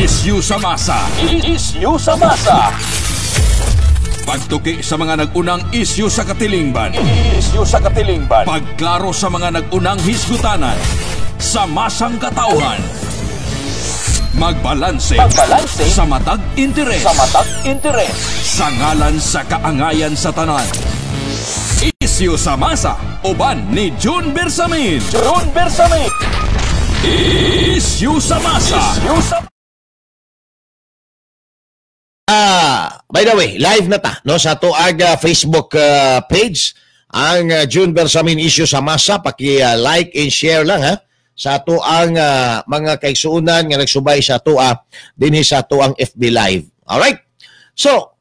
Isyu sa masa. Isyu sa masa. Pagtuki sa mga nag-unang isyu sa katilingban. Isyu sa katilingban. Pagklaro sa mga nag-unang hisgutanan. Sa masang katauhan. Magbalanse. Magbalanse. Sa matag interes. Sa matag interes. Sa ngalan sa kaangayan sa tanan. Isyu sa masa. Uban ni June Bersamin. June Bersamin. Isyu sa masa. Isyu sa By the way, live na ta, no, sa tuag Facebook page ang June Bersamin Issue sa Masa. Paki like and share lang ha sa atoang mga kaigsuonan nga nagsubay sa atoa dinhi sa atoang FB Live. All right? So,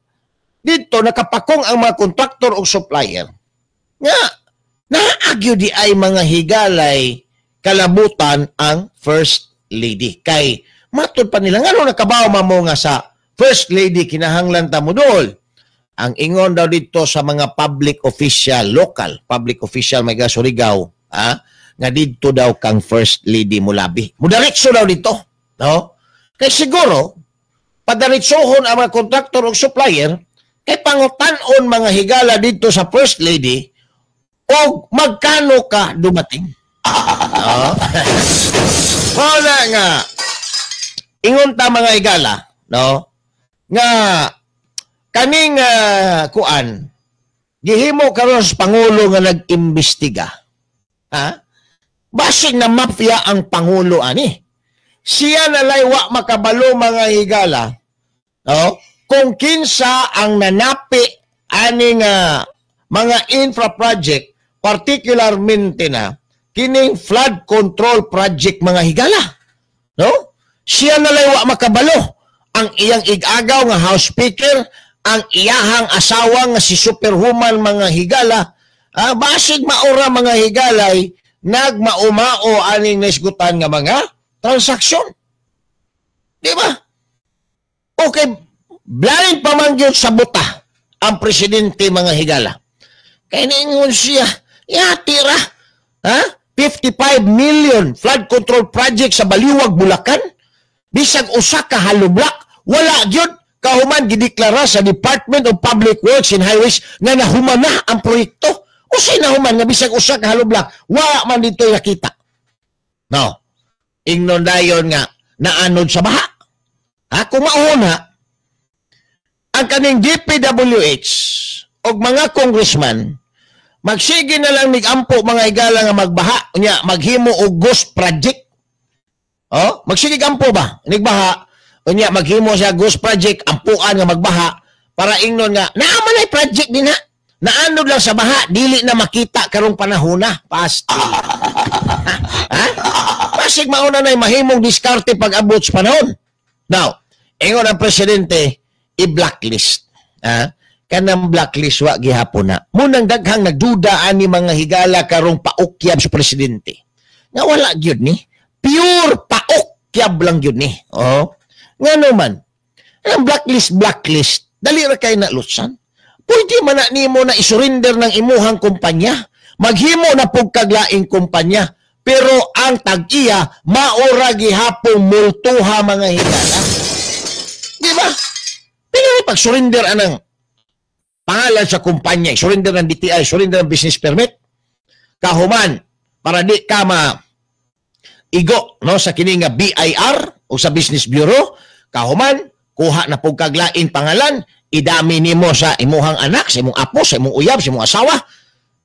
dito nakapakong ang mga kontraktor o supplier nga naagyo di ay, mga higalay, kalabutan ang First Lady. Kay matud pa nila, ngano nakabaw mo nga sa First Lady kinahanglan ta mo dol? Ang ingon daw dito sa mga public official, local public official may Surigao, nga didto daw kang First Lady mulabi. Mudiretso daw dito, no? Kay siguro padaritsohon ang mga kontraktor o supplier kay pangutan-on, mga higala, dito sa First Lady og magkano ka dumating. No? Wala nga ingon ta, mga higala, no? Nga kaning kuan gihimo karon sa pangulo nga nag-imbestiga. Ha? Basig na mafia ang pangulo ani. Siya na wa makabalo, mga higala, no? Kung kinsa ang nanapi aning mga infra project, particularmente na kining flood control project, mga higala. No? Siya na wa makabalo. Ang iyang igagaw nga House Speaker, ang iyahang asawa nga si Superwoman, mga higala, basig maura, mga higalay, nagmaumao aning naisgutan nga mga transaksyon. Di ba? Okay, blind pa man gyud sa buta ang presidente, mga higala. Kay niingon siya, yati ra, ha? 55 million flood control project sa Baliwag, Bulacan. Bisag usa ka hollow block, wala gyud, kahuman gideklara sa Department of Public Works and Highways nga nahuman na ang proyekto. Usay nahuman nga bisag usa ka hollow block, wala man dito nakita? No. Ingnon dayon nga naanod sa baha. Ha, kung mauna ang kaning DPWH og mga congressman magsige na lang migampo, mga higala, nga magbaha, unya maghimo og ghost project. Oh, magsige ampo ba? Nigbaha, unya maghimo siya ghost project, ampuan nga magbaha para ingnon nga naa man ay project din ha. Naanod lang sa baha, dili na makita karong panahon na. Pasti. Ha? Basig mauna na mahimong diskarte pag abot sa panahon. Now, ingon ang presidente, i-blacklist. Ha? Kanang blacklist wa gihapon na. Munang daghang nagduda ani, mga higala, karong paukyab sa presidente. Nga wala gyud ni. Pure paukyab lang gyud ni. Oh. Nga naman, ang blacklist, blacklist, dali ra kay na lutsan. Pwede man na nimo na isurrender ng imuhang kumpanya. Maghimo na pug kaglaing kumpanya. Pero ang tag-iya, maura gihapong multuha, mga higala. Di ba? Pero pag surrender anang pangalan sa kumpanya, surrender ng DTI, surrender ng business permit, kahuman, para di ka ma igo, no, sa kini nga BIR o sa Business Bureau, kahuman kuha na pug kaglaing pangalan, idami nimo sa imuhang anak, sa imong apo, sa imong uyab, sa imong asawa.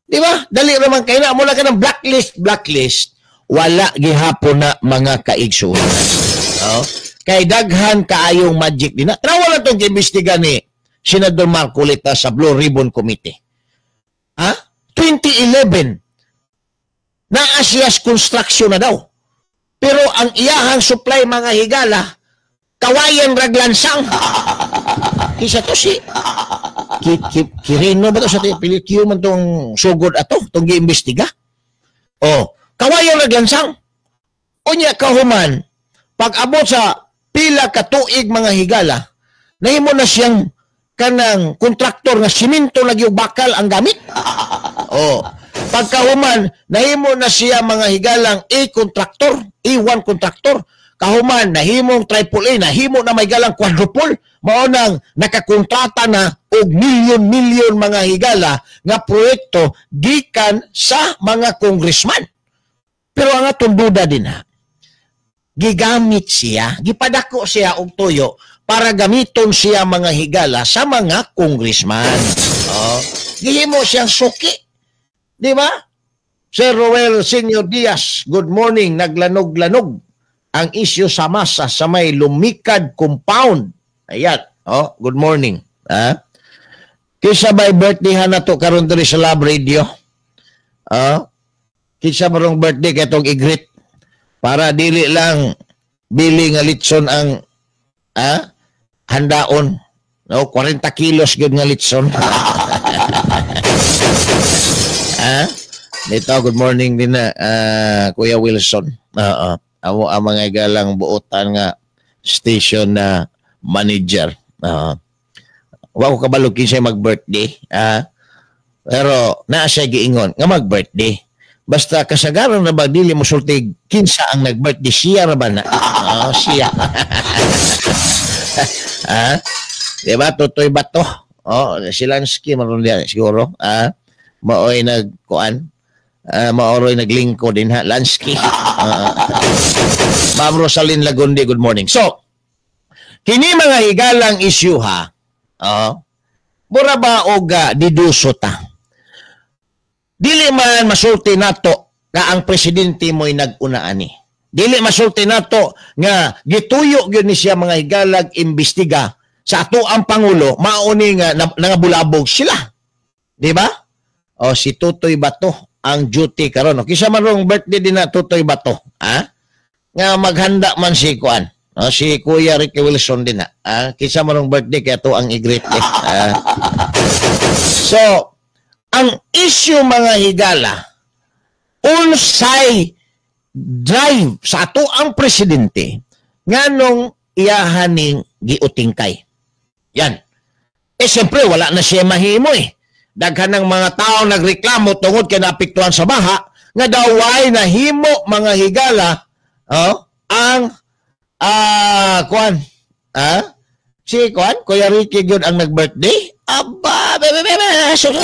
Di ba? Dali raman kay na mo ka ng blacklist, blacklist. Wala gihapon na, mga kaigsuonan. No? Kay daghan kaayong magic din na. Trawa lang itong imbestiga ni Senador Marcoleta sa Blue Ribbon Committee. Ha? 2011, naa siyas construction na daw. Pero ang iyahang supply, mga higala, kawayan raglansang. Kisa to si Kirino ba to sa Pilipino man tong sugod ato, tong giimbestiga? Oh, kawayan raglansang. Unya kahuman, pag abot sa pila ka tuig, mga higala, nahimo na siyang kanang kontraktor nga simento lagi ug bakal ang gamit. Oh, pagkahuman, nahimo na siya, mga higalang, A contractor, A1 contractor. Kahuman nahimong triple A, nahimo na may galang quadruple, mao nang nakakontrata na og milyon-milyon, mga higala, nga proyekto gikan sa mga congressman. Pero ang atong duda din ha, gigamit siya, gipadako siya og tuyo para gamiton siya, mga higala, sa mga congressman. Oh, gihimo siyang suki. Di ba? Sir Roel Senior Diaz, good morning. Naglanog-lanog ang isyu sa masa sa may Lumikad Compound. Ayan. Oh, good morning. Ha? Kinsa bay birthday ha na to karon diri sa Lab Radio? Ah? Kinsa marong birthday kay tong i-greet para dili lang bili nga litson ang handaon. No, 40 kilos gyud nga litson. Ha? Dito, good morning din na Kuya Wilson. Oo. Amo ang mga galang buotan nga station na manager. Wa ko kabalo kinsay mag-birthday. Pero naa siya giingon nga mag-birthday. Basta kasagaran na ba dili mo sulti kinsa ang nag-birthday, siya ra ba na? Oh, siya. Ah? Di ba Totoy Bato? Oh, si Lansky maron diya siguro. Ah, maoy nagkuan. Maoroy naglingko din ha, Lansky. Ma'am Rosalyn Lagundi, good morning. So, kini mga higalang issue ha. Oh, mura ba og diduso ta? Dili man masulti nato nga ang presidente mo'y nag-una ani. Dili masulti nato nga gituyo gyud ni siya, mga higalag, imbestiga sa ato ang pangulo, mauni nga nangabulabog sila. Di ba? O si Totoy Bato ang duty karon. O kinsa man rong birthday din na Totoy Bato, ha? Nga maghanda man si kuan. O si Kuya Ricky Wilson din na. Ha? Kinsa man rong birthday kaya to ang i-greet eh. Ha? So, ang issue, mga higala, unsay drive sa ato ang presidente nganong iyahaning giutingkay? Yan. Eh siyempre wala na siya mahimo eh. Daghan ng mga tao nagreklamo tungod kay naapektuhan sa baha nga daw way nahimo, mga higala, oh, ang kuan si kuan Kuya Ricky gyud ang nag-birthday. Aba, bebe bebe, so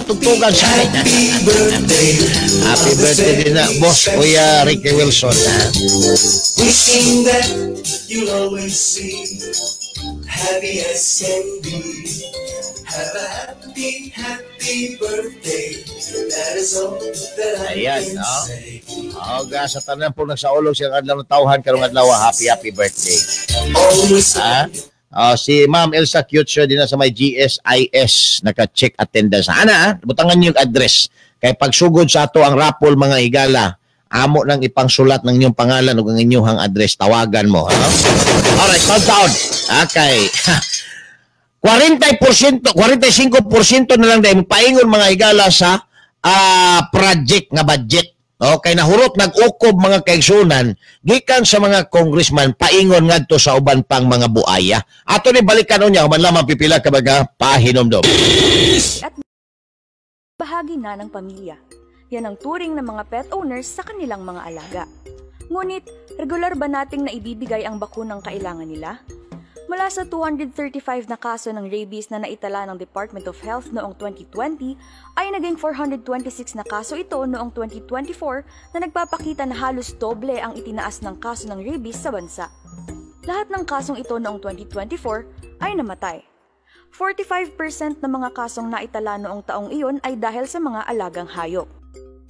tugtugan sa happy birthday din na boss Kuya Ricky Wilson, ha? Wishing that you'll always be happy as can be. Have a happy, happy birthday. That is all that I Ayan, can oh. say. Oh, ga, sa tanan po nagsaulog siyang adlaw ng tawhan karong adlaw, happy happy birthday. Always Ha? Oh, si Ma'am Elsa Cutcher din na sa may GSIS naka-check attendance. Ana, ha? Butangan niyo yung address. Kay pagsugod sa ato ang raffle, mga higala, amo nang ipangsulat ng inyong pangalan ug ang inyong address, tawagan mo. Ha? Alright, taon. Okay. 40%, 45% na lang dahil paingon, mga higala, sa project nga budget. Okay, nahurot nag-ukob, mga kaigsunan, gikan sa mga congressman paingon ngadto sa uban pang mga buaya. Ato ni balikan unya human lamang pipila ka mga pahinomdom. At bahagi na ng pamilya. Yan ang turing ng mga pet owners sa kanilang mga alaga. Ngunit, regular ba nating naibibigay ang bakunang kailangan nila? Mula sa 235 na kaso ng rabies na naitala ng Department of Health noong 2020, ay naging 426 na kaso ito noong 2024 na nagpapakita na halos doble ang itinaas ng kaso ng rabies sa bansa. Lahat ng kasong ito noong 2024 ay namatay. 45% ng mga kasong naitala noong taong iyon ay dahil sa mga alagang hayop.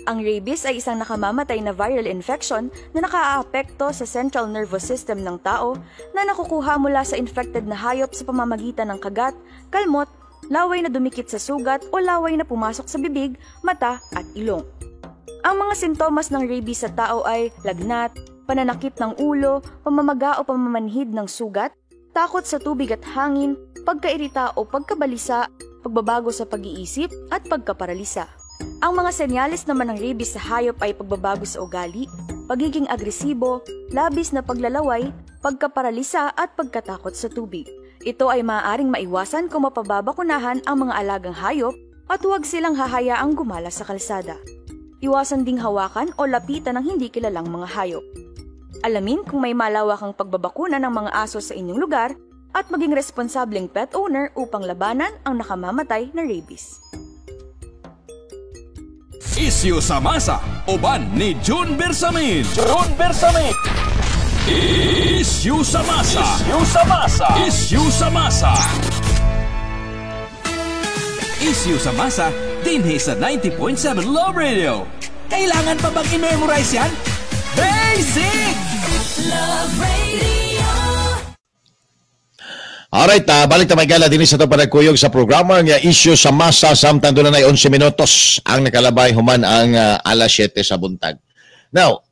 Ang rabies ay isang nakamamatay na viral infection na nakaaapekto sa central nervous system ng tao na nakukuha mula sa infected na hayop sa pamamagitan ng kagat, kalmot, laway na dumikit sa sugat o laway na pumasok sa bibig, mata at ilong. Ang mga sintomas ng rabies sa tao ay lagnat, pananakit ng ulo, pamamaga o pamamanhid ng sugat, takot sa tubig at hangin, pagkairita o pagkabalisa, pagbabago sa pag-iisip at pagkaparalisa. Ang mga senyales naman ng rabies sa hayop ay pagbabago sa ugali, pagiging agresibo, labis na paglalaway, pagkaparalisa at pagkatakot sa tubig. Ito ay maaaring maiwasan kung mapababakunahan ang mga alagang hayop at huwag silang hahayaang gumala sa kalsada. Iwasan ding hawakan o lapitan ng hindi kilalang mga hayop. Alamin kung may malawakang pagbabakuna ng mga aso sa inyong lugar at maging responsableng pet owner upang labanan ang nakamamatay na rabies. Isyu sa masa, uban ni June Bersamin. June Bersamin. Isyu sa masa. Isyu sa masa. Isyu sa masa. Isyu sa masa, dinhi sa 90.7 Love Radio. Kailangan pa bang i-memorize yan? Basic! Love Radio. Alright, balik ta may gala dinhi sa ato panagkuyog sa programa nga Isyu sa Masa, samtang doon na 11 minutos ang nakalabay human ang alas 7 sa buntag. Now,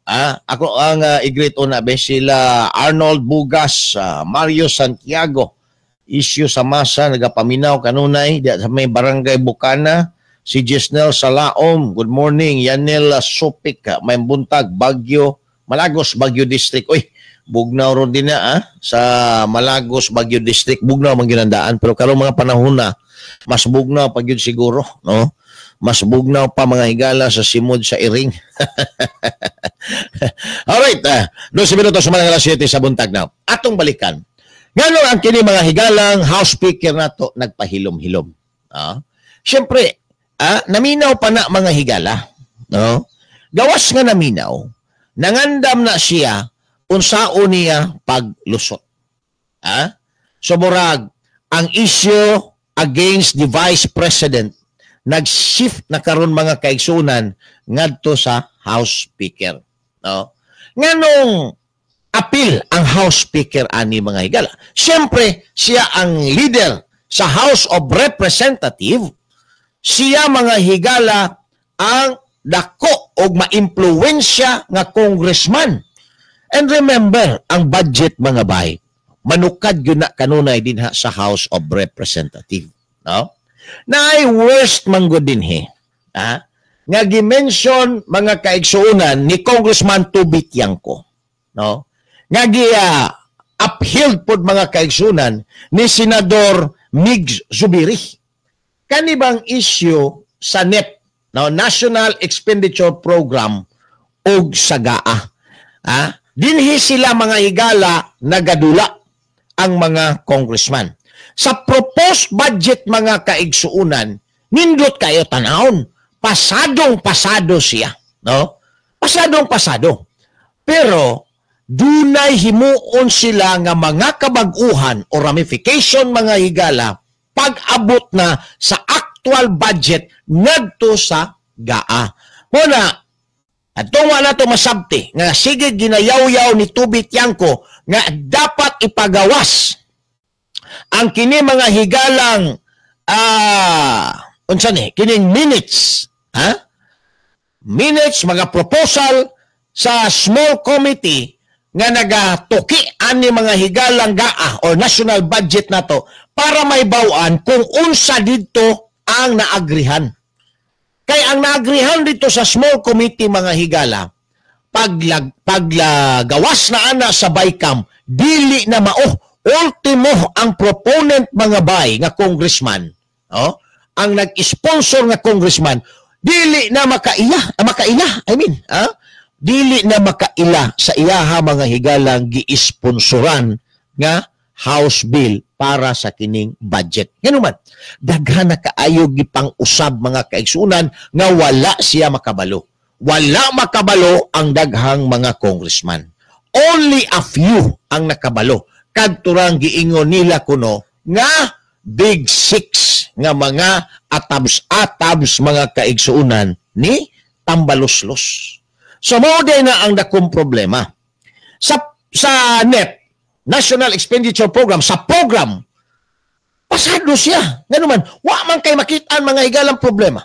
ako ang i-greet una be sila Arnold Bugas, Mario Santiago, Isyu sa Masa, nagapaminaw kanunay di sa may Barangay Bukana, si Gisnel Salaom, good morning, Yanel Sopik, may buntag, Baguio, Malagos, Baguio District. Uy, bugnaw ron din na sa Malagos, Baguio District. Bugnaw man ginandaan, pero karong mga panahon na mas bugnaw pa gyud siguro, no? Mas bugnaw pa mga higala sa simod sa iring. Alright, 12 minutos sa mga alas 7 sa buntag now. Atong balikan. Ngano ang kini mga higalang House Speaker nato nagpahilom-hilom? Siyempre, naminaw pa na mga higala, no? Gawas nga naminaw, nangandam na siya unsaon niya paglusot. So murag ang issue against the Vice President nag-shift na karon mga kaigsunan ngadto sa House Speaker, no? Nganong apil ang House Speaker ani mga higala? Siyempre, siya ang leader sa House of Representative. Siya mga higala ang dako og maimpluwensya nga congressman. And remember, ang budget mga bay, manukad yun na kanunay dinha sa House of Representative. No? Naay worst manggod dinhi. Nga gi-mention mga kaigsuonan ni Congressman Toby Tiangco. No? Nga gi-upheld pod mga kaigsuonan ni Senador Migz Zubiri. Kanibang issue sa NEP, no? National Expenditure Program og sa GAA. Dinhi sila mga higala nagadula ang mga congressman. Sa proposed budget mga kaigsuunan, nindot kayo tanawon. Pasadong pasado siya, no? Pasadong pasado. Pero dunay himuon sila nga mga kabag-uhan o ramification mga higala pag-abot na sa actual budget ngadto sa GAA. Muna, atong wala to masabti nga sige ginayaw-yaw ni Toby Tiangco nga dapat ipagawas ang kini mga higalang unsa ni kining minutes, minutes mga proposal sa small committee nga nagatuki ani mga higalang GAA or national budget nato para maybaw-an kung unsa didto ang naagrihan. Kay ang naagrihan dito sa small committee mga higala, paglagawas na ana sa BICAM, dili na mao. Ultimo ang proponent mga bay nga congressman, oh, ang nag-sponsor nga congressman, dili na makaila, I mean, dili na makaila sa iyaha mga higalang gi-sponsoran nga House Bill para sa kining budget. Ngano man, daghan na kaayo gipang-usab mga kaigsunan nga wala siya makabalo. Wala makabalo ang daghang mga congressman. Only a few ang nakabalo. Kadturang giingon nila kuno nga big six nga mga atabs-atabs mga kaigsuunan ni Tambaloslos. So mao day na ang dakong problema. Sa NEP, National Expenditure Program, sa program, pasado siya. Ngano man, wa man kay makit-an mga higalang problema.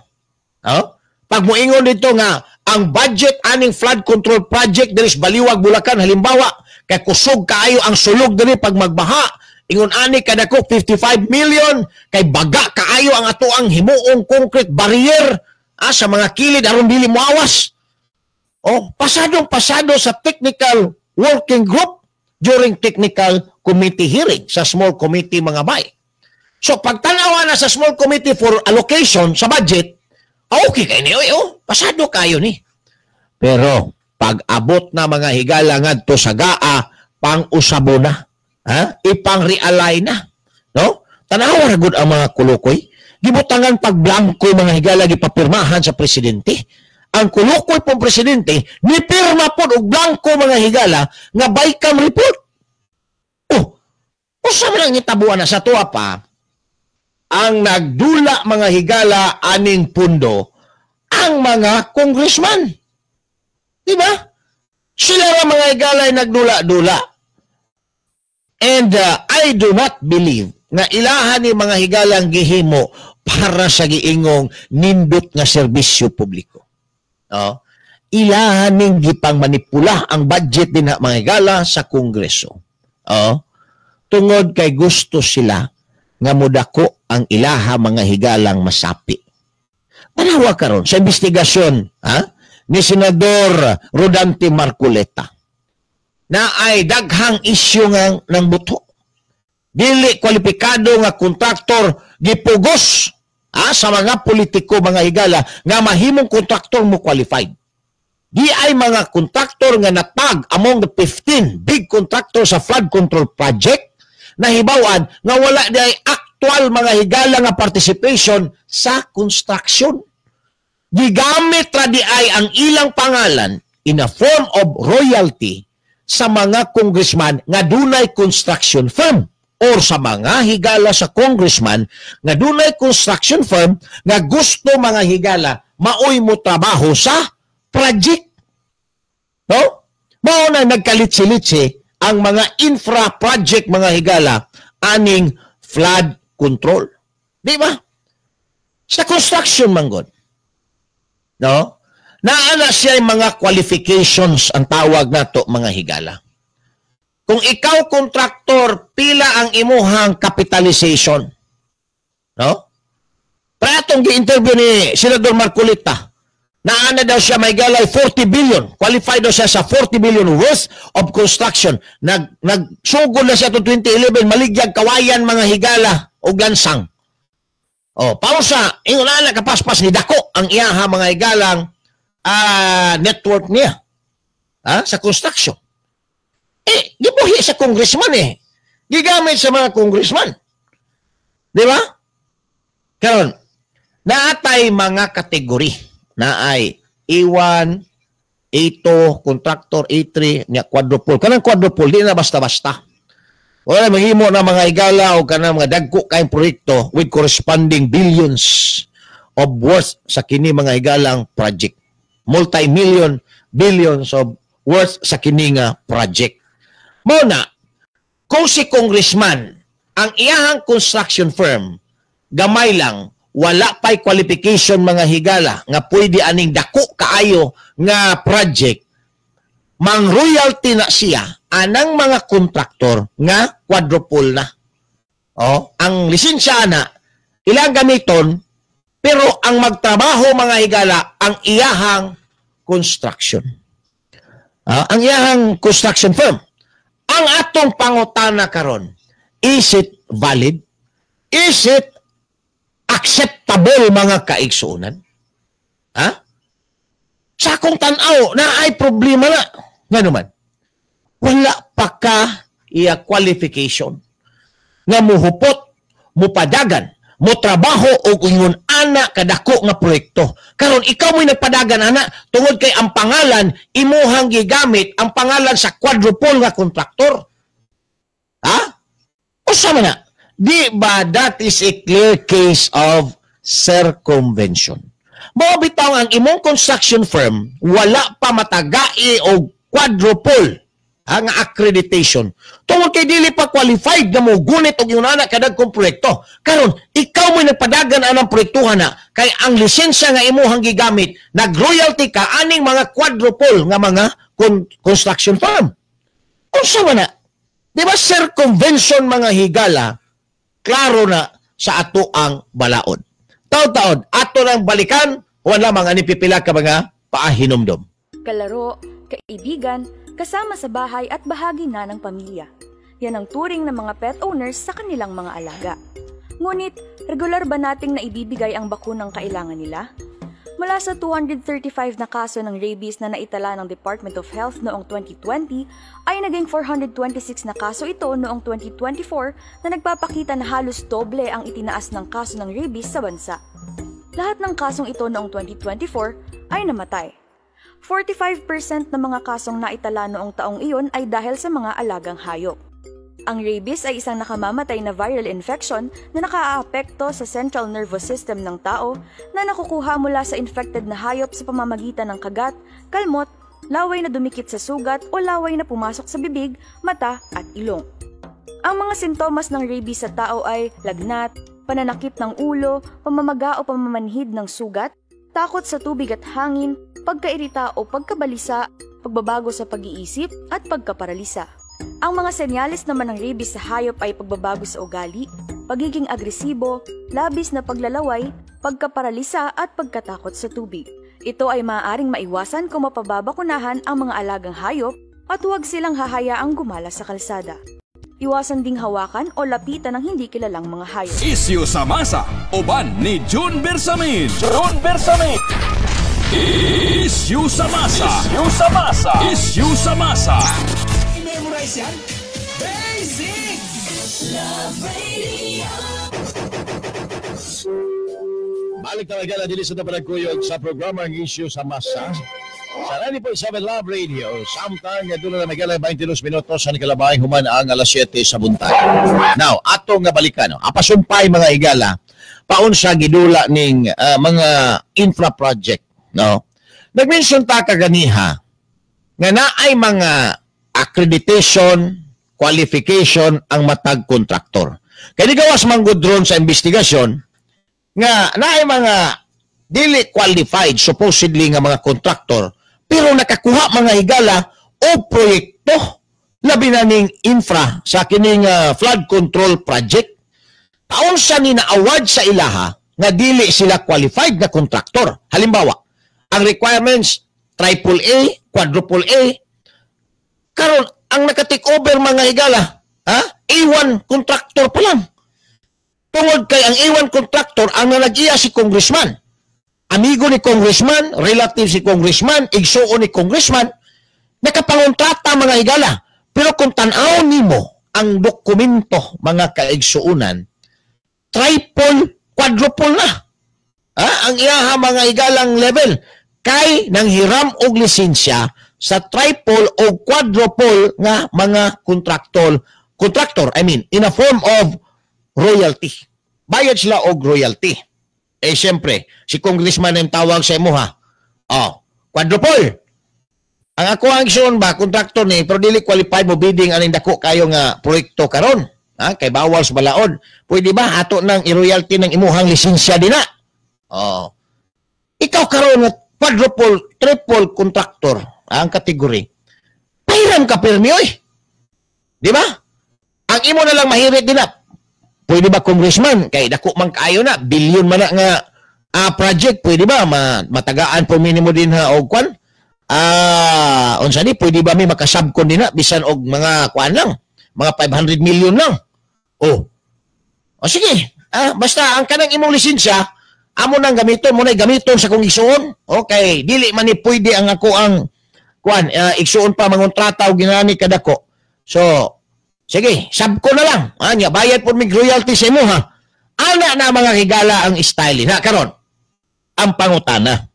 Pag moingon dito nga, ang budget aning flood control project diri sa Baliwag, Bulacan, halimbawa, kay kusog kaayo ang sulog diri pag magbaha, ingon ani kadako 55 million, kay baga kaayo ang ato ang himuong concrete barrier sa mga kilid aron dili moawas. Oh, pasadong pasado sa technical working group during technical committee hearing sa small committee mga bay. So pagtanawa na sa small committee for allocation sa budget, okay kay ni, oh, pasado kayo ni. Pero Pag-abot na, mga higala, ngadto sa GAA, pang-usabo na. Ha? Ipang-realign na. No? Tanawa ra gud ang mga kulukoy. Gibutangan pag blanko, mga higala, gipapirmahan sa presidente. Ang kulukoy pong presidente, nipirma pod og blanko, mga higala, nga BICAM report. Oh, usa man ang hitabuan na sa tuwa pa, ang nagdula, mga higala, aning pundo, ang mga congressman. Di ba? Sila ra, mga higala, ay nagdula-dula. And I do not believe nga ilahan ni mga higalang gihimo para sa giingong nindot nga serbisyo publiko. No? Ilahan ning gipang manipula ang budget din na, mga higala, sa Kongreso. Oh? Tungod kay gusto sila nga mudako ang ilaha, mga higalang masapi. Tanawa karon sa investigasyon, ha, ni Senador Rodante Marcoleta na ay daghang isyu nga ng buto. Dili kwalipikado nga kontraktor gipugos, sa mga politiko, mga higala, nga mahimong kontraktor mo qualified. Di ay mga kontraktor nga natag among the 15 big contractor sa flood control project, nahibawan nga wala di ay actual, mga higala, nga participation sa construction. Gigamit ra di ay ang ilang pangalan in a form of royalty sa mga congressman nga dunay construction firm or sa mga higala sa congressman nga dunay construction firm nga gusto, mga higala, maoy mo trabaho sa project. No? Mao na nagkalitsi-litsi ang mga infra project, mga higala, aning flood control. Di ba? Sa construction man gud. No? Naa na siya yung mga qualifications ang tawag nato, mga higala. Kung ikaw kontraktor, pila ang imuhang capitalization? No? Pero atong gi-interview ni Senador Marcoleta, naa na daw siya may galay 40 billion. Qualified daw siya sa 40 billion worth of construction. Nagsugod na siya to 2011, maligyag kawayan, mga higala, o lansang. O, pausa, ingon na kapaspas ni dako ang iyaha, mga higalang, network niya, ha, sa construction. Eh, gibuhi sa congressman eh. Gigamit sa mga congressman. Di ba? Karon, naatay mga kategory na ay A1, A2, contractor, A3, nya quadruple. Kanang quadruple, di na basta-basta. Wala mahimo na, mga higala, o kanang mga dagko kayong proyekto with corresponding billions of worth sa kini, mga higalang, project. Multi-million, billions of worth sa kini nga project. Mao na, kung si congressman, ang iyahang construction firm, gamay lang, wala pa'y qualification, mga higala, nga pwede aning dako kaayo nga project, mang royalty na siya anang mga kontraktor nga quadruple na. Oh, ang lisensya na ilang gamiton, pero ang magtrabaho, mga higala, ang iyahang construction. Ang iyahang construction firm. Ang atong pangutana karon, is it valid? Is it acceptable, mga kaigsuonan? Ha? Sa akong tanaw, na ay problema na. Nga naman, wala pa ka iya qualification nga muhupot, mupadagan, mo trabaho og ingon ana kadako nga proyekto. Karon ikaw mo'y nagpadagan ana tungod kay ang pangalan imuhang gigamit, ang pangalan sa quadruple nga kontraktor. Ha? Usa man na? Di ba that is a clear case of circumvention? Mao bitaw ang imong construction firm wala pa matagai og quadruple ang accreditation. Tungod kay dili pa qualified nga mo gunit og ingon ana kadagkong proyekto. Karon ikaw mo'y nagpadagan anang proyektuhan na kay ang lisensya nga imuhang gigamit, nag-royalty ka aning mga quadruple nga mga construction firm. Unsa man na? Di ba circumvention, mga higala? Klaro na sa ato ang balaod. Taod-taod, ato nang balikan, wala mga ni pipila ka mga paahinumdom. Kalaro, kaibigan, kasama sa bahay at bahagi na ng pamilya. Yan ang turing ng mga pet owners sa kanilang mga alaga. Ngunit, regular ba nating naibibigay ang bakunang kailangan nila? Mula sa 235 na kaso ng rabies na naitala ng Department of Health noong 2020, ay naging 426 na kaso ito noong 2024 na nagpapakita na halos doble ang itinaas ng kaso ng rabies sa bansa. Lahat ng kasong ito noong 2024 ay namatay. 45% ng mga kasong naitala noong taong iyon ay dahil sa mga alagang hayop. Ang rabies ay isang nakamamatay na viral infection na nakaaapekto sa central nervous system ng tao na nakukuha mula sa infected na hayop sa pamamagitan ng kagat, kalmot, laway na dumikit sa sugat o laway na pumasok sa bibig, mata at ilong. Ang mga sintomas ng rabies sa tao ay lagnat, pananakit ng ulo, pamamaga o pamamanhid ng sugat, takot sa tubig at hangin, pagkairita o pagkabalisa, pagbabago sa pag-iisip at pagkaparalisa. Ang mga senyales naman ng rabies sa hayop ay pagbabago sa ugali, pagiging agresibo, labis na paglalaway, pagkaparalisa at pagkatakot sa tubig. Ito ay maaaring maiwasan kung mapababakunahan ang mga alagang hayop at huwag silang hahayaang gumala sa kalsada. Iwasan ding hawakan o lapitan ng hindi kilalang mga hayop. Isyu sa masa, uban ni June Bersamin. June Bersamin. Isyu sa masa. Isyu sa masa. Isyu sa masa. I-memorize yan. Basic! Love Radio. Balik talaga na dili sa panagkuyog sa programa ang Isyu sa Masa sa 90.7 Love Radio. Samtang nga doon na may 22 minutos sa nikalabay human ang alas 7 sa buntag. Now, ato nga balikan, no? Apasumpay, mga higala, paunsa gidula ning mga infra project, no? Nag-mention ta kaganiha nga naay mga accreditation, qualification ang matag kontraktor. Kay di gawas manggod ron sa investigasyon nga naay mga dili qualified supposedly nga mga kontraktor pero nakakuha, mga higala, o proyekto, labi na ning infra sa kining flood control project. Paunsa ni na-award sa ilaha nga dili sila qualified na kontraktor? Halimbawa, ang requirements triple A, quadruple A. Karon ang naka-take over, mga higala, ha, A1 contractor pa lang. Tungod kay ang A1 contractor ang nag-iya si congressman. Amigo ni congressman, relative si congressman, igsuon ni congressman, nakapangontrata, mga higala. Pero kung tan-aw nimo ang dokumento, mga kaigsuunan, triple, quadruple na. Ha? Ang iyaha, mga higalang, level kay nang hiram og lisensya sa triple o quadruple nga mga contractor, I mean, in a form of royalty. Bayad sila og royalty. Eh siyempre, si congressman ang tawag sa imo ha. Oh, quadruple. Ang ako ang igsoon ba, contractor ni, pero dili qualified mo bidding aning dako kayo nga proyekto karon. Ha, kay bawal sa balaod. Pwede ba ato nang i-royalty ng imuhang lisensya dinha? Oh. Ikaw karon nga quadruple, triple contractor ang kategory. Pahiram ka pirmi oy. Di ba? Ang imo na lang mahirit dinha. Pwede ba, congressman, kay dako man kaayo na, billion man na nga project, pwede ba matagaan po minimo din ha og kwan? Unsa ni, pwede ba mi makasubcon din na bisan og mga kwan lang, mga 500 million lang? Oh. O sige, basta ang kanang imong lisensya, amo nang gamiton mo na gamiton sa kong igsuon. Okay, dili man ni pwede ang ako ang kwan, igsuon pa mangontrata og ginani kadako. So, sige, subcon na lang. Nya bayad po mig royalty sa imo ha. Ana na, mga higala, ang style na karon. Ang pangutana.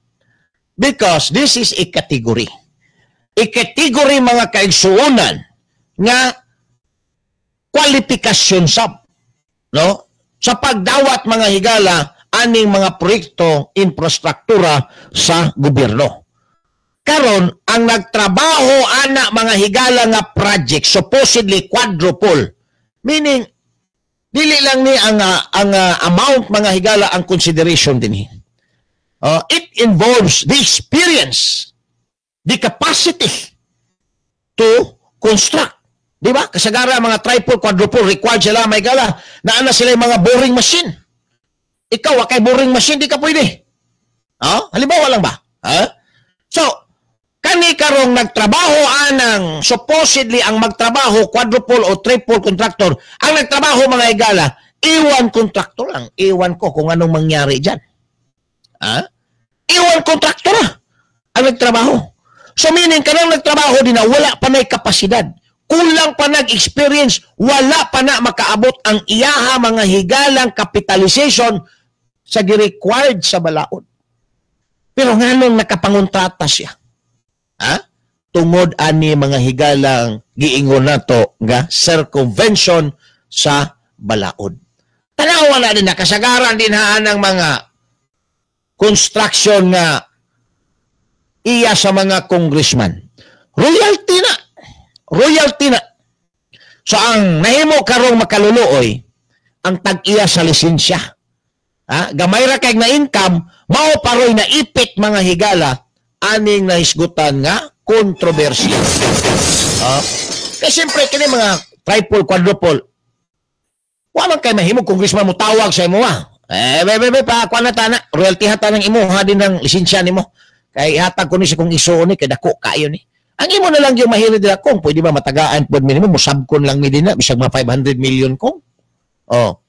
Because this is a category. A category, mga kaigsuonan, nga kwalifikasyon sab, no? Sa pagdawat, mga higala, aning mga proyekto infrastruktura sa gobyerno. Karon ang nagtrabaho ana, mga higala, nga project supposedly quadruple. Meaning dili lang ni ang amount, mga higala, ang consideration dinhi. It involves the experience, the capacity to construct. Di ba? Kasagara mga triple, quadruple required sila may gala. Naa na sila yung mga boring machine. Ikaw, wa kay boring machine, di ka pwede. Oh? Halimbawa lang ba? Ha? So, kani karong nagtrabaho anang supposedly ang magtrabaho quadruple o triple contractor, ang nagtrabaho, mga higala, A1 contractor lang. Ewan ko kung anong mangyari dyan. Ha? Iwan kontraktor ang nagtrabaho. So meaning, kanang nagtrabaho din na wala pa na'y kapasidad. Kulang pa nag-experience, wala pa na makaabot ang iyaha mga higalang capitalization sa gi-required sa balaod. Pero nganong nakapangontrata siya? Ha? Tungod ani mga higalang giingon nato nga circumvention sa balaod. Tanawa na din na kasagaran din haan ang mga construction nga iya sa mga congressman. Royalty na. Royalty na. So ang nahimo karong makaluluoy, ang tag-iya sa lisensya. Ha? Gamay ra kay na income, mao paroy na ipit mga higala aning nahisgutan nga kontrobersya. Ha? Kaya siyempre kini mga triple, quadruple, wa man kay mahimo congressman mo tawag sa imo ha. Eh, be, pa, kuha na ta na. Royalty hata ng imo, ha din ng lisensya nimo. Kay ihatag ko ni sa kung isuon ni, kay dako kayo ni. Ang imo na lang yung mahiri dila kong, pwede ba matagaan po minimum, musabkon lang mi din na, bisag mga 500 million kong. Oh.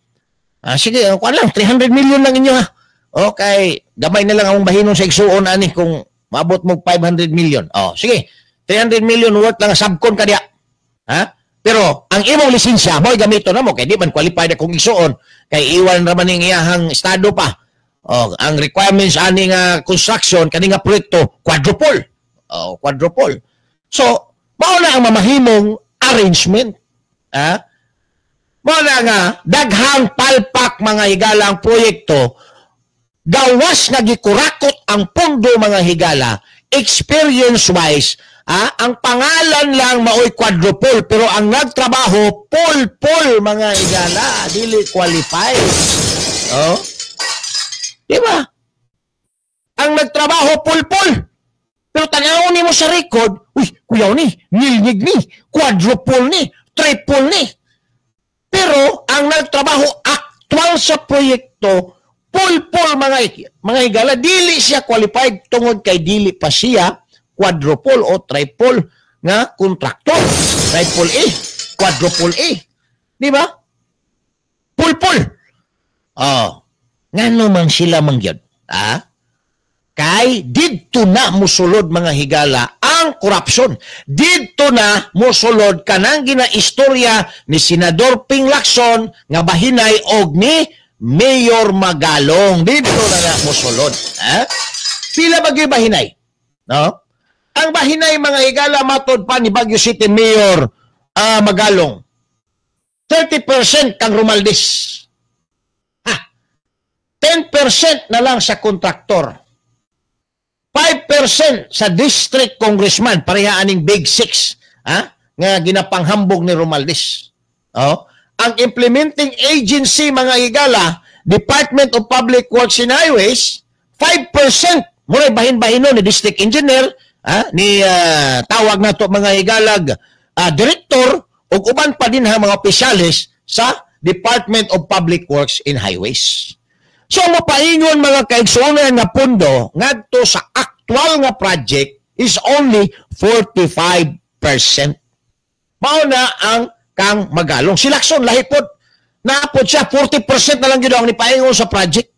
Ah, sige, kuha lang, 300 million lang inyo ha. Okay, gamay na lang akong bahinon sa igsuon ani kung maabot mo 500 million. Oh, sige, 300 million worth lang sabkon ka diya. Ha? Pero ang imong lisensya mo'y gamito na mo kay di man qualified akong igsuon kay iwan ra man ning iyahang estado pa. Oh, ang requirements ani nga construction kani nga proyekto quadruple. Oh, quadruple. So, mao na ang mamahimong arrangement. Ha? Mao na nga daghang palpak mga higala ang proyekto gawas nga gikurakot ang pondo mga higala experience wise. Ah, ang pangalan lang maoy quadruple pero ang nagtrabaho pul-pul mga higala, dili qualified. Oh. Di ba? Ang nagtrabaho pul-pul. Pero tan-awon nimo sa record, uy, kuyaw ni, nilnig ni, quadruple ni, triple ni. Pero ang nagtrabaho actual sa proyekto pul-pul mga higala, dili siya qualified tungod kay dili pa siya quadruple o triple nga kontraktor. Triple A, quadruple A. Di ba? Pul-pul. Oh. Ngano man sila mangyod? Ah? Kay didto na musulod mga higala ang korupsyon. Didto na musulod kanang ginaistorya ni Senador Ping Lacson nga bahinay og ni Mayor Magalong. Didto na na musulod. Ah? Pila ba gyud bahinay? No? Ang bahinay mga higala matod pa ni Baguio City Mayor Magalong, 30% kang Romualdez. Ha? 10% na lang sa kontraktor. 5% sa district congressman, pareha aning Big Six, ha? Nga ginapanghambog ni Romualdez. Oh? Ang implementing agency mga higala, Department of Public Works and Highways, 5% muna bahin-bahinon ni district engineer, ha? Ni tawag na to mga higalag director ug uban pa din ha mga opisyales sa Department of Public Works and Highways. So mopaingon mga kaigsuonan nga pondo ngadto sa actual nga project is only 45%. Mao na ang kang Magalong. Si Lacson lahi pod. Napod siya 40% na lang gyud ang nipaingon sa project.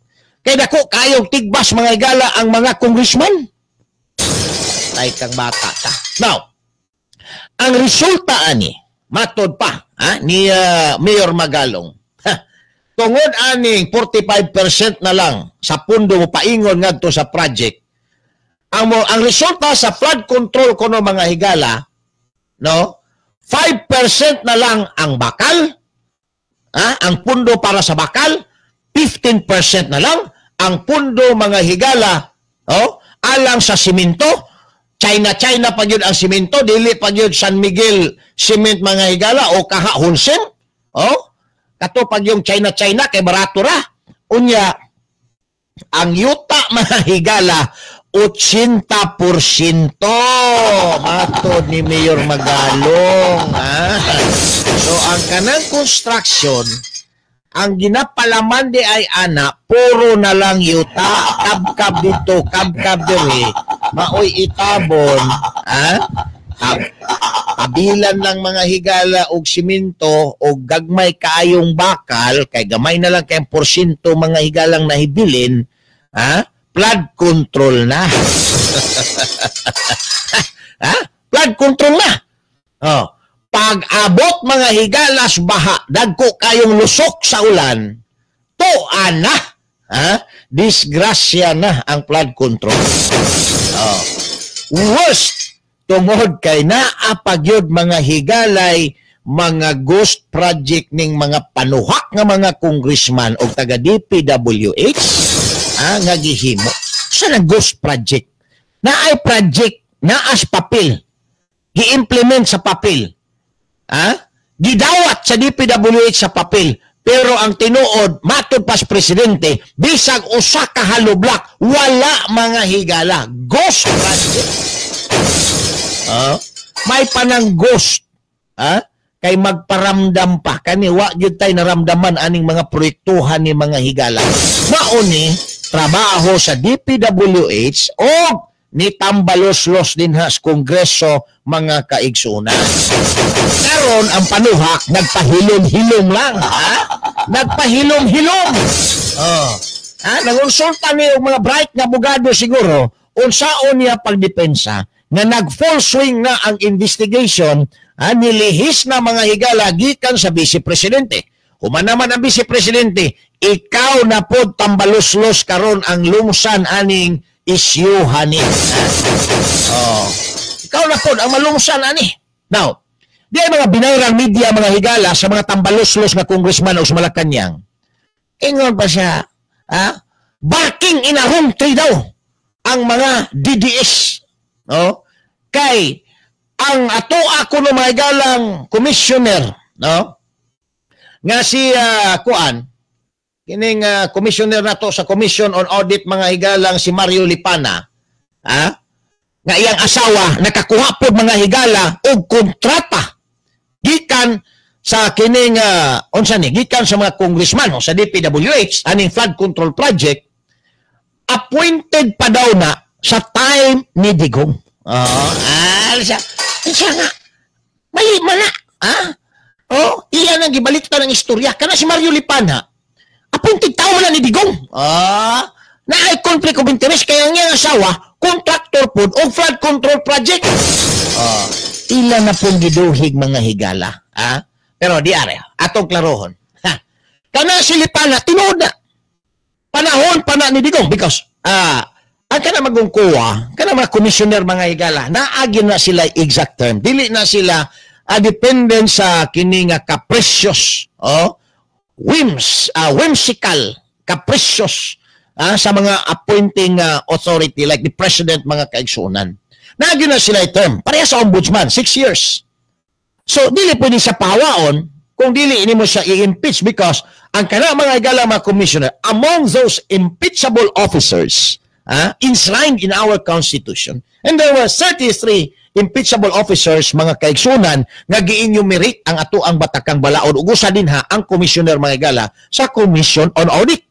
Kay dako kayong tigbas mga higala ang mga congressman. Ay kang bata ta. Now, ang resulta ani matod pa ha, ni Mayor Magalong. Ha, tungod aning 45% na lang sa pundo mo paingon ngadto sa project. Ang resulta sa flood control kuno mga higala, no? 5% na lang ang bakal. Ha, ang pundo para sa bakal, 15% na lang ang pundo mga higala, oh, alang sa simento. China-China pa gyud ang simento, dili pa gyud San Miguel cement mga higala o kaha Holcim. Oh, kato pag yung China-China kay barato ra. Unya ang yuta mga higala 80% matod ni Mayor Magalong. Ha? So ang kanang construction, ang ginapalaman di ay ana, puro na lang yuta, kabkab dito, kabkab diri, maoy itabon, ha? Kabilan lang mga higala og simento og gagmay kaayong bakal, kay gamay na lang kay porsyento mga higalang nahibilin, ha? Flood control na. Ha? Flood control na. Oh. Pag-abot, mga higalas, baha, dagko kayong lusok sa ulan, tuan na. Ha? Disgrasya na ang flood control. Oh. Worst, tungod kay naa pa gyud, mga higalay, mga ghost project ning mga panuhak nga mga congressman o taga DPWH, ah, nga gihimo. Sa nang ghost project? Naay project, naas papel. Gi-implement sa papel. Ah? Gidawat sa DPWH sa papel. Pero ang tinuod, matud pas presidente, bisag usa ka hollow block, wala, mga higala. Ghost project. Ah? May panang ghost. Ah? Kay magparamdam pa. Kani wa gyud tay naramdaman aning mga proyektuhan ni mga higala. Mao ni trabaho sa DPWH o ni Tambaloslos din ha sa Kongreso, mga kaigsunan. Karon ang panuhak nagpahilom-hilom lang, ha? Nagpahilom-hilom. Oh. Ha, nangonsulta ni og mga bright nga abogado siguro unsaon niya pagdepensa nga nag full swing na ang investigation, ha, nilihis na, mga higala, gikan sa vice presidente. Human naman ang vice presidente, ikaw na pod, Tambaloslos, karon ang lungsan aning isyuhan ni. Oh. Ikaw na pod ang malungsan ani. Now, di ay mga binayrang media, mga higala, sa mga tambaloslos nga congressman o sa Malacanang. Ingon pa siya, ha? Barking in a wrong tree daw ang mga DDS. No? Kay ang ato ako no, mga higalang, commissioner, no? Nga si kuan kining commissioner nato sa Commission on Audit, mga higalang, si Mario Lipana, ha? Nga iyang asawa nakakuha pod, mga higala, og kontrata gikan sa kining unsa ni, gikan sa mga congressman o sa DPWH aning flood control project, appointed pa daw na sa time ni Digong. Oh, ah, siya. Siya nga. May mana, ah? Oh, iya nang gibaliktad ang istorya. Kana si Mario Lipana, appointed tao na ni Digong. Ah, na ay conflict of interest kaya ang iyang asawa, contractor pod og flood control project. Ah, ila na pong giduhig, mga higala. Ah? Pero di are, atong klarohon. Ha. Kana si Lipana, tinuod na. Panahon pa na ni Digong because ang kana magungkuwa, kana mga commissioner, mga higala, naagi na sila exact term. Dili na sila dependent sa kini nga capricious, oh, whimsical, capricious sa mga appointing authority like the president, mga kaigsunan. Naagi na sila term. Pareha sa ombudsman, 6 years. So, dili pwede sa pahawaon kung dili ini mo siya i-impeach because ang kana, mga higala, mga commissioner, among those impeachable officers enshrined in our constitution, and there were 33 impeachable officers, mga kaigsunan, nga gi-enumerate ang ato ang batakang balaod ug usa din ha ang commissioner, mga higala, sa Commission on Audit.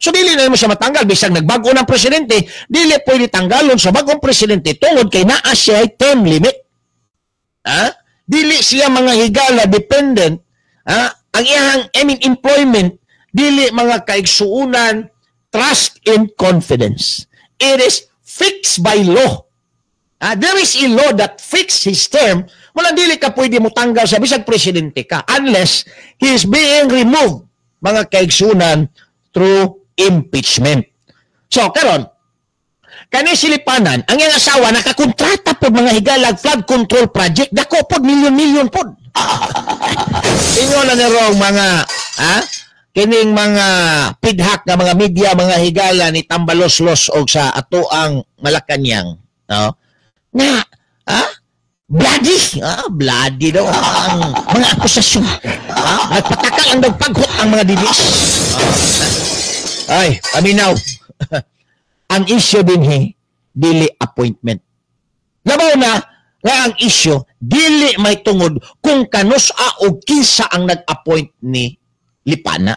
So dili na mo siya matanggal bisag nagbago ng presidente, dili pwede tanggalon sa bagong presidente tungod kay naa siya term limit. Ha? Dili siya, mga higala, dependent, ha? Ang iyang, I mean, employment dili, mga kaigsuunan, trust and confidence. It is fixed by law. Ah, there is a law that fix his term. Wala, dili ka pwede mo tanggal sa bisag presidente ka unless he is being removed, mga kaigsunan, through impeachment. So, karon, kani si Lipana, ang iyang asawa nakakontrata pod, mga higalag, flood control project, dako pod, milyon-milyon pod. Ingon na nirong mga kining mga pidhak nga mga media, mga higala, ni Tambaloslos og sa atoang Malacanang, no, nga bloody, bloody daw ang mga akusasyon, at pataka ang nagpaghot ang mga DDS. Ay, paminaw, ang issue dinhi dili appointment. Labaw na nga ang issue dili may tungod kung kanus-a o kinsa ang nag-appoint ni Lipana.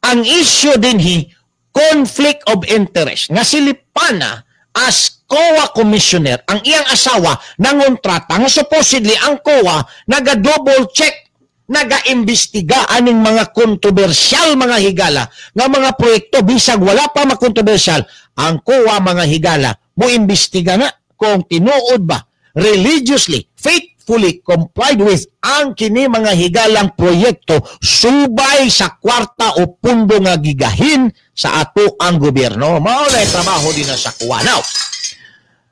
Ang issue dinhi, conflict of interest nga si Lipana as COA commissioner, ang iyang asawa nangontrata nga supposedly ang COA naga-double check, Nagaimbestiga aning mga kontrobersyal mga higala nga mga proyekto bisag wala pa makontrobersyal ang COA mga higala mo imbestiga na kung tinuod ba religiously, faithfully complied with ang kini mga higalang proyekto subay sa kwarta o pundo nga gigahin sa ato ang gobyerno. Mao na trabaho din na sa COA. Now,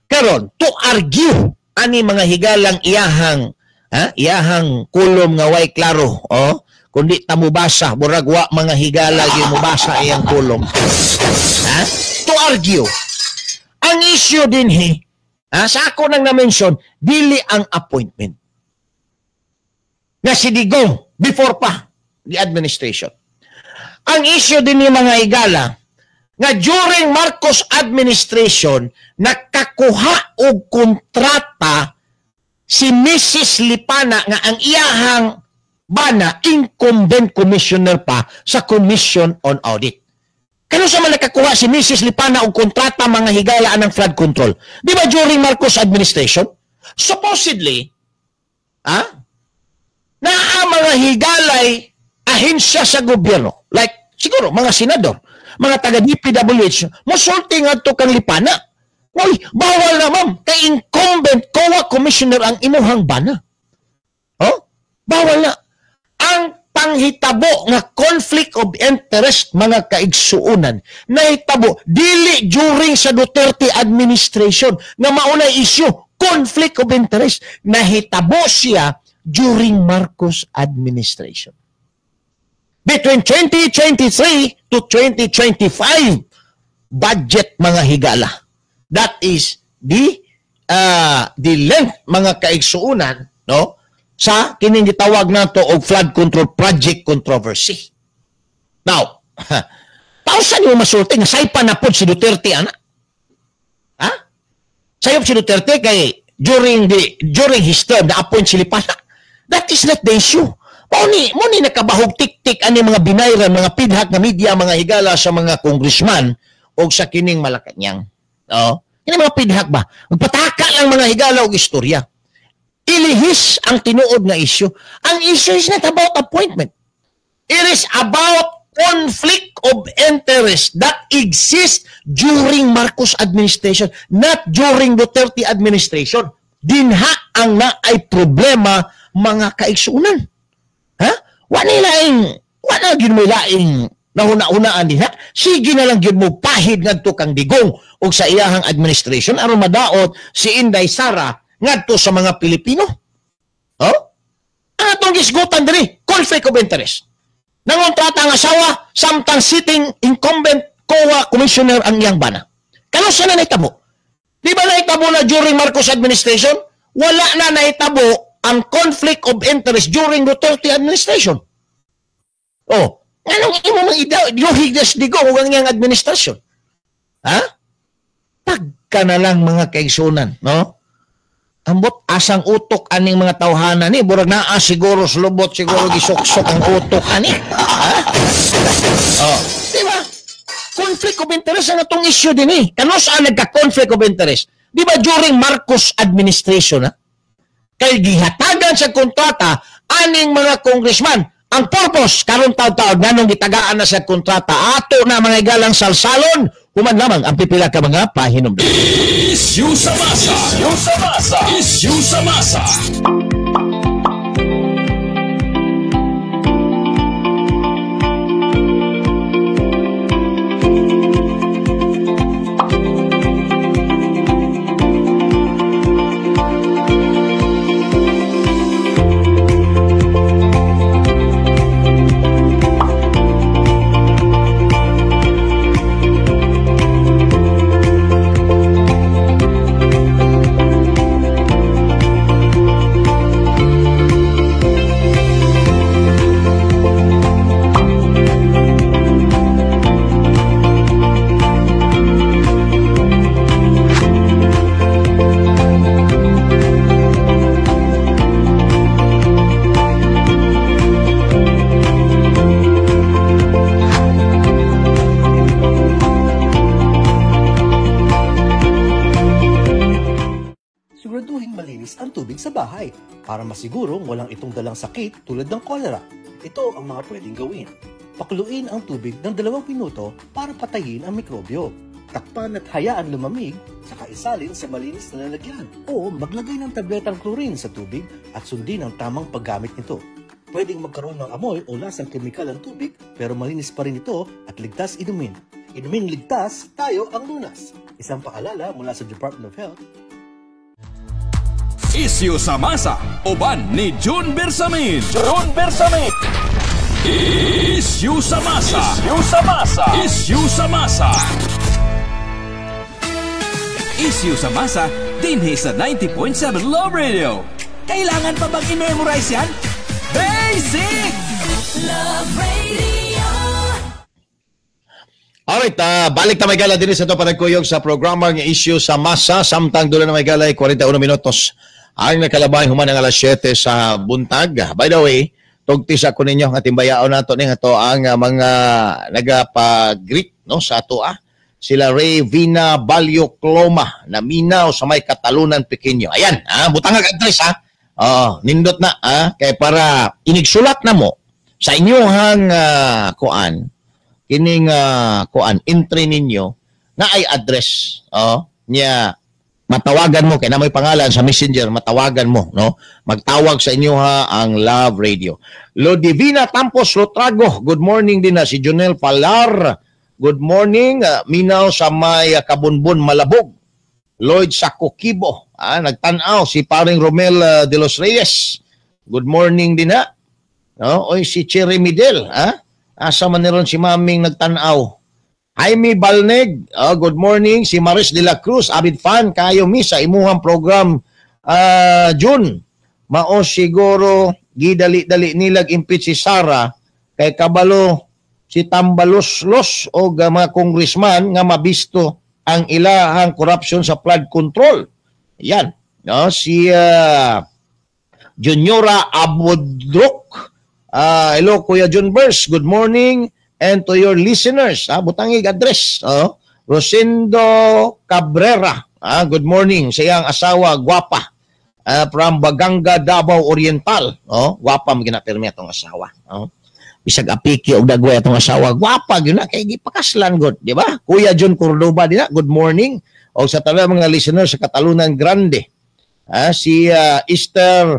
karon to argue ani mga higalang iyahang iyahang kulom nga way klaro, oh, kundi ta mubasa, murag wa mga higala gyud mubasa iyang kulom. Ha? To argue ang issue dinhi, sa ako nang na-mention, dili ang appointment nga si Digong before pa the administration. Ang issue din ni mga higala nga during Marcos administration nakakuha og kontrata si Mrs. Lipana nga ang iyahang bana incumbent commissioner pa sa Commission on Audit. Kano sa man nakakuha si Mrs. Lipana og kontrata mga higala ng flood control? Di ba during Marcos administration? Supposedly, naa mga higalay ahensya sa gobyerno. Like, siguro, mga senador, mga taga DPWH, mosulti ngadto kang Lipana. Uy, bawal na ma'am, kay incumbent COA commissioner ang imuhang bana. Oh? Bawal na. Ang panghitabo nga conflict of interest mga kaigsuonan nahitabo dili during sa Duterte administration nga maunay issue conflict of interest, nahitabo siya during Marcos administration. Between 2023 to 2025 budget mga higala. That is the length mga kaigsuonan, no, sa kining gitawag nato og flood control project controversy. Now, pausan mo masulti nga saypa na pod si Duterte ana. Ha? Sayop si Duterte kay during his term na appoint si Lipana. That is not the issue. Mo ni nakabahog tik-tik ani mga binayran, mga pidhak nga media mga higala sa mga congressman og sa kining Malacañang. Oh, kini mga pidhak ba? Magpataka lang mga higala og istorya. Ilihis ang tinuod nga issue. Ang issue is not about appointment. It is about conflict of interest that exists during Marcos administration, not during Duterte administration. Dinha ang naay problema mga kaigsunan. Ha? Wa na gyud mo laing nahuna-hunaan dinha. Sige na lang gyud mo pahid ngadto kang Digong og sa iyahang administration aron madaot si Inday Sara ngadto sa mga Pilipino. Oh? Ang atong gisgutan diri, conflict of interest. Nangontrata ang asawa samtang sitting incumbent COA commissioner ang iyang bana. Kano sa na nahitabo? Di ba nahitabo na during Marcos administration? Wala na nahitabo ang conflict of interest during Duterte administration. Oh, anong imo mang iduhig Digong ug ang iyang administrasyon? Ha? Pagka na lang mga kaigsunan, no? Ambot asang utok aning mga tawhana ni, burag naa siguro slubot, siguro gisuksok ang utok ani. Ha? Oh, di ba? Conflict of interest ang atong issue din eh. Kano saan nagka-conflict of interest? Di ba during Marcos administration, ha? Kay gihatagan sa kontrata aning mga congressman. Ang purpose karon taud-taud nganong gitagaan na sa kontrata ato na mga igalang salsalon human lamang ang pipila ka mga pahinumdum. Issue sa masa. Issue sa masa. Issue sa masa. sa bahay para masigurong walang itong dalang sakit tulad ng cholera. Ito ang mga pwedeng gawin. Pakuluin ang tubig ng 2 minuto para patayin ang mikrobyo. Takpan at hayaan lumamig, saka isalin sa malinis na lalagyan. O maglagay ng tabletang chlorine sa tubig at sundin ang tamang paggamit nito. Pwedeng magkaroon ng amoy o lasang kemikal ang tubig, pero malinis pa rin ito at ligtas inumin. Inumin ligtas, tayo ang lunas. Isang paalala mula sa Department of Health. Isyu sa masa, uban ni June Bersamin. June Bersamin. Isyu sa masa. Isyu sa masa. Isyu sa masa. Isyu sa masa, dinhi sa 90.7 Love Radio. Kailangan pa bang i-memorize yan? Basic! Love Radio. Alright, balik ta, mga higala, dinhi sa atong panagkuyog sa programang Issue sa Masa, samtang dula na, mga higala, 41 minutos ang nakalabay human ang alas 7 sa buntag. By the way, tugti sa ko ninyo nga timbayaon nato ning ato ang mga nagapa-greet, no, sa ato ah. Sila Ray Vina Balyo Cloma na minaw sa may Katalunan Pequeño. Ayan, butangag address ha. Oh, nindot na ah, kay para inigsulat na mo sa inyuhang kuan kining kuan entry ninyo na ay address, oh, niya matawagan mo kay na may pangalan sa Messenger, matawagan mo, no, magtawag sa inyo ha ang Love Radio. Lodivina Tampos Lotrago, good morning din na. Si Junel Palar, good morning, minaw sa may Kabunbun, Malabog. Lloyd Sakokibo, nagtan-aw. Si paring Romel de los Reyes, good morning din na, no. Oy, si Cherry Midel, asa man ni si maming nagtan-aw? Jaime Balneg, oh, good morning. Si Maris de la Cruz, avid fan kayo mi sa imuhang program, June. Mao siguro gidali-dali nilag impeach si Sara kay kabalo si Tambaloslos o mga congressman nga mabisto ang ilahang corruption sa flood control. Yan. No, si Juniora Abodrok. Hello, Kuya John Bers. Good morning and to your listeners. Butangig address. Oh. Rosendo Cabrera. Good morning. Sa iyang asawa, Guapa. From Baganga, Davao Oriental. Oh, guwapa mo gina pirmi atong asawa. Oh. Bisag apiki og dagway atong asawa, gwapa gyud na kay gipakaslan gud, di ba? Kuya John Cordoba din na, good morning. O sa tanan mga listeners sa Katalunan Grande. Si Esther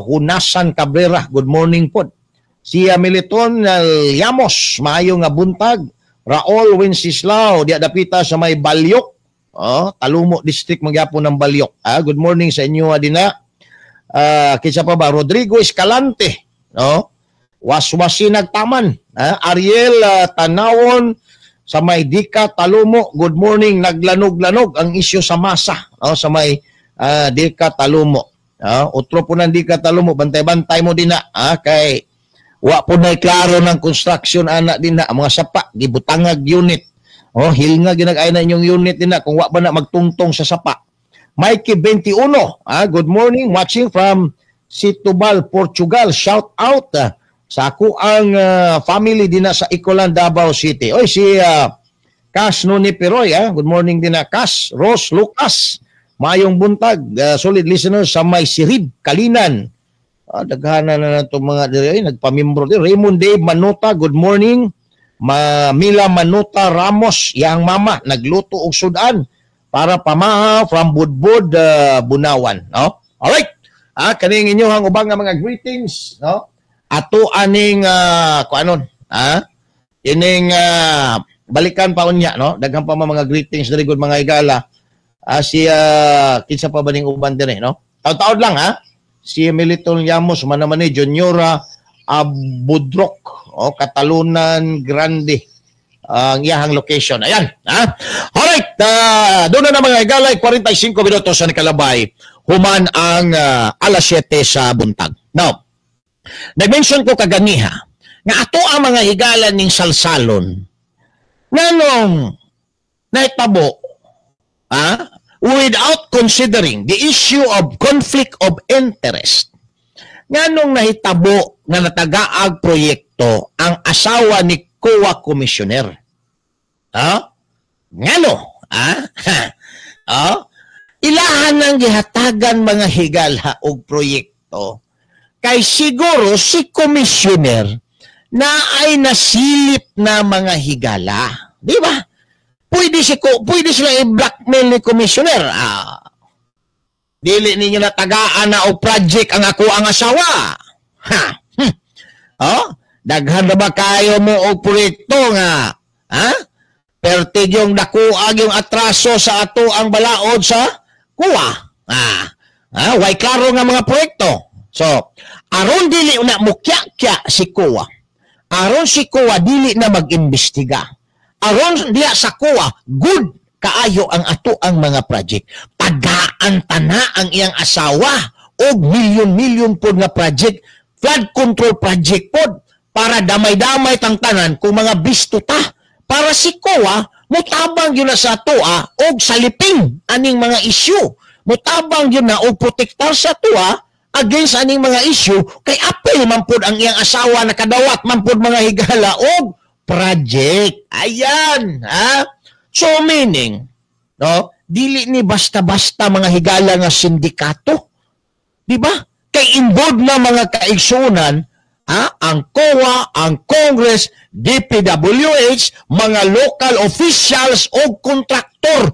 Hunasan Cabrera, good morning pod. Si Militon Llamos, maayo nga buntag. Raol Wenceslao, diya dapita sa may Balyok. Oh, Talumo District magyapon ng Balyok. Good morning sa inyo dinha. Kinsa pa ba? Rodrigo Escalante, no? Waswasi nagtaman. Ariel Tanawon sa may Dika Talumo, good morning. Naglanog-lanog ang isyu sa masa, no? Sa may Dika Talumo. Utro po ng Dika Talumo, bantay-bantay mo din na kay wa po na klaro ng construction ana din na ang mga sapa gibutangag unit. Oh, hilnga ginag-ay na inyong unit din na kung wa ba na magtungtong sa sapa. Mikey 21, good morning, watching from Situbal, Portugal. Shout out sa ako ang family din na sa Icolan, Davao City. Oy, si Cas Nuni Piroy, good morning din na Cas Rose Lucas. Mayong buntag, solid listener sa may Sirib, Kalinan. Daghanan na na itong mga diri ay nagpamimbro din. Raymond Dave Manuta, good morning. Mila Manuta Ramos, yang mama nagluto og sudan para pamaha from Budbud, Bunawan, no? Alright. Kaning inyohang ubang nga mga greetings, no? Ato aning kuanon, ining balikan pa unya, no? Daghan pa mga greetings diri gud, mga higala. Si kinsa pa ba ning uban diri, no? Taud-taud lang ha. Si Militon Llamos man naman ni Juniora Abudrok o Katalunan Grande ang iyahang location. Ayan, ha? Alright, doon na mga higalay, 45 minutos sa nakalabay human ang alas 7 sa buntag. Now, nag-mention ko kaganiha nga ato ang mga higala ning salsalon nganong naitabo without considering the issue of conflict of interest, nganong nahitabo nga natagaag proyekto ang asawa ni COA Commissioner? Ha? Ngano? Ha? Ha? Ilahan ang gihatagan, mga higala, og proyekto kay siguro si commissioner na ay nasilip na, mga higala. Di ba? Pwede sila i-blackmail ni commissioner. Ah, dili ninyo natagaan na og project ang ako ang asawa. Ha? Oh, daghan na ba kayo mo og proyekto nga? Ha? Pertig yung dakuag yung atraso sa ato ang balaod sa COA. Ah, ah, way klaro nga mga proyekto. So, aron dili na mukya-kya si COA. Aron si COA dili na mag-imbestiga. Aron diya sa COA, good kaayo ang ato ang mga project. Tagaan tana ang iyang asawa og milyon-milyon pod nga project, flood control project pod para damay-damay tang tanan kung mga bisto ta, para si COA mutabang yun na sa atoa og saliping aning mga issue. Mutabang yun na og protektar sa atoa against aning mga issue kay apil man pod ang iyang asawa, nakadawat man pod, mga higala, og project. Ayan, ha? So meaning, no, dili ni basta-basta, mga higala, nga sindikato. Di ba? Kay involved na, mga kaigsunan, ha, ang COA, ang Congress, DPWH, mga local officials o kontraktor.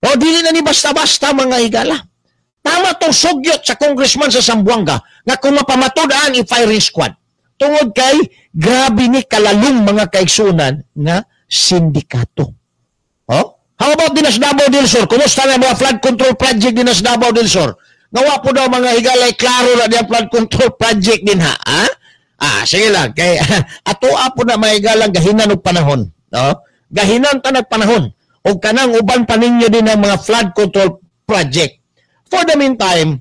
O dili na ni basta-basta, mga higala. Tama tong sugyot sa congressman sa Zamboanga nga kung mapamatud-an, i-firing squad. Tungod kay grabe ni kalalong, mga kaigsunan, nga sindikato. Oh? How about dinas Davao del Sur? Kumusta na mga flood control project dinas Davao del Sur? Nga wa po daw, mga higalay, klaro na diyan flood control project din ha. Ha? Ah, sige lang kay ato po na, mga higalang, gahinan og panahon, no? Gahinan ta nag panahon og kanang uban pa ninyo din ang mga flood control project. For the meantime,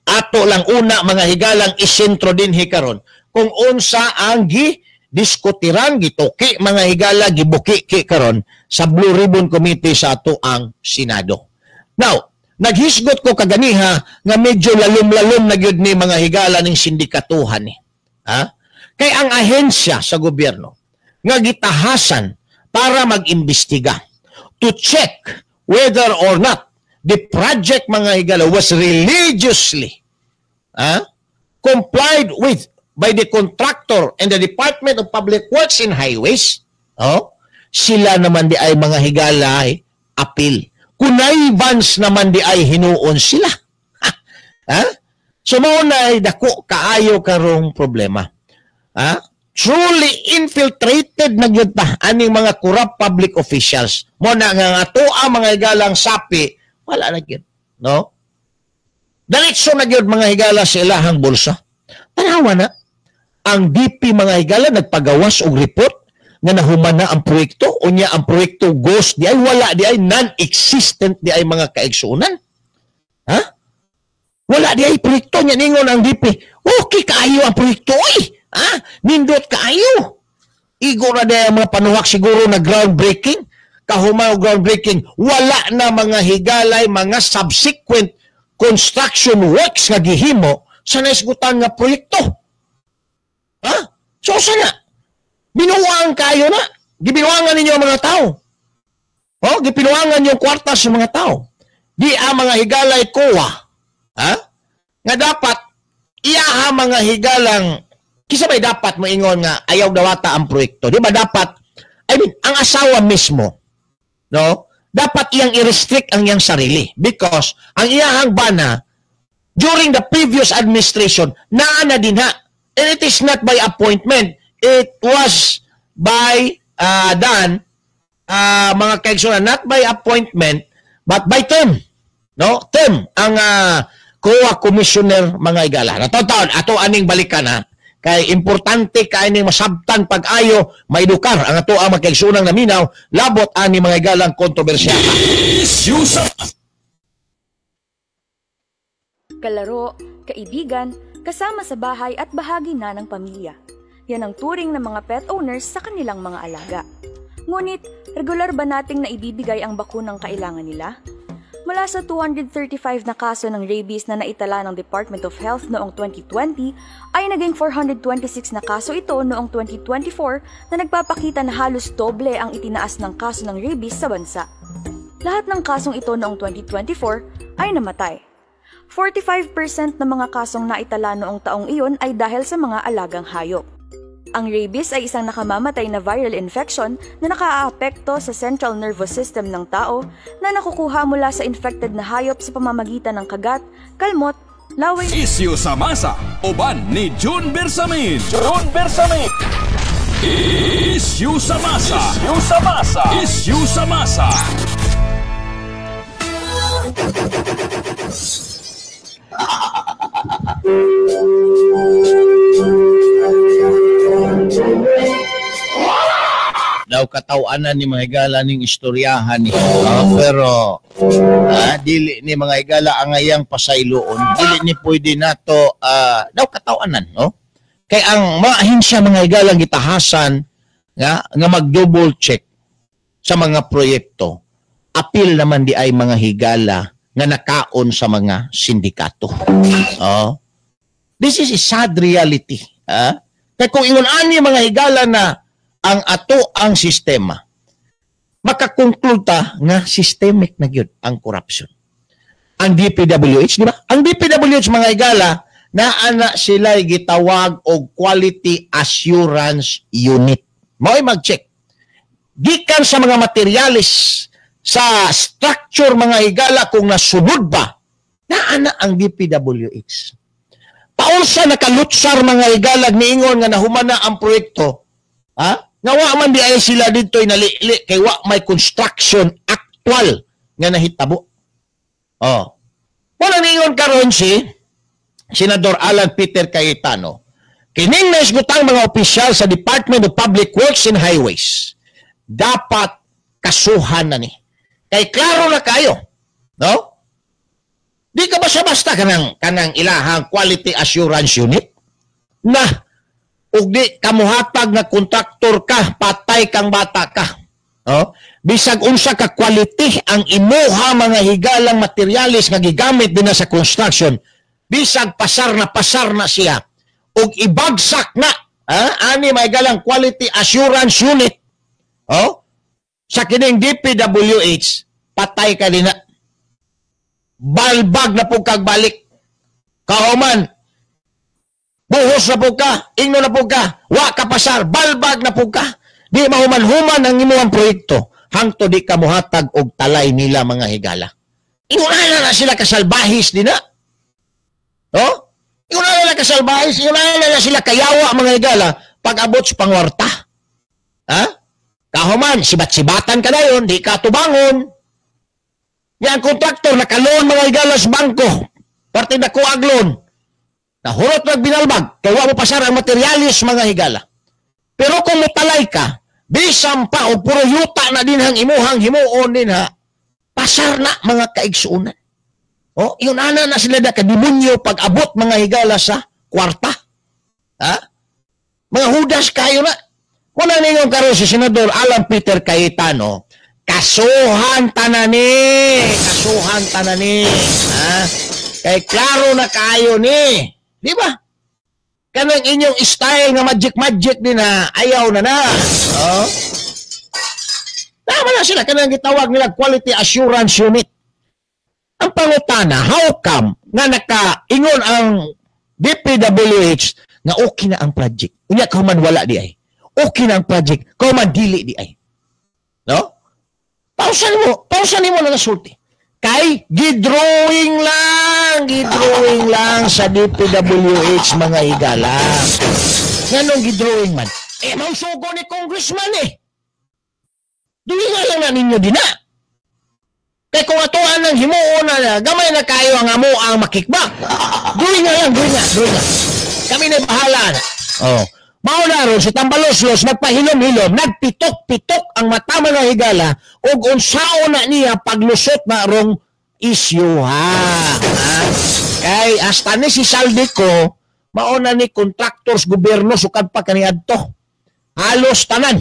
ato lang una, mga higalang, isentro din karon kung unsa ang gi diskutiran, gituki, mga higala, gibuki karon sa Blue Ribbon Committee sa ato ang Senado. Now, naghisgot ko kaganiha nga medyo lalom-lalom na gyud ni, mga higala, ning sindikatuhan ni. Ha? Kay ang ahensya sa gobyerno nga gitahasan para mag-imbestiga to check whether or not the project, mga higala, was religiously complied with by the contractor and the Department of Public Works and Highways, oh, sila naman di ay, mga higala, ay appeal. Connivance naman di ay hinuon sila. Ha? So mao na ay dako kaayo karong problema. Ha? Truly infiltrated na gyud ta aning mga corrupt public officials. Mo na nga nga atoa, mga higalang sapi, wala na gyud, no? Diretso na gyud, mga higala, sa ilahang bulsa. Tanawa na ang DP, mga higala, nagpagawas og report nga nahuman na ang proyekto, unya ang proyekto ghost di ay, wala di ay, non-existent di ay, mga kaigsunan. Ha? Wala di ay proyekto niya, ningon ang DP. Okay kaayo ang proyekto oy. Ha? Nindot kaayo. Igo na di ang mga panuhak siguro na groundbreaking. Kahuman og groundbreaking, wala na, mga higalay, mga subsequent construction works nga gihimo sa naisgutan nga proyekto. Ha? So sana binuwang kayo na. Gibinuangan ninyo ang mga tao. Oh, gipinuangan yung kwarta sa mga tao. Di ang mga higalay COA. Ha? Nga dapat iyaha, mga higalang, kisa may dapat moingon nga ayaw dawata ang proyekto. Di ba dapat, I mean, ang asawa mismo, no? Dapat iyang i-restrict ang iyang sarili because ang iyahang bana during the previous administration naa na din ha. And it is not by appointment. It was by done, mga kaigsunan, not by appointment but by term. No? Term ang COA commissioner, mga higala. Nataon ato aning balikan ha. Kay importante kay ning masabtan pag-ayo, maedukar ang ato ang mga naminaw labot ani, mga higalang, kontrobersiya. Issue sa Kalaro, kaibigan, kasama sa bahay at bahagi na ng pamilya. Yan ang turing ng mga pet owners sa kanilang mga alaga. Ngunit, regular ba nating naibibigay ang bakunang kailangan nila? Mula sa 235 na kaso ng rabies na naitala ng Department of Health noong 2020, ay naging 426 na kaso ito noong 2024 na nagpapakita na halos doble ang itinaas ng kaso ng rabies sa bansa. Lahat ng kasong ito noong 2024 ay namatay. 45% ng mga kasong naitala noong taong iyon ay dahil sa mga alagang hayop. Ang rabies ay isang nakamamatay na viral infection na nakaaapekto sa central nervous system ng tao na nakukuha mula sa infected na hayop sa pamamagitan ng kagat, kalmot, laway. Isyu sa masa, uban ni June Bersamin. June Bersamin. Isyu sa masa. Isyu sa masa. Isyu sa masa. Daw katawanan ni mga higala ning istoryahan ni. Pero dili ni mga higala ang ayang pasayloon. Dili ni pwede nato daw katawanan, no? Kay ang mga ahensya mga higala gitahasan nga mag-double check sa mga proyekto. Apil naman di ay mga higala nga nakaon sa mga sindikato. Oh. This is a sad reality. Kay kung ingon ani mga higala na ang ato ang sistema, makakonklude ta nga systemic na gyud ang corruption. Ang DPWH, di ba? Ang DPWH mga higala, naana sila gitawag og Quality Assurance Unit. Mao'y mag-check. Gikan sa mga materialis, sa structure mga higala kung nasunod ba, naana ang DPWH. Paunsa nakalutsar mga higala niingon nga nahumana ang proyekto, ha? Nga wa man di ay sila dito nalili kay wa may construction actual nga nahitabo. Oh. Wala niingon karon si Senador Alan Peter Cayetano. Kining naisgutang mga opisyal sa Department of Public Works and Highways dapat kasuhan na ni. Kay klaro na kayo, no? Di ka basta-basta kanang ilahang Quality Assurance Unit na ug di kamuhatag nga kontraktor ka, patay kang bata ka. No? Bisag unsa ka quality ang imuha mga higalang materyales nga gigamit din na sa construction, bisag pasar na siya ug ibagsak na ani may galang Quality Assurance Unit. Oh? Sa kining DPWH, patay ka din na. Balbag na po kag balik. Kahuman, buhos na po ka, ingno na po ka, wa ka pasar, balbag na po ka. Di mahuman-human ang imuhang proyekto, hangto di ka muhatag og talay nila mga higala. Inguna na sila kasalbahis din na. No? Inguna na kasalbahis, inguna na sila kayawa mga higala pag abot sa pangwarta. Ha? Kahuman, sibat-sibatan ka na yun, di ka tubangon. Yan kontraktor, nakaloon mga higala sa bangko, parte na kuag loan. Nahurot nagbinalbag, kaya wa mo pasar ang materialis mga higala. Pero kung mutalay ka, bisan pa o puro yuta na din hang imuhang himuon din ha, pasar na mga kaigsuunan. O, yun ana na sila na kadimonyo pag abot mga higala sa kwarta. Ha? Mga hudas kayo na. Wala ninyong karon si Senador Alan Peter Cayetano, kasuhan tanani, kasuhan tanani. Ha? Kay klaro na kayo ni. Di ba? Kanang inyong style nga magic-magic din na ayaw na na. Oh. Tama na sila. Kanang gitawag nila Quality Assurance Unit. Ang pangutana, how come nga nakaingon ang DPWH nga okay na ang project? Unya kauman wala di ay. Okay na ang project, kauman dili di ay. No? Pausan mo na nasulti. Kay gidrawing lang sa DPWH mga higala. Nganong gidrawing man? Eh, mausugo ni congressman eh. Duwi nga lang na ninyo din na. Kay kung atuan ng himuon na, gamay na kayo ang amo ang makikbak. Duwi nga lang, duwi nga. Kami na bahala na. Oh. Mao na ron si Tambaloslos nagpahilom-hilom, nagpitok-pitok ang mata mga higala ug unsaon na niya paglusot na rong isyu ha. Kay hasta ni si Saldico mao na ni contractors gobyerno sukad pa kaniadto. Halos tanan.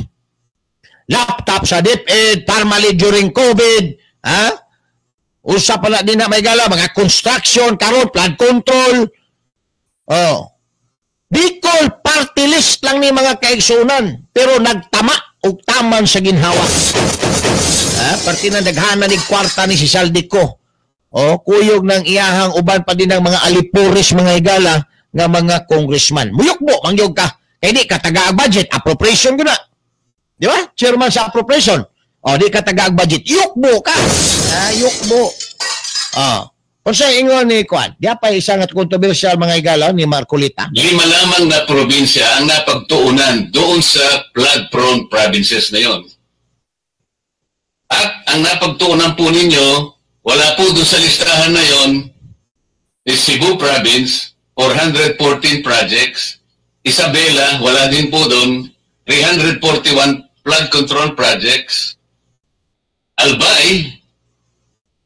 Laptop sa DepEd, Parmalee during COVID, ha? Usa pa na din na may gala mga construction karon flood control. Oh. Bicol party list lang ni mga kaigsunan pero nagtama og taman sa ginhawa. Ha? Parte na daghana ni kwarta ni si Zaldy Co. O, kuyog ng iyahang uban pa din ng mga alipuris, mga higala, nga mga congressman. Muyukbo, mangyog ka. Kaya di ka taga budget, appropriation ko na. Di ba? Chairman sa appropriation. O, di ka taga budget. Yukbo ka. Ah, yukbo. O. Kung sa ingon ni Kwan, di pa isang at controversial, mga higala, ni Marcoleta. Lima lamang na probinsya ang napagtuunan doon sa flood-prone provinces na yon. At ang napagtuunan po ninyo, wala po doon sa listahan na yon, is Cebu Province, 414 projects. Isabela, wala din po doon, 341 flood control projects. Albay,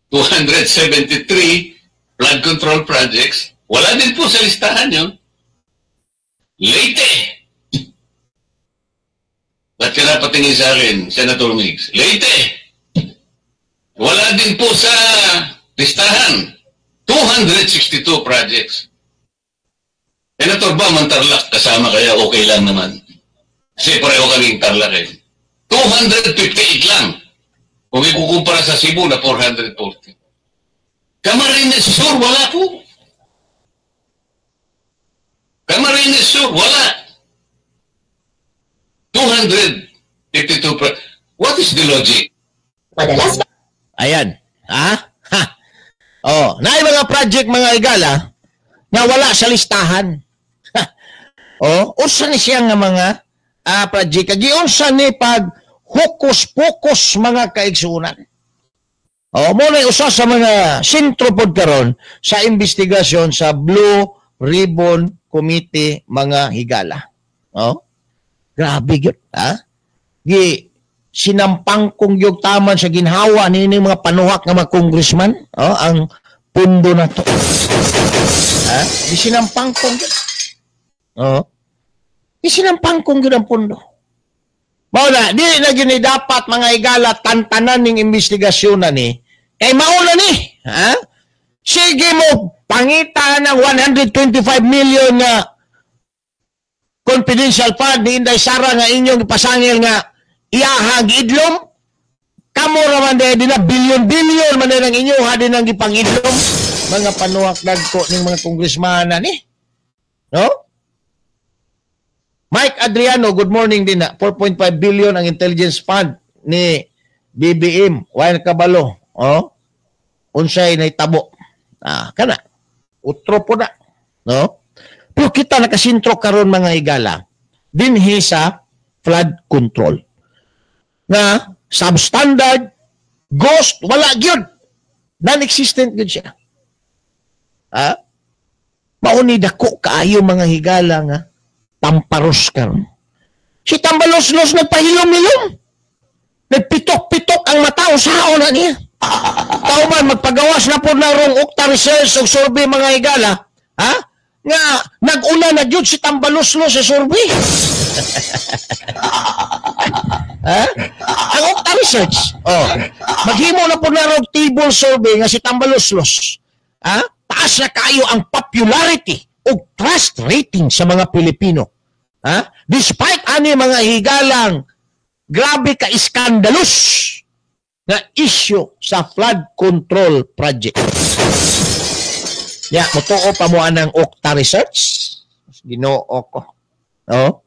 273 flood control projects. Wala din po sa listahan yun. Leyte! Ba't ka napatingin sa akin, Senator Migz? Leyte! Wala din po sa listahan. 262 projects. Senator ba, man Tarlac, kasama kaya okay lang naman. Kasi pareho kaming Tarlac eh. 258 lang. Kung ikukumpara sa Cebu na 440. Camarines Sur, wala po. Camarines Sur, wala. 252. What is the logic? Madalas Ayan. Ha? Ha. Oh, na mga project, mga igala, nga wala sa listahan. Ha. Oh, unsa ni siya nga mga project? Giunsa ni pag hukus-pokus, mga kaigsunan. Oh, mo na usa sa mga sentro pod karon sa investigasyon sa Blue Ribbon Committee, mga higala. Oh. Grabe gyud, ha? Gi sinampang kong yung taman sa ginhawa ni mga panuhak nga mga congressman, oh, ang pundo na to. Ha? Di sinampang kong gyud. Oh. Di sinampang kong gyud ang pundo. Mao na, di na gini dapat, mga igala, tantanan ning investigasyon na ni. Kay mauna ni, ha? Sige mo, pangita ng 125 million nga confidential fund ni Inday Sara nga inyong ipasangil nga iyaha giidlom. Kamo raman di na bilyon-bilyon man ang inyo ha din ang gipangidlom. Mga panuhak dagko ning mga congressman na ni. No? Mike Adriano, good morning din na. 4.5 billion ang intelligence fund ni BBM. Why kabalo? Oh? Unsay nahitabo? Ah, kana. Utro po na. No? Pero kita nakasintro karon, mga higala, dinhi sa flood control. Nga substandard, ghost, wala gyud. Non-existent gyud siya. Ha? Mauni dako kaayo, mga higala, nga tamparos karon. Si Tambaloslos nagpahilom-hilom. Nagpitok-pitok ang mata usaon na niya. Tao man magpagawas na po na rong Okta Research og survey, mga higala, ha? Nga nag-una na gyud si Tambaloslos sa survey. Ha? Ang Okta Research, oh, maghimo na po na rong table survey nga si Tambaloslos. Ha? Taas na kaayo ang popularity o trust rating sa mga Pilipino. Ha? Despite ani, mga higalang, grabe ka iskandalos na issue sa flood control project. Ya, mutuo pa mo anang Okta Research? Ginoo ko. No?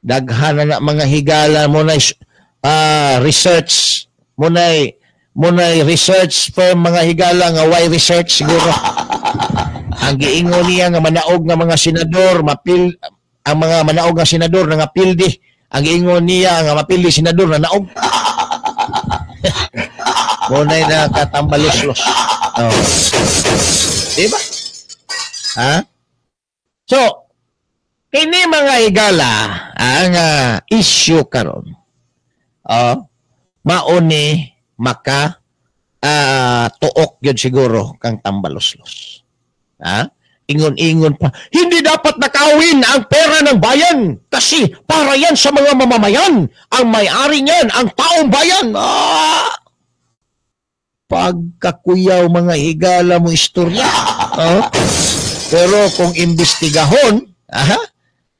Daghan na mga higala mo na research mo na research firm, mga higala, nga why research siguro. Ang giingon niya nga manaog nga mga senador, mapil ang mga manaog nga senador nga pildi. Ang giingon niya nga mapildi senador na naog. Mo na nakatambaloslos. Oh. Diba? Ha? So, kini, mga higala, ang issue karon. Oh, mauni maka tuok yun siguro kang Tambaloslos. Ha? Ingon-ingon pa, hindi dapat nakawin ang pera ng bayan kasi para yan sa mga mamamayan. Ang may-ari niyan, ang taong bayan. Ah! Pagkakuyaw, mga higala, mo istorya. Oh? Pero kung imbestigahon, aha,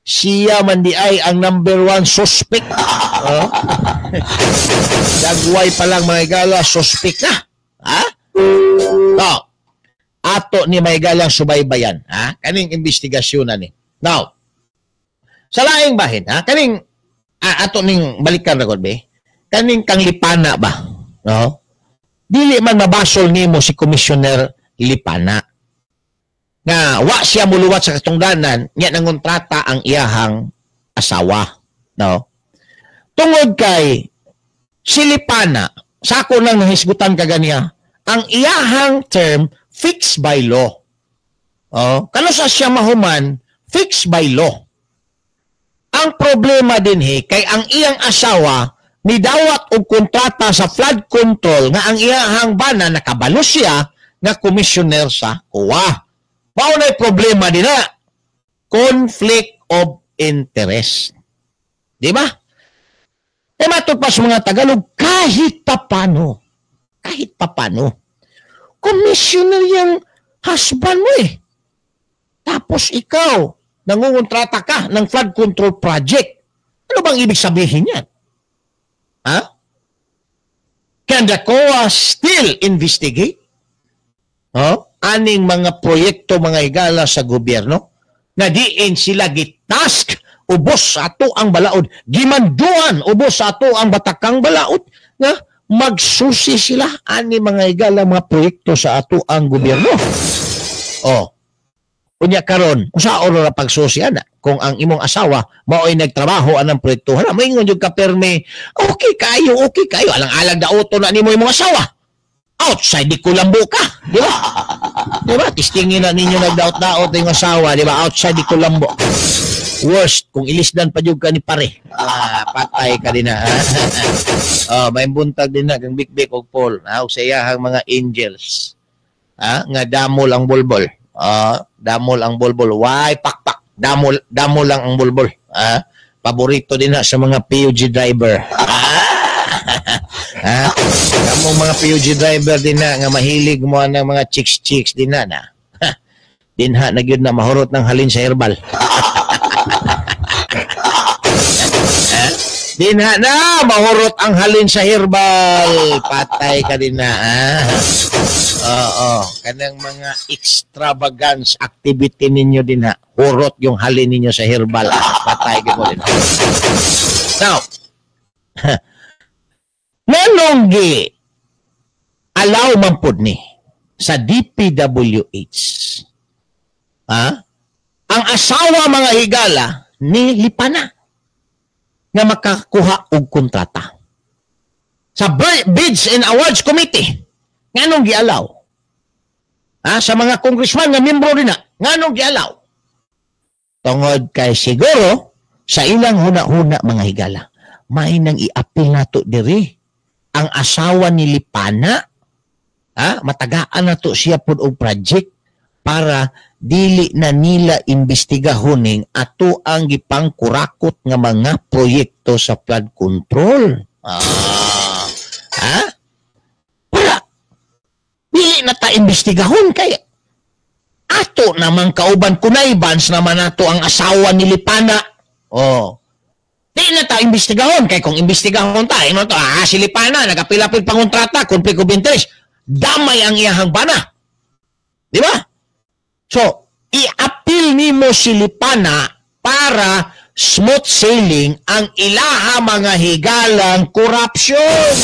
Siya man di ay ang number one suspect. Oh? Dagway pa lang, mga higala, suspect na. Ha? No. Ato ni mga higalang subaybayan. Ha? Kaning investigasyon na ni. Now, sa laing bahin, ha? Kaning, ato ning balikan na be? Kaning kang Lipana ba? No? Dili man mabasol nimo si Commissioner Lipana nga wa siya muluwat sa katungdanan nya nangontrata ang iyahang asawa, no? Tungod kay si Lipana, sa ako lang nahisgutan kaganiya, ang iyahang term fixed by law. Oh, kanusa siya mahuman, fixed by law. Ang problema dinhi kay ang iyang asawa nidawat og kontrata sa flood control nga ang iyahang bana nakabalo siya nga commissioner sa COA. Mao na'y problema din na. Conflict of interest. Di ba? E matod pa sa mga Tagalog, kahit papano, commissioner yung husband mo eh. Tapos ikaw, nangungontrata ka ng flood control project. Ano bang ibig sabihin yan? Ha? Can the COA still investigate? Huh? Aning mga proyekto, mga higala, sa gobyerno na diin sila gitask ubos sa ato ang balaod, gimanduan ubos sa ato ang batakang balaod nga magsusi sila ani, mga higala, mga proyekto sa ato ang gobyerno. Oh, unya karon usa oro ra pagsusi ana kung ang imong asawa mao'y nagtrabaho anang proyekto? Hala, moingon jud ka perme, "Okay kayo, okay kayo." Alang-alang dauto na nimo imong asawa, outside di kulambo ka, di ba? Di ba? Tistingin na ninyo nagdaot-daot yung asawa, di ba? Outside di kulambo. Worst, kung ilisdan pa jud ka ni pare. Ah, patay ka din na. Oh, may buntag din na kang Bikbik og Paul, ha, og sa iyahang mga angels. Ha, nga damol ang bulbol. Ah, damol ang bulbol. Why pakpak? Damol, damol lang ang bulbol. Ah, paborito din na sa mga PUG driver. Ah, ha? Kamong mga PUG driver din na nga mahilig mo ng mga chicks chicks din na na. Dinha na gyud na mahurot ng halin sa herbal. Dinha na mahurot ang halin sa herbal. Patay ka din na. Ha? Oo, kanang mga extravagance activity ninyo din ha. Hurot yung halin ninyo sa herbal. Patay ka mo din. Now, nganong gi allow man pud ni sa DPWH, ha? Ang asawa, mga higala, ni Lipana nga makakuha og kontrata sa Bids and Awards Committee? Nganong gialaw, ha? Sa mga congressman nga membro din na, nganong gialaw? Tungod kay siguro sa ilang huna-huna, mga higala, may nang i-appeal nato diri ang asawa ni Lipana, ha? Matagaan nato siya pud og project para dili na nila imbestigahoning ato ang gipangkurakot nga mga proyekto sa flood control. Ah, ha? Para dili na ta imbestigahon kay ato namang kauban, kunaybans naman nato ang asawa ni Lipana. Oh. Di na ta imbestigahon kay kung imbestigahon ta, ino to, ah, si Lipana nagapilapil pangontrata, conflict of interest, damay ang iyahang bana. Di ba? So, i-appeal nimo si Lipana para smooth sailing ang ilaha, mga higalang, corruption.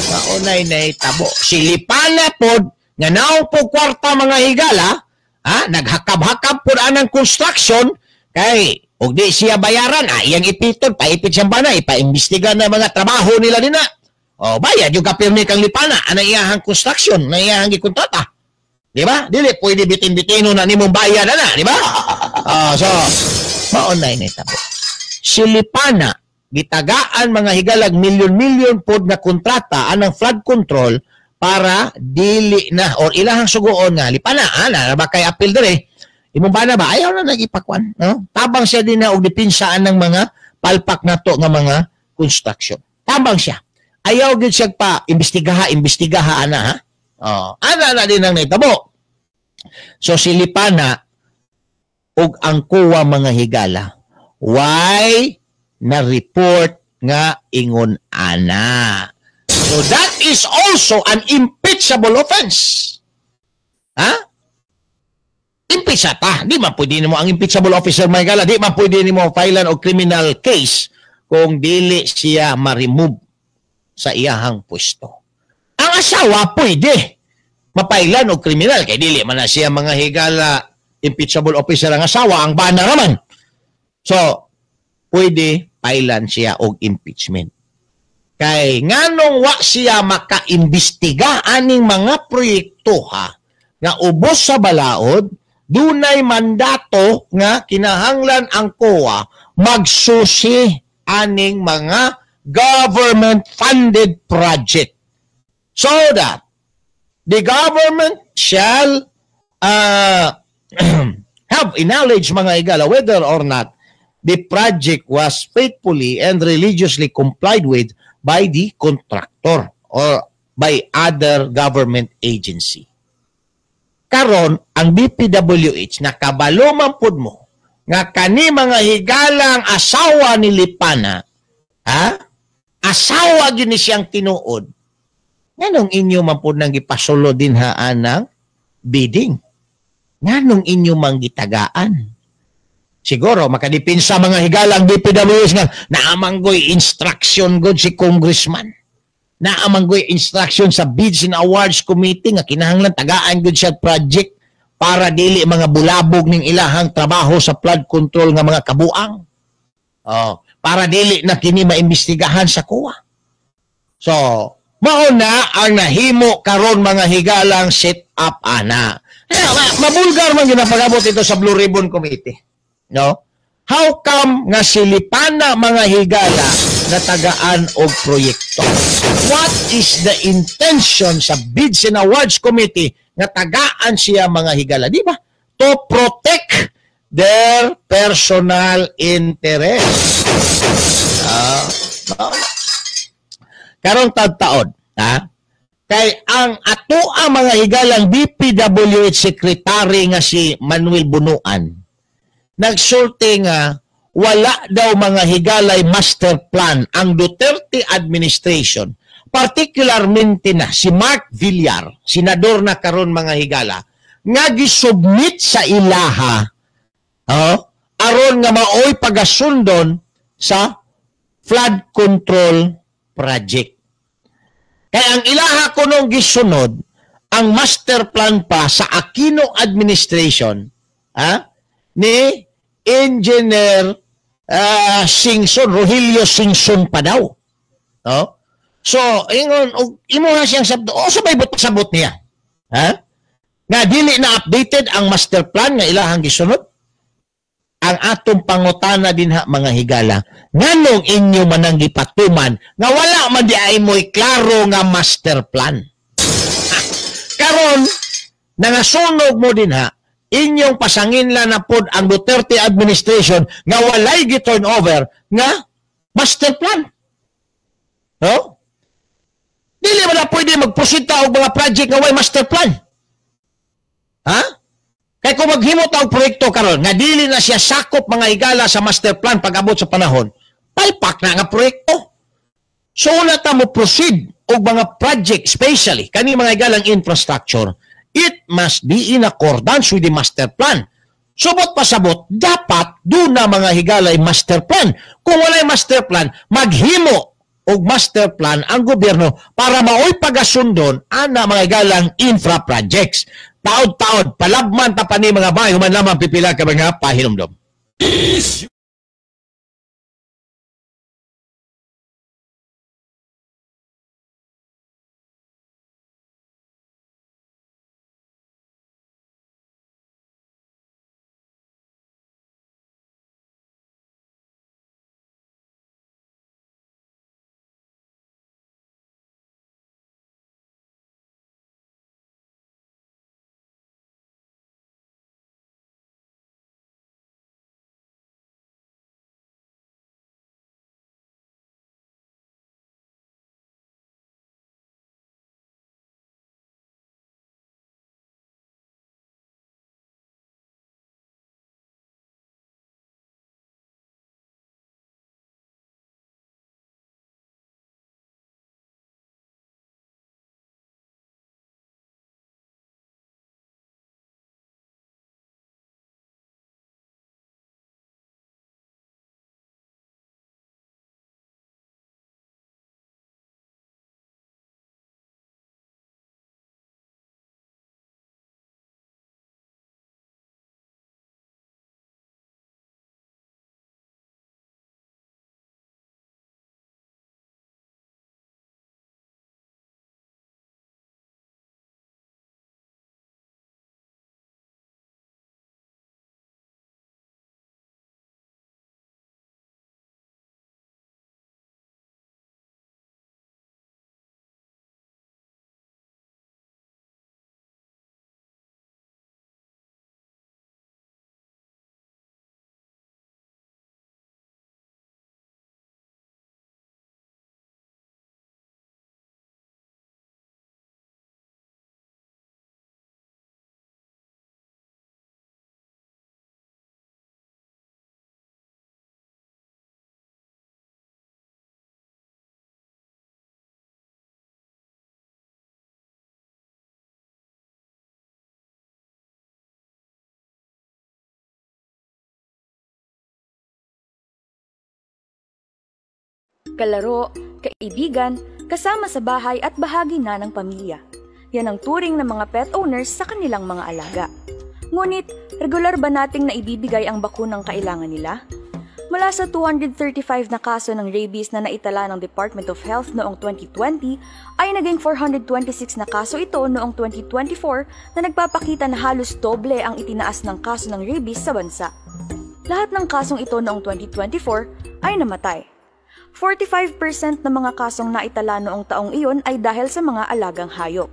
Maunay na itabo. Si Lipana pod, nga naong po kwarta, mga higala, ha, naghakab-hakab pod anang construction, kay og di siya bayaran, ah, iyang ipiton, paipit siyang bana, ipaimbestiga na mga trabaho nila din na. O, bayad yung kapirmi kang Lipana, anang iyahang construction, na iyahang gikontrata. Di ba? Dili pwede bitin-bitino na nimong bayad na, di ba? So, maunay na itabo. Si Lipana, gitagaan, mga higalag, milyon-milyon pod na kontrata anang flood control para dili na or ilahang sugoon nga Lipana, ana ba kay appeal dire imong bana ba, ayaw na nagipakwan, no? Tabang siya din na og depensa ng mga palpak nato nga mga construction. Tabang siya, ayaw gyud siya pa imbestigaha imbestigaha ana, ha. Oh, ana na din ang nahitabo. So si Lipana Ug ang COA, mga higala, why na report nga ingon ana? So that is also an impeachable offense. Ha? Impeach ta. Di man pwede nimo ang impeachable officer, mga higala. Di man pwede nimo filean og criminal case kung dili siya ma-remove sa iyahang pwesto. Ang asawa pwede mapailan og kriminal kay dili man na siya, mga higala, impeachable officer ang asawa, ang bana naman. So, pwede pailan siya og impeachment. Kay nganong wa siya makaimbestiga aning mga proyekto, ha, nga ubos sa balaod, dunay mandato nga kinahanglan ang COA magsusi aning mga government funded project so that the government shall have a knowledge, mga higala, whether or not the project was faithfully and religiously complied with by the contractor or by other government agency. Karon, ang DPWH, nakabalo man pud mo nga kani, mga higalang asawa ni Lipana, ha? Asawa gyud ni siyang tinuod. Nganong inyo man pud nang gipasulo dinha anang bidding? Nganong inyo mang gitagaan? Siguro makadipinsa, mga higalang DPWH, nga naamanggoy instruction god si congressman. Naamanggoy instruction sa Bids and Awards Committee nga kinahanglan tagaan gud siya project para dili mga bulabog ning ilahang trabaho sa flood control nga mga kabuang. Oh, para dili na kini maimbestigahan sa COA. So, mao na ang nahimo karon, mga higalang, set up ana. Eh, mabulgar man gyud ang pag-abot ito sa Blue Ribbon Committee. No? How come nga si Lipana, mga higala, natagaan og proyekto? What is the intention sa Bids and Awards Committee nga tagaan siya, mga higala? Di ba? To protect their personal interest. Ah, no? Karon taod, ha? Kay ang ato ang mga higalang DPWH secretary nga si Manuel Bunuan nagsulti nga wala daw, mga higalay, master plan ang Duterte administration, particularmente na si Mark Villar, senador na karon, mga higala, nga gisubmit sa ilaha, oh, aron nga maoy pagasundon sa flood control project. Kay ang ilaha kunong gisunod ang master plan pa sa Aquino administration, ha, ni Engineer Singson, Rogelio Singson pa daw. No? So, ingon, og imuha siyang sabto, o sa may sabot niya. Ha? Nga dili na updated ang master plan nga ilahang gisunod. Ang atong pangutana dinha, mga higala, nganong inyo manang gipatuman nga wala man di ay mo'y klaro nga master plan? Ha. Karon nangasunog mo dinha, inyong pasanginlan na pod ang Duterte administration nga walay gi-turn over nga master plan. No? Dili man na pwede magproceed ta og mga project nga way master plan. Ha? Kay kung maghimo ta og proyekto karon nga dili na siya sakop, mga higala, sa master plan pag-abot sa panahon, palpak na nga proyekto. So una ta mo proceed og mga project, especially kani, mga higalang infrastructure, it must be in accordance with the master plan. Subot pasabot, dapat duna, mga higalay, master plan. Kung walay master plan, maghimo og master plan ang gobyerno para maoy pagasundon ana, mga higalang infra projects. Taod-taod, palabman ta pa ni, mga bay, human lamang pipila ka mga pahinumdom. Kalaro, kaibigan, kasama sa bahay at bahagi na ng pamilya. Yan ang turing ng mga pet owners sa kanilang mga alaga. Ngunit, regular ba nating naibibigay ang bakunang kailangan nila? Mula sa 235 na kaso ng rabies na naitala ng Department of Health noong 2020, ay naging 426 na kaso ito noong 2024 na nagpapakita na halos doble ang itinaas ng kaso ng rabies sa bansa. Lahat ng kasong ito noong 2024 ay namatay. 45% ng mga kasong naitala noong taong iyon ay dahil sa mga alagang hayop.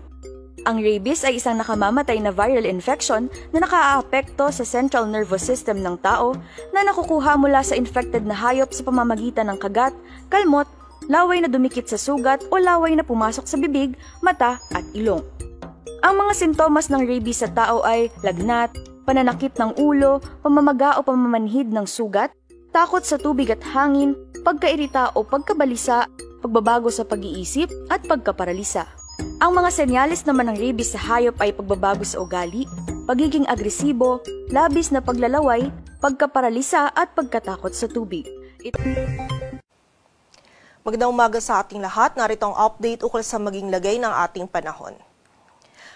Ang rabies ay isang nakamamatay na viral infection na nakaaapekto sa central nervous system ng tao na nakukuha mula sa infected na hayop sa pamamagitan ng kagat, kalmot, laway na dumikit sa sugat o laway na pumasok sa bibig, mata at ilong. Ang mga sintomas ng rabies sa tao ay lagnat, pananakit ng ulo, pamamaga o pamamanhid ng sugat, takot sa tubig at hangin, pagkairita o pagkabalisa, pagbabago sa pag-iisip at pagkaparalisa. Ang mga senyales naman ng rabies sa hayop ay pagbabago sa ugali, pagiging agresibo, labis na paglalaway, pagkaparalisa at pagkatakot sa tubig. Magandang umaga sa ating lahat. Narito ang update ukol sa maging lagay ng ating panahon.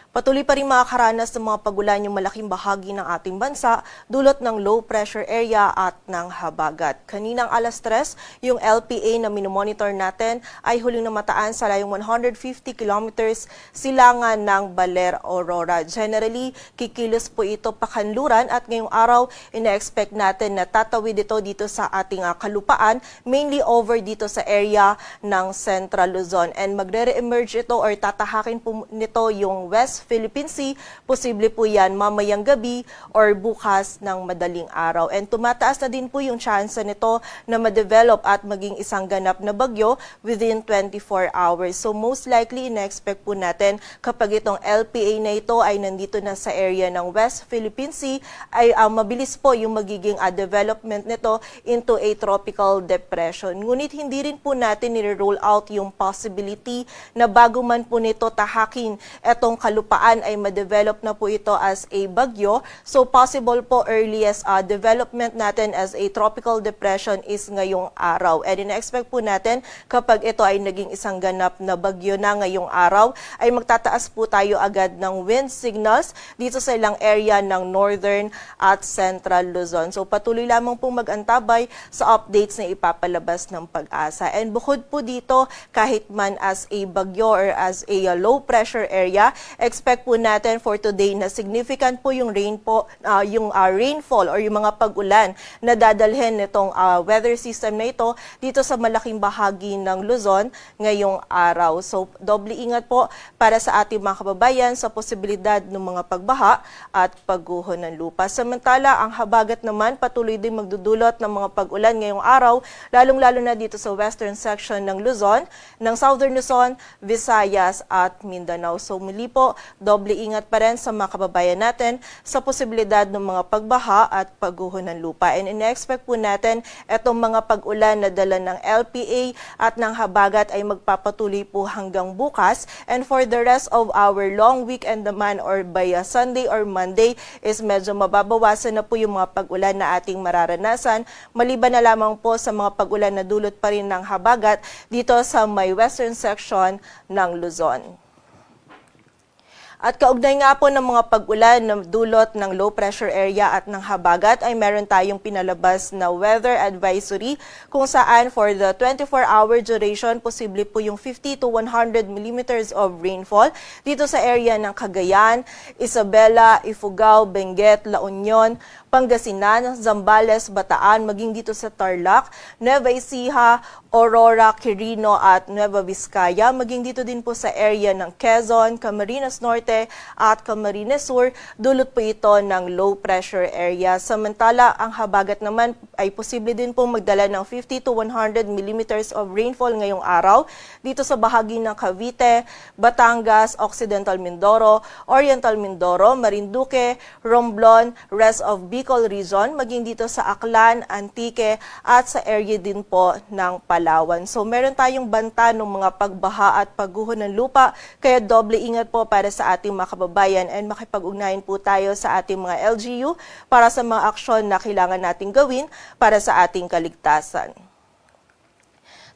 Patuloy pa rin makakaranas ng mga pagulan yung malaking bahagi ng ating bansa dulot ng low pressure area at ng habagat. Kaninang alas 3, yung LPA na minomonitor natin ay huling namataan sa layong 150 kilometers silangan ng Baler, Aurora. Generally, kikilos po ito pakanluran at ngayong araw, ina-expect natin na tatawid ito dito sa ating kalupaan, mainly over dito sa area ng Central Luzon. And magre-re-emerge ito or tatahakin po nito yung West Philippine Sea, posible po yan mamayang gabi or bukas ng madaling araw. And tumataas na din po yung chance nito na ma-develop at maging isang ganap na bagyo within 24 hours. So most likely, ina-expect po natin kapag itong LPA na ito ay nandito na sa area ng West Philippine Sea, ay mabilis po yung magiging development nito into a tropical depression. Ngunit hindi rin po natin nire-rule out yung possibility na bago man po nito tahakin etong kalupaan ay ma-develop na po ito as a bagyo. So possible po earliest development natin as a tropical depression is ngayong araw. And ina-expect po natin kapag ito ay naging isang ganap na bagyo na ngayong araw, ay magtataas po tayo agad ng wind signals dito sa ilang area ng Northern at Central Luzon. So patuloy lamang pong mag-antabay sa updates na ipapalabas ng PAGASA. And bukod po dito, kahit man as a bagyo or as a low pressure area, expect po natin for today na significant po yung rainfall or yung mga pag-ulan na dadalhin nitong weather system na ito dito sa malaking bahagi ng Luzon ngayong araw. So doble ingat po para sa ating mga kababayan sa posibilidad ng mga pagbaha at pagguho ng lupa. Samantala, ang habagat naman patuloy din magdudulot ng mga pag-ulan ngayong araw, lalong-lalo na dito sa western section ng Luzon, ng Southern Luzon, Visayas at Mindanao. So muli po, doble ingat pa rin sa mga kababayan natin sa posibilidad ng mga pagbaha at pagguho ng lupa. And ina-expect po natin itong mga pag-ulan na dala ng LPA at ng habagat ay magpapatuloy po hanggang bukas. And for the rest of our long weekend naman or by Sunday or Monday is medyo mababawasan na po yung mga pag-ulan na ating mararanasan. Maliban na lamang po sa mga pag-ulan na dulot pa rin ng habagat dito sa may western section ng Luzon. At kaugnay nga po ng mga pag-ulan na dulot ng low pressure area at ng habagat ay meron tayong pinalabas na weather advisory kung saan for the 24-hour duration, posible po yung 50 to 100 millimeters of rainfall dito sa area ng Cagayan, Isabela, Ifugao, Benguet, La Union, Pangasinan, Zambales, Bataan, maging dito sa Tarlac, Nueva Ecija, Aurora, Quirino at Nueva Vizcaya, maging dito din po sa area ng Quezon, Camarines Norte at Camarines Sur, dulot po ito ng low pressure area. Samantala, ang habagat naman ay posible din pong magdala ng 50 to 100 millimeters of rainfall ngayong araw dito sa bahagi ng Cavite, Batangas, Occidental Mindoro, Oriental Mindoro, Marinduque, Romblon, rest of Bicol region, maging dito sa Aklan, Antique at sa area din po ng Palawan. So meron tayong banta ng mga pagbaha at pagguho ng lupa, kaya doble ingat po para sa ating mga kababayan and makipag-ugnayan po tayo sa ating mga LGU para sa mga aksyon na kailangan nating gawin para sa ating kaligtasan.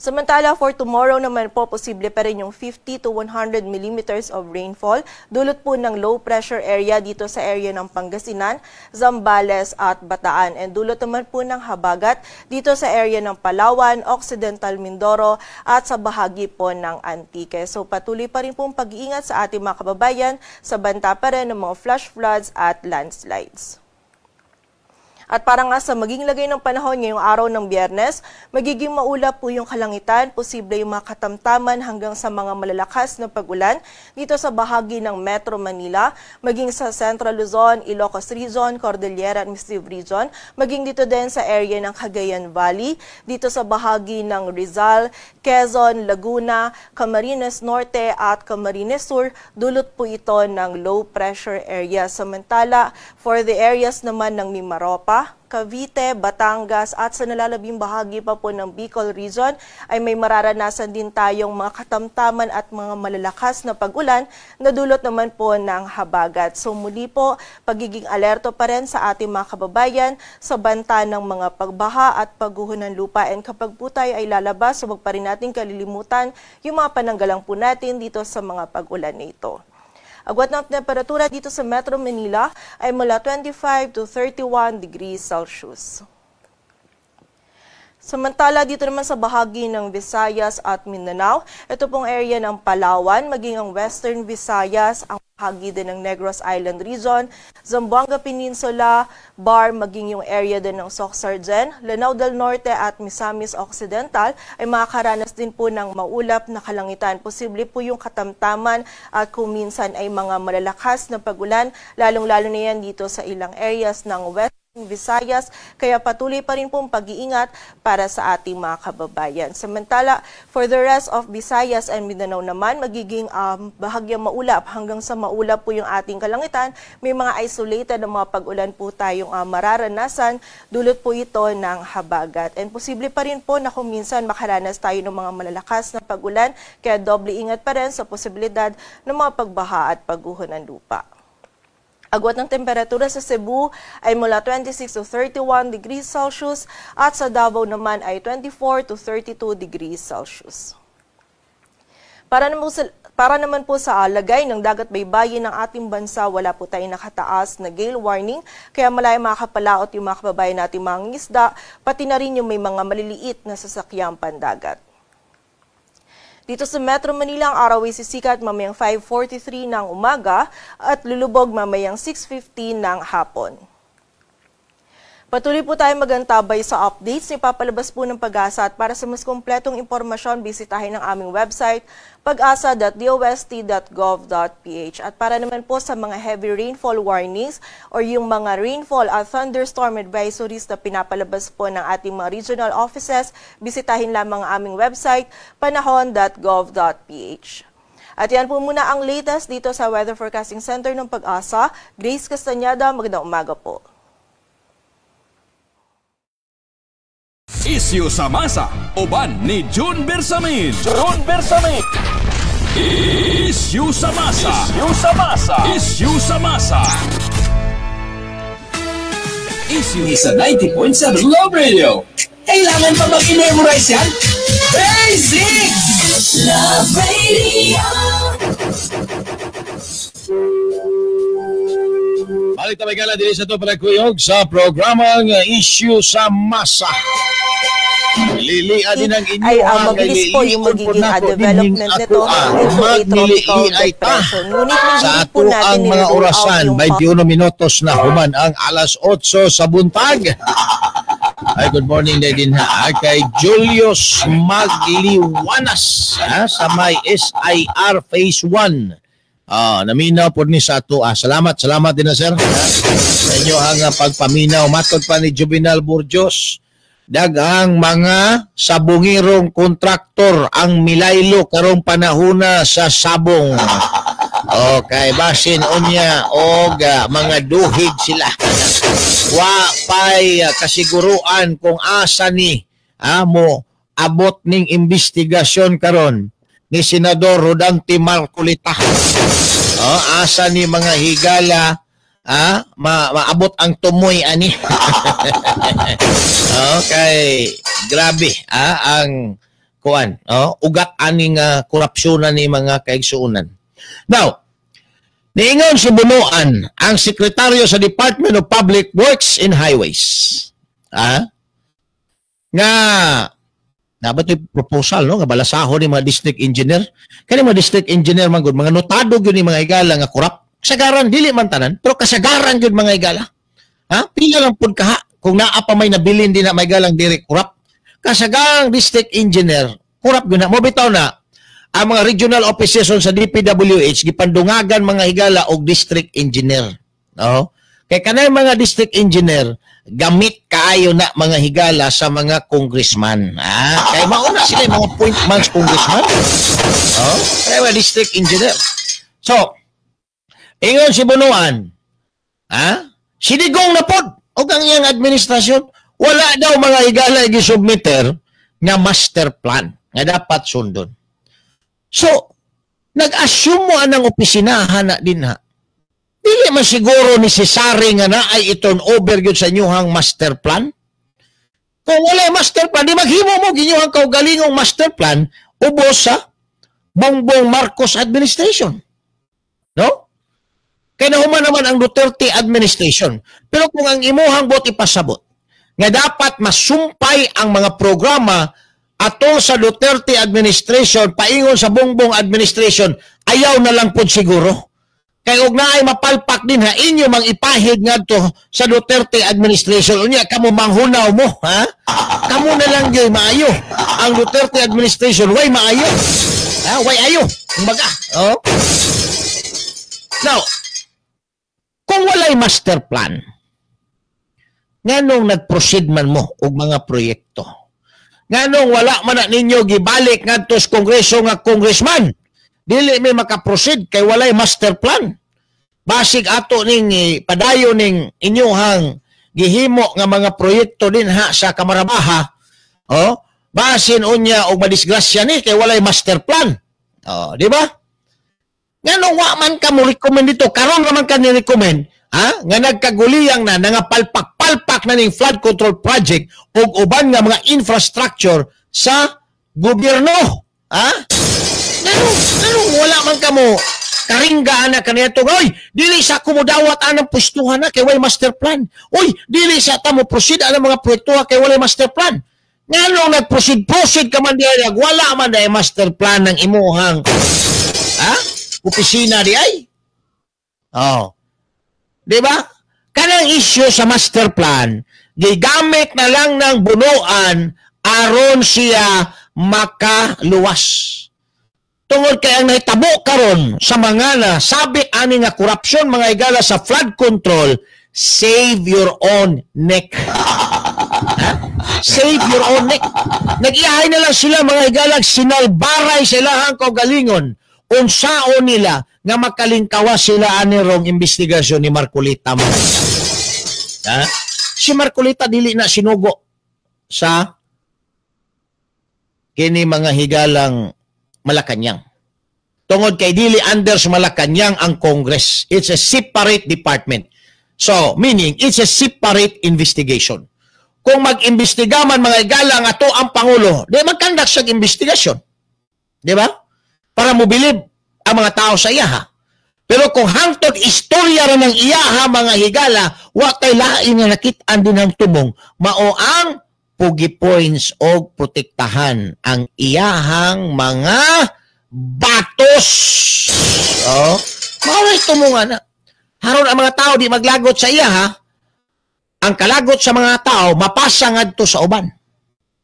Samantala, for tomorrow naman po, posible pa rin yung 50 to 100 millimeters of rainfall dulot po ng low pressure area dito sa area ng Pangasinan, Zambales at Bataan. And dulot naman po ng habagat dito sa area ng Palawan, Occidental Mindoro at sa bahagi po ng Antique. So patuloy pa rin pong pag-iingat sa ating mga kababayan sa banta pa rin ng mga flash floods at landslides. At para nga sa maging lagay ng panahon ngayong araw ng Biyernes, magiging maulap po yung kalangitan, posible yung mga katamtaman hanggang sa mga malalakas na pag-ulan dito sa bahagi ng Metro Manila, maging sa Central Luzon, Ilocos Region, Cordillera Administrative Region, maging dito din sa area ng Cagayan Valley, dito sa bahagi ng Rizal, Quezon, Laguna, Camarines Norte at Camarines Sur, dulot po ito ng low pressure area. Samantala, for the areas naman ng Mimaropa, Cavite, Batangas at sa nalalabing bahagi pa po ng Bicol Region ay may mararanasan din tayong mga katamtaman at mga malalakas na pag-ulan na dulot naman po ng habagat. So muli po, pagiging alerto pa rin sa ating mga kababayan sa banta ng mga pagbaha at pagguho ng lupa. And kapag po tayo ay lalabas, so wag pa rin natin kalilimutan yung mga pananggalang po natin dito sa mga pag-ulan na ito. Agwat ng temperatura dito sa Metro Manila ay mula 25 to 31 degrees Celsius. Samantala, dito naman sa bahagi ng Visayas at Mindanao, ito pong area ng Palawan, maging ang Western Visayas, ang bahagi din ng Negros Island Region, Zamboanga Peninsula, Bar, maging yung area din ng Soccsksargen, Lanao del Norte at Misamis Occidental ay makakaranas din po ng maulap na kalangitan. Posible po yung katamtaman at kung minsan ay mga malalakas na pagulan, lalong-lalo na yan dito sa ilang areas ng West Visayas, kaya patuloy pa rin pong pag-iingat para sa ating mga kababayan. Samantala, for the rest of Visayas and Mindanao naman, magiging bahagyang maulap hanggang sa maulap po yung ating kalangitan. May mga isolated na mga pag-ulan po tayong mararanasan, dulot po ito ng habagat. And posible pa rin po na kung minsan makaranas tayo ng mga malalakas na pag-ulan, kaya doble ingat pa rin sa posibilidad ng mga pagbaha at pagguho ng lupa. Agwat ng temperatura sa Cebu ay mula 26 to 31 degrees Celsius at sa Davao naman ay 24 to 32 degrees Celsius. Para naman po sa lagay ng dagat baybayin ng ating bansa, wala po tayong nakataas na gale warning, kaya malaya makakapalaot yung mga kababayan nating mga isda, pati na rin yung may mga maliliit na sasakyang pandagat. Dito sa Metro Manila, ang araw ay sisikat mamayang 5:43 ng umaga at lulubog mamayang 6:15 ng hapon. Patuloy po tayo magantabay sa updates na ipapalabas po ng PAGASA at para sa mas kompletong impormasyon, bisitahin ang aming website pagasa.dost.gov.ph. At para naman po sa mga heavy rainfall warnings or yung mga rainfall at thunderstorm advisories na pinapalabas po ng ating mga regional offices, bisitahin lamang ang aming website panahon.gov.ph. At yan po muna ang latest dito sa Weather Forecasting Center ng PAGASA. Grace Castañeda, magandang umaga po. Isyu sa masa, uban ni June Bersamin. June Bersamin. Isyu sa masa. Isyu sa masa. Isyu sa masa. Isyu sa 90.7 Love Radio. Kailangan pa bang i-memorize yan? Basic! Love Radio. Balik tayo kala diri sa ito palagkuyog sa programang Issue sa Masa. Lilia din ang inyo ay mabilis po yung magiging development nito into a tropical depression. Ngunit hindi Sa po ato natin ang mga nire-rule out orasan, yung 21 minutos na human ang alas 8 sa buntag. Ay, good morning na din ha. Kay Julius Magliwanas ha, sa may SIR Phase 1. Naminaw po ni sa ato. Salamat, salamat din na sir. Sa inyo ang pagpaminaw. Matod pa ni Juvenal Burjos, daghang mga sabungirong kontraktor ang milaylo karong panahona sa sabong. Okay, basin unya og mga duhig sila. Wa pay kasiguruan kung asa ni mo abot ning investigasyon karon ni Senador Rodante Marcoleta. Asa ni mga higala maabot ang tumoy ani. Okay, grabe ang kuan, oh, ugat aning korupsyon ni, mga kaigsuonan. Now, niingon si Bunuan, ang sekretaryo sa Department of Public Works and Highways. Ah? Nga dapat yung proposal, no, nga balasahon ni mga district engineer. Kani mga district engineer man gud, mga notado gyud ni, mga higala, nga corrupt. Kasagaran, dili man tanan, pero kasagaran gyud, mga higala. Ha? Pila lang pud kaha kung naa pa may nabilin din na may galang diri corrupt. Kasagarang district engineer corrupt gyud na. Mo bitaw na ang mga regional offices sa DPWH gipandungagan, mga higala, og district engineer. No? Kay kanay mga district engineer gamit kaayo na, mga higala, sa mga congressman. Ah, kay mauna sila yung mga appointments congressman. Oh, kay mga district engineer. So, ingon si Bunuan, ha? Si Digong na pod og ang iyang administrasyon, wala daw, mga higala, gisubmitter nga master plan nga dapat sundon. So, nag-assume mo anang opisinahan na din ha. Dili man siguro necessary nga na ay i-turn over gyud sa inyuhang master plan. Kung wala master plan, di maghimo mo ginyuhang kaugalingong master plan ubos sa Bongbong Marcos administration. No? Kaya nahuman naman ang Duterte administration. Pero kung ang imuhang buot ipasabot, nga dapat masumpay ang mga programa atol sa Duterte administration paingon sa Bongbong administration, ayaw na lang pod siguro. Kay og naay mapalpak din ha, inyo mang ipahid ngadto sa Duterte administration. Unya kamo manghunaw mo, ha? Kamo na lang gyud maayo. Ang Duterte administration way maayo. Ha, way ayo. Kumbaga, oh. Now, kung walay master plan, nganong nag-proceed man mo og mga proyekto? Nganong wala man na ninyo gibalik ngadto sa kongreso nga, "Congressman, dili may makaproceed kay walay master plan. Basig ato ning padayon ning inyuhang gihimo nga mga proyekto din ha sa Kamarabaha. Oh, basin unya og madisgrasya ni kay walay master plan." Oh, di ba? Nganong wa man ka mo recommend dito, karon ra man ka ni recommend, ha? Nga nagkaguliyang na, nangapalpak-palpak na ning flood control project ug uban nga mga infrastructure sa gobyerno. Ha? Nganong wala man ka mo karingga ana kaniadto? "Oy, dili sa kumudawat anang pwestuhan na kay walay master plan. Oy, dili sa ta mo proceed anang mga proyekto kay walay master plan." Nganong nag-proceed proceed ka man diay, wala man diay master plan ng imuhang, ha, opisina di ay? Oh. Di ba? Kanang issue sa master plan, gigamit na lang ng Bunuan aron siya makaluwas. Tungod kay ang nahitabo karon sa mga na sabit ani nga korupsyon, mga higala, sa flood control, save your own neck. Ha? Save your own neck. Nag-iyahay na lang sila, mga higala, sinalbaray sa ilahang kaugalingon unsaon nila nga makalingkawa sila ani rong investigasyon ni Marcoleta, mga higala. Ha? Si Marcoleta dili na sinugo sa kini, mga higalang, Malacanang. Tungod kay dili under sa Malacanang ang Congress. It's a separate department. So, meaning, it's a separate investigation. Kung mag-imbestiga man, mga higala, nga ato ang Pangulo, di mag-conduct siya investigasyon. Di ba? Para mobilib ang mga tao sa iyaha. Pero kung hangtod istorya ra ng iyaha, mga higala, wa kay lain nga nakit-an din ang tumong, mao ang pugi points o protektahan ang iyahang mga batos. Oh, mao ray tumongan na. Haron ang mga tao di maglagot sa iya ha. Ang kalagot sa mga tao mapasa ngadto sa uban.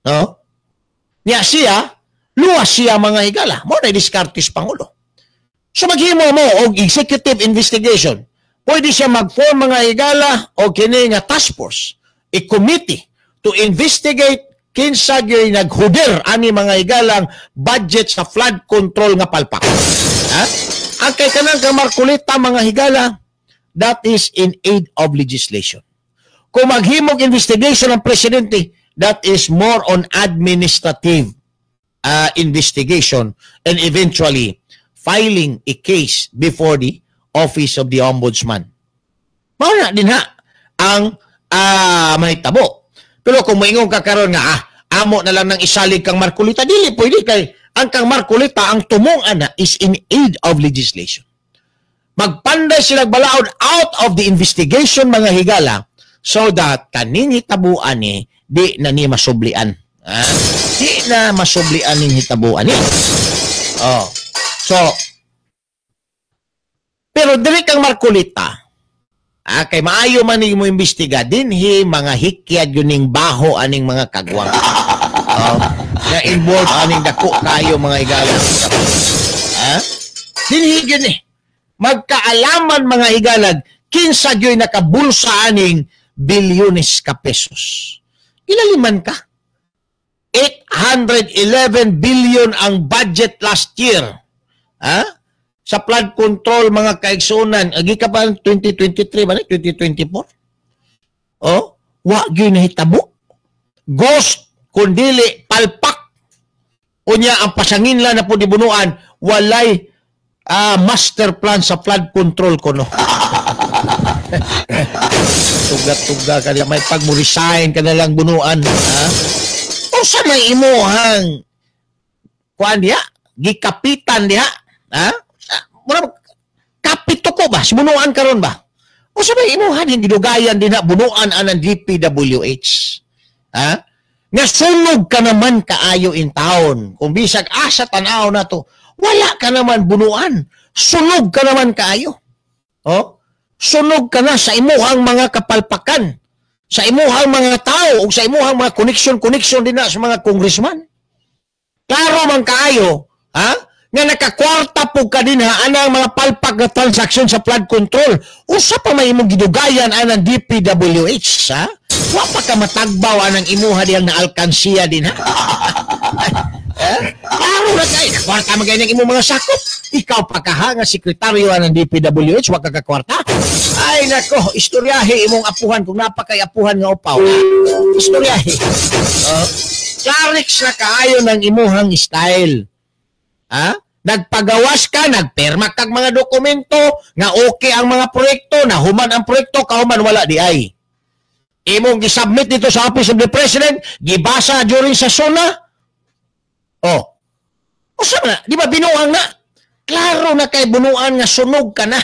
No? Niya siya, luwas siya, mga higala. Mo na diskarte sa Pangulo. So maghimo mo og executive investigation. Pwede siya mag-form, mga higala, o kini nga task force, a committee to investigate kinsa gyud naghuder ani, mga higalang, budget sa flood control nga palpak. Ha? Ang kay kanang kang Marcoleta, mga higala, that is in aid of legislation. Kung maghimog investigation ang presidente, that is more on administrative investigation and eventually filing a case before the Office of the Ombudsman. Mao na din ha ang mahitabo. Pero kung moingon ka karon nga Amo na lang nang isalig kang Marcoleta. Dili pwede kay ang kang Marcoleta, ang tumong ana is in aid of legislation. Magpanday sila balaod out of the investigation, mga higala, so that kaning hitabuan ni di na ni masublian. Ah, di na masublian ning hitabuan ni. Oh. So, pero diri kang Marcoleta, kay maayo man ni mo imbestiga dinhi, mga hikyad yun ning baho aning mga kagwang. Oh, na involved aning dako kayo, mga higala. Ha? Dinhi gyud ni. Magkaalaman, mga higalag, kinsa gyud nakabulsa aning bilyones ka pesos. Ilaliman ka. 811 billion ang budget last year. Ha? Sa flood control, mga kaigsunan, agi ka pa 2023 ba ni 2024? Oh, wa gyud nahitabo. Ghost kundili palpak. Unya ang pasanginlan na po di bunuan, walay master plan sa flood control kono. Tuga-tuga ka may pag mo resign ka na lang, bunuan. Ha? O sa may imuhang kuan diha, gikapitan diha, ha? Mura kapit ko ba? Sibunuan karon ba? O sa may imuhan hindi gidugayan din na bunuan anang DPWH. Ha? Nga sunog ka naman kaayo in town. Kung bisag asa tan-aw na to, wala ka naman bunuan. Sunog ka naman kaayo. Oh? Sunog ka na sa imuhang mga kapalpakan, sa imuhang mga tao o sa imuhang mga connection-connection din na sa mga congressman. Klaro man kaayo, ha? Nga nakakwarta po ka din ha, anang mga palpak na transaction sa flood control. Usa pa may imong gidugayan anang DPWH, ha? Wa pa ka matagbaw anang imuha diyang na alkansiya din ha. Eh? Klaro na kay, kwarta man kay imong mga sakop. Ikaw pa kaha nga sekretaryo ng DPWH, wa ka kakwarta. Ay nako, istoryahe imong apuhan kung napakay apuhan nga upaw. Istoryahe. Clarix na kaayo ng imuhang style. Ha? Nagpagawas ka, nagperma kag mga dokumento, nga okay ang mga proyekto, nahuman ang proyekto, kahuman wala di ay. Imong gisubmit dito sa Office of the President, gibasa during sa SONA. Oh. Usa na, di ba binuang na? Klaro na kay bunuan nga sunog ka na.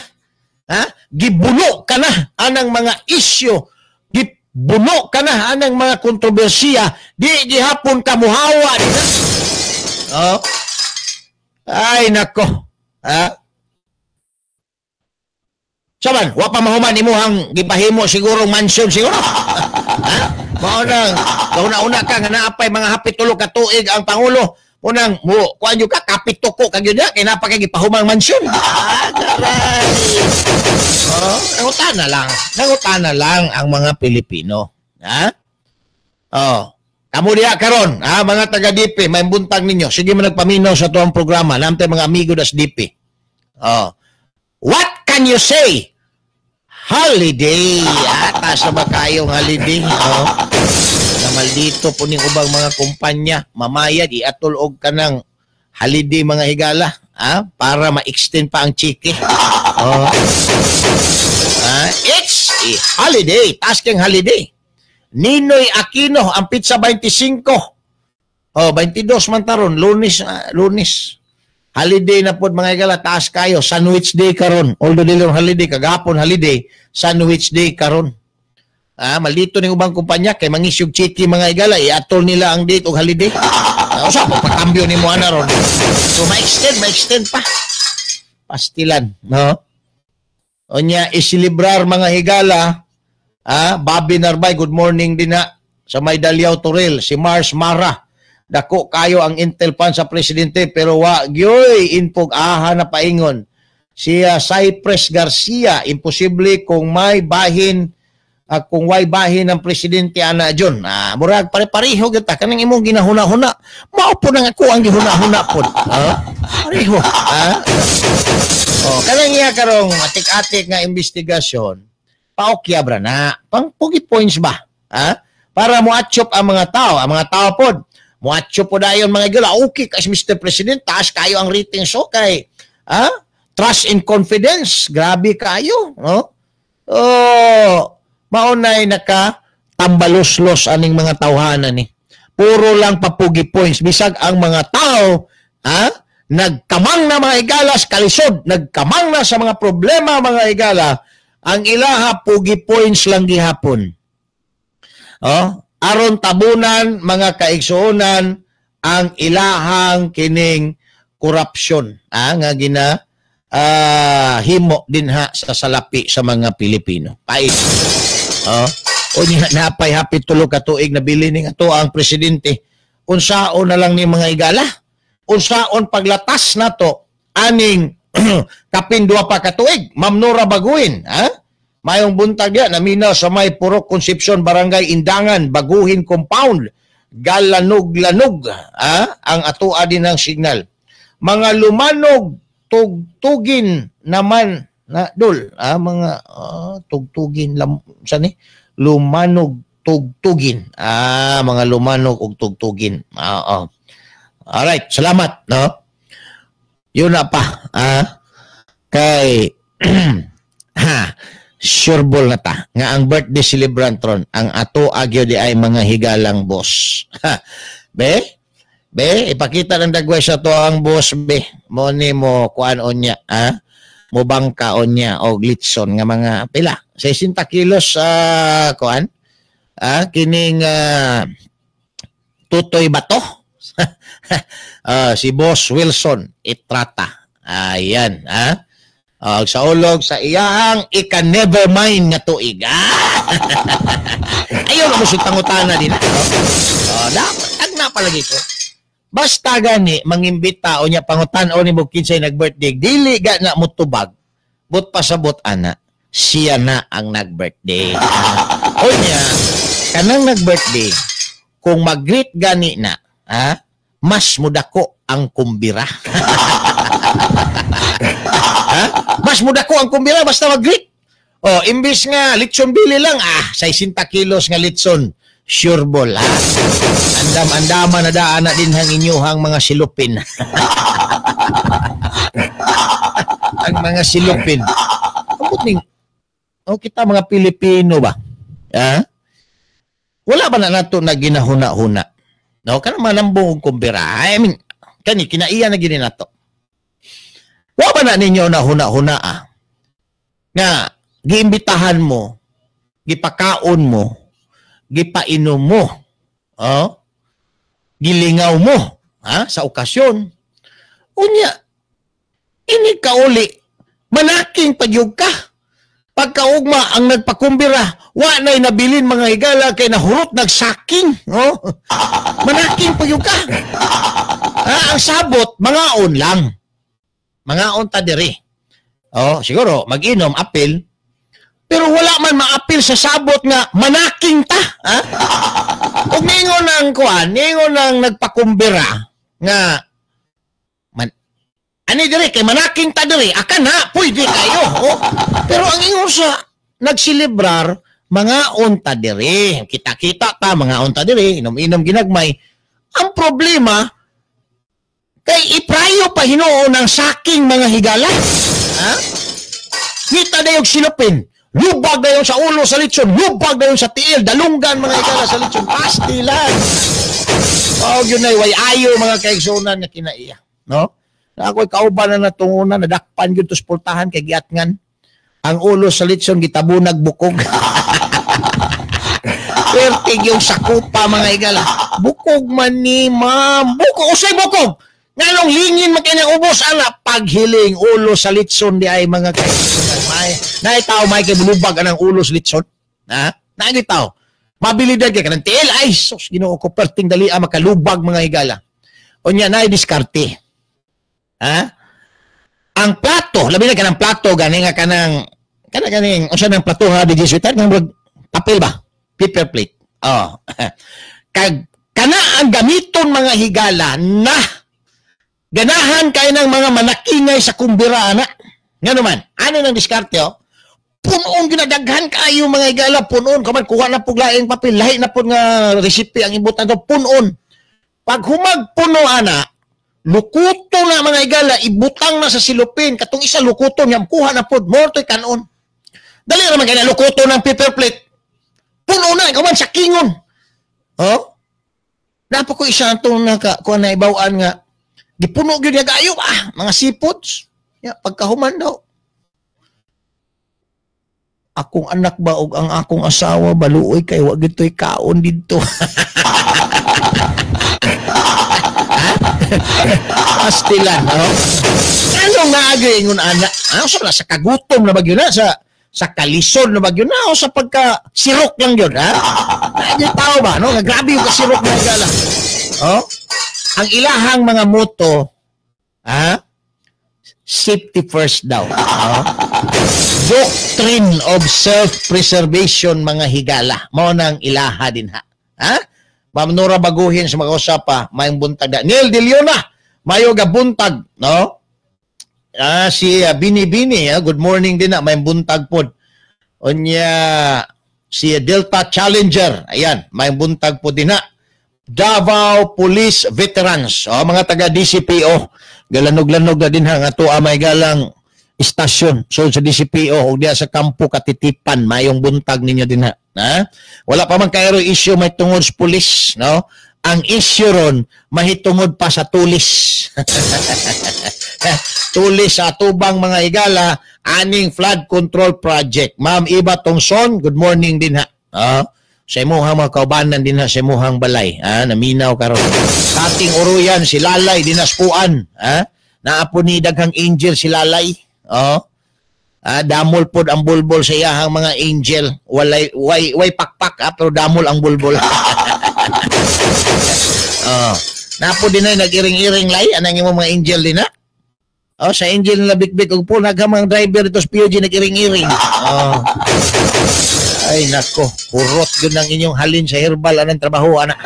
Ha? Gibuno ka na anang mga isyu. Gibuno ka na anang mga kontrobersiya. Di gihapon ka muhawa di na. Oh. Ay nako. Ha? Saban, wa pa mahuman imuhang gipahimo siguro mansion siguro. Ha? Mao nang kauna-una ka nga naapay mga hapit 3 ka tuig ang pangulo. Unang mo kuan jud ka kapit tuko ka gyud kay napa kay gipahumang mansyon. Ah, garay. Oh, nangutana lang. Nangutana lang ang mga Pilipino. Ha? Oh. Kamo diha karon, ha, mga taga DP, may buntag ninyo. Sige man nagpaminaw sa tuang programa. Namtay mga amigo das DP. Oh. What can you say? Holiday. Atas na ba kayong holiday? Oh. Na maldito po ning ubang mga kumpanya, mamayad iatol og kanang holiday, mga higala, ha? Para ma-extend pa ang chiki. Oh. It's a holiday, tasking holiday. Ninoy Aquino, ang pizza 25. Oh, 22 man taron, Lunes, Lunes. Holiday na pod, mga higala, taas kayo, sandwich day karon. Although dili holiday, kagapon holiday, sandwich day karon. Ah, maldito ning ubang kumpanya kay mangisyog chiki, mga higala, iatol nila ang date og holiday. Usa pa pagkambyo nimo ana ron. So ma-extend pa. Pastilan, no? Unya isilibrar, mga higala, ah, Bobby Narbay, good morning din na sa may Dalyaw Toril, si Mars Mara. Dako kayo ang Intel pan sa presidente pero wa gyoy inpog aha na paingon. Si Cypress Garcia, imposible kung may bahin kung way bahin ng presidente ana John. Ah, murag pare-pareho gyud ta kaning imong ginahuna-huna. Mao po nang ako ang gihuna-huna pod. Pareho. Ha? Oh, kanang iya karong atik-atik nga investigasyon, paokya bra na. Pang pugi points ba? Ha? Para moatchop ang mga tao, ang mga tao pod. Moatchop po dayon, mga igala, okay kasi Mr. President, taas kayo ang rating so kay ha? Trust and confidence, grabe kayo, no? Oh, maunay naka tambalos-los aning mga tawhanan ni. Puro lang papugi points. Bisag ang mga tao, ha, nagkamang na mga higala sa kalisod, nagkamang na sa mga problema mga higala, ang ilaha pugi points lang gihapon. Oh, aron tabunan mga kaigsuonan ang ilahang kining korupsyon, nga gina himo dinha sa salapi sa mga Pilipino. Pait. Oh, unya napay hapit tulo ka tuig nabili ning ato ang presidente. Unsaon na lang ni mga higala? Unsaon paglatas nato aning kapin duha pa ka tuig? Ma'am Nora Baguhin, ha? Mayong buntag ya naminaw sa may Purok Concepcion, Barangay Indangan, Baguhin Compound, galanog-lanog, ha? Ang atoa din ng signal. Mga lumanog tugtugin naman na dul, ha? Mga tugtugin lam, saan ni? Lumanog tugtugin. Ah, mga lumanog og tugtugin. Oo. Alright, salamat, no? Yun na pa, ah. Kay ha, sure ball na ta nga ang birthday celebrant ron ang ato agyo di ay mga higalang boss. Be? Be, ipakita ng dagway sa to ang boss be. Mo ni mo kuan onya, ha? Mo bangka onya og litson nga mga pila 60 kilos kuan. Ah, kining tutoy bato. Si Boss Wilson Itrata. Ayan, ha? Sa ulog sa iyahang ika never mind nga tuig. Ah! Ayaw na mo sa tangutana din. Oh, dapat tagna palagi ko. Basta gani mangimbita o nya pangutan-o ni mo kinsay nag-birthday, dili ga na mo tubag. But pasabot ana, siya na ang nag-birthday. O nya kanang nag-birthday, kung mag-greet gani na, ha, mas mudako ang kumbira. Ha? Mas mudako ang kumbira basta mag-greet. Oh, imbis nga litson bili lang, 60 kilos nga litson, sure ball, ha. Andam-andama na daan na din hang inyuhang mga silupin. Ang mga silupin. Ning, oh, kita mga Pilipino ba? Ha? Wala ba na nato na ginahuna-huna? No, kanang manambong og kumbira. I mean, kani kinaiya na gini nato. Wa ba na ninyo na huna-huna, ah? Nga giimbitahan mo, gipakaon mo, gipainom mo, oh, gilingaw mo, ha, sa okasyon. Unya, ini kauli, manaking pagyug ka. Pagkaugma ang nagpakumbira, wa na'y nabilin mga higala kay nahurot nagsaking, oh. Manaking pagyug ka. Ha, ang sabot, mangaon lang. Mangaon ta diri. Oh, siguro mag-inom apil. Pero wala man maapil sa sabot nga manaking ta, ha? Ug ningon ang kuan, ningon ang nagpakumbira nga man ani diri kay manaking ta diri, akan na pwede kayo. Oh. Pero ang ingon sa nagselebrar, mangaon ta diri. Kita-kita ta mangaon ta diri, inom-inom ginagmay. Ang problema kay iprayo pa hinuon ng saking mga higala. Ha? Kita dayog silupin. Lubag dayon sa ulo sa litson, lubag dayon sa tiil, dalunggan mga higala sa litson, pastilan. Oh, yun ay way ayo mga kaigsunan nga kinaiya, no? Na ako'y kauban na natungunan, nadakpan yun to spultahan kay giatngan. Ang ulo sa litson gitabunag bukog. Pertig yung sakupa mga higala. Bukog man ni ma'am. Bukog, usay bukog. Nganong lingin man kay ubos ana paghiling ulo sa litson di ay mga kaigsunan. May naay tao may kay bulubag anang ulo sa litson. Ha? Naay tao. Mabilidad kay kanang tiil ay sus Ginoo ko perting dali ang makalubag mga higala. Unya naay diskarte. Ha? Ang plato, labi na kanang plato gani nga kanang kana ganing unsa nang plato ha di Jesuitan nga papel ba? Paper plate. Oh. Kag kana ang gamiton mga higala na ganahan kay ng mga manakingay sa kumbira ana. Nga naman, ano nang diskarte oh? Punoon ginadaghan kayo mga higala, punoon kaman kuha na pug laing papel, lahi na pud nga recipe ang ibutan to, punoon. Pag humagpuno ana, lukuto na mga higala, ibutang na sa silupin, katong isa lukuto niya, kuha na pud, mo to'y kanon. Dali ra man kay na lukuto ng paper plate. Puno na, ikaw man sa kingon. Oh? Napa ko isa atong naka kuan na ibaw-an nga gipuno gyud niya kaayo mga seafoods. Ya, pagkahuman daw. Akong anak ba og ang akong asawa baluoy kay wa gyud toy kaon didto. Pastilan, no? Anong naagay ingon ana? Ano sa kagutom na bagyo na sa kalisod na bagyo na o sa pagka sirok lang yun, ha? Ay, tao ba, no? Grabe yung kasirok na gala. Oh? Ang ilahang mga moto, ha? Safety first daw. Oh? Doctrine of self-preservation, mga higala. Mao nang ilaha din, ha? Ha? Ma'am Nora baguhin sa mga usapa, mayong buntag na. Neil De Leona, mayo ga buntag, no? Si Bini Bini, good morning din na, may buntag pod. Unya si Delta Challenger, ayan, may buntag pod din na. Davao Police Veterans, oh, mga taga DCPO, galanog-lanog na din ha, nga to may galang istasyon. So sa DCPO, ug diya sa kampo Katitipan, mayong buntag ninyo din ha. Ha? Wala pa man kaero issue may tungod sa pulis, no? Ang issue ron mahitungod pa sa tulis. Tulis sa atubang mga higala aning flood control project. Ma'am Iba Tongson, good morning din ha. Sa imuhang mga kaubanan din ha, sa imuhang balay, ha? Naminaw karon. Kating uruyan si Lalay dinaspuan, ha? Naapo ni daghang angel si Lalay. Oh. Damol pod ang bulbol sa iyahang mga angel. Walay way pakpak, ha, pero damol ang bulbol. Oh. Napo din ay nag-iring-iring lay anang imong mga angel din ha. Oh, sa angel nila bikbik og po naghamang driver dito sa PUG nag-iring-iring. Oh. Ay nako, hurot gyud ang inyong halin sa herbal anang trabaho ana.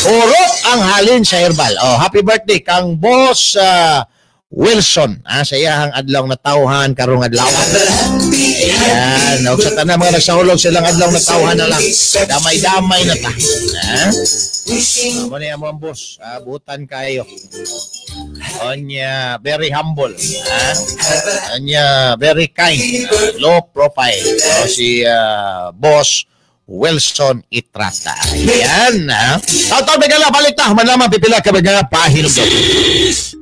Hurot ang halin sa herbal. Oh, happy birthday kang Boss Wilson, sa iyahang adlaw na tawhan karong adlaw. Ayan, og sa tanan mga nagsahulog silang adlaw na tawhan na lang. Damay-damay na ta. Ha? Mo ni amo ang boss, butan kayo. Onya, very humble, ha? Onya, very kind, low profile. O, si Boss Wilson Itrata. Ayan, ha? Taw-taw begala balik ta, human lamang pipila ka mga pahinumdom.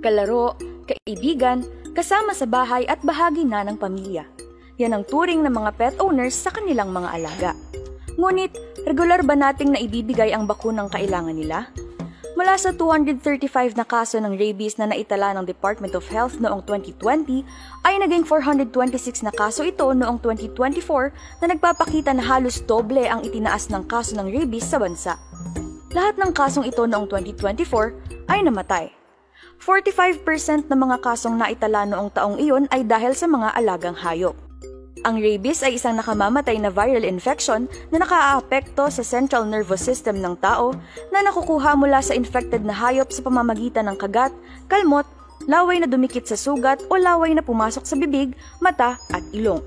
Kalaro, kaibigan, kasama sa bahay at bahagi na ng pamilya. Yan ang turing ng mga pet owners sa kanilang mga alaga. Ngunit, regular ba nating naibibigay ang bakunang kailangan nila? Mula sa 235 na kaso ng rabies na naitala ng Department of Health noong 2020, ay naging 426 na kaso ito noong 2024 na nagpapakita na halos doble ang itinaas ng kaso ng rabies sa bansa. Lahat ng kasong ito noong 2024 ay namatay. 45% ng mga kasong naitala noong taong iyon ay dahil sa mga alagang hayop. Ang rabies ay isang nakamamatay na viral infection na nakaaapekto sa central nervous system ng tao na nakukuha mula sa infected na hayop sa pamamagitan ng kagat, kalmot, laway na dumikit sa sugat o laway na pumasok sa bibig, mata at ilong.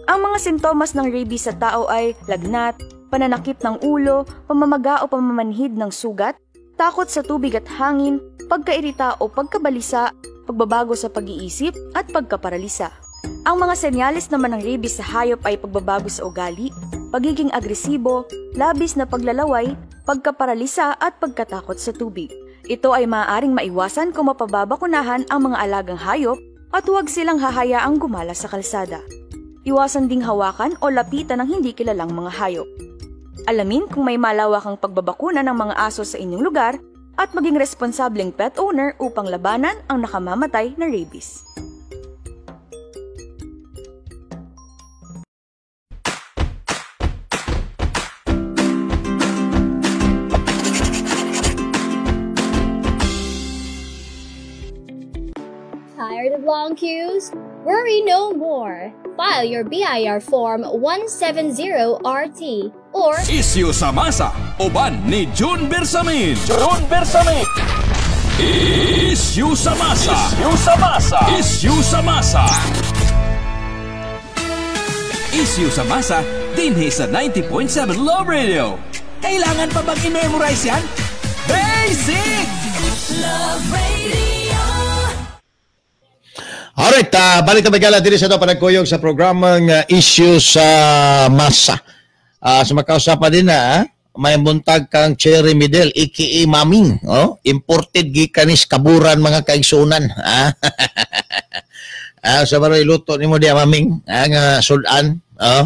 Ang mga sintomas ng rabies sa tao ay lagnat, pananakip ng ulo, pamamaga o pamamanhid ng sugat, takot sa tubig at hangin, pagkairita o pagkabalisa, pagbabago sa pag-iisip at pagkaparalisa. Ang mga senyales naman ng rabies sa hayop ay pagbabago sa ugali, pagiging agresibo, labis na paglalaway, pagkaparalisa at pagkatakot sa tubig. Ito ay maaaring maiwasan kung mapababakunahan ang mga alagang hayop at huwag silang hahayaang gumala sa kalsada. Iwasan ding hawakan o lapitan ng hindi kilalang mga hayop. Alamin kung may malawakang pagbabakuna ng mga aso sa inyong lugar at maging responsableng pet owner upang labanan ang nakamamatay na rabies. Tired of long queues? Worry no more. File your BIR Form 170RT or Isyu sa Masa, uban ni June Bersamin. June Bersamin. Isyu sa Masa. Isyu sa Masa. Isyu sa Masa. Isyu sa Masa, dinhi sa 90.7 Love Radio. Kailangan pa bang i-memorize yan? Basic! Love Radio. Alright, balik na magala din sa ito panagkuyog sa programang Issue sa Masa. Sa makausapan din na, May buntag kang Cherry Midel, aka Maming, oh, imported gikan ni kaburan, mga kaigsunan. Ah, ah sa baroy luto nimo diya, Maming, ah, nga sudan, oh.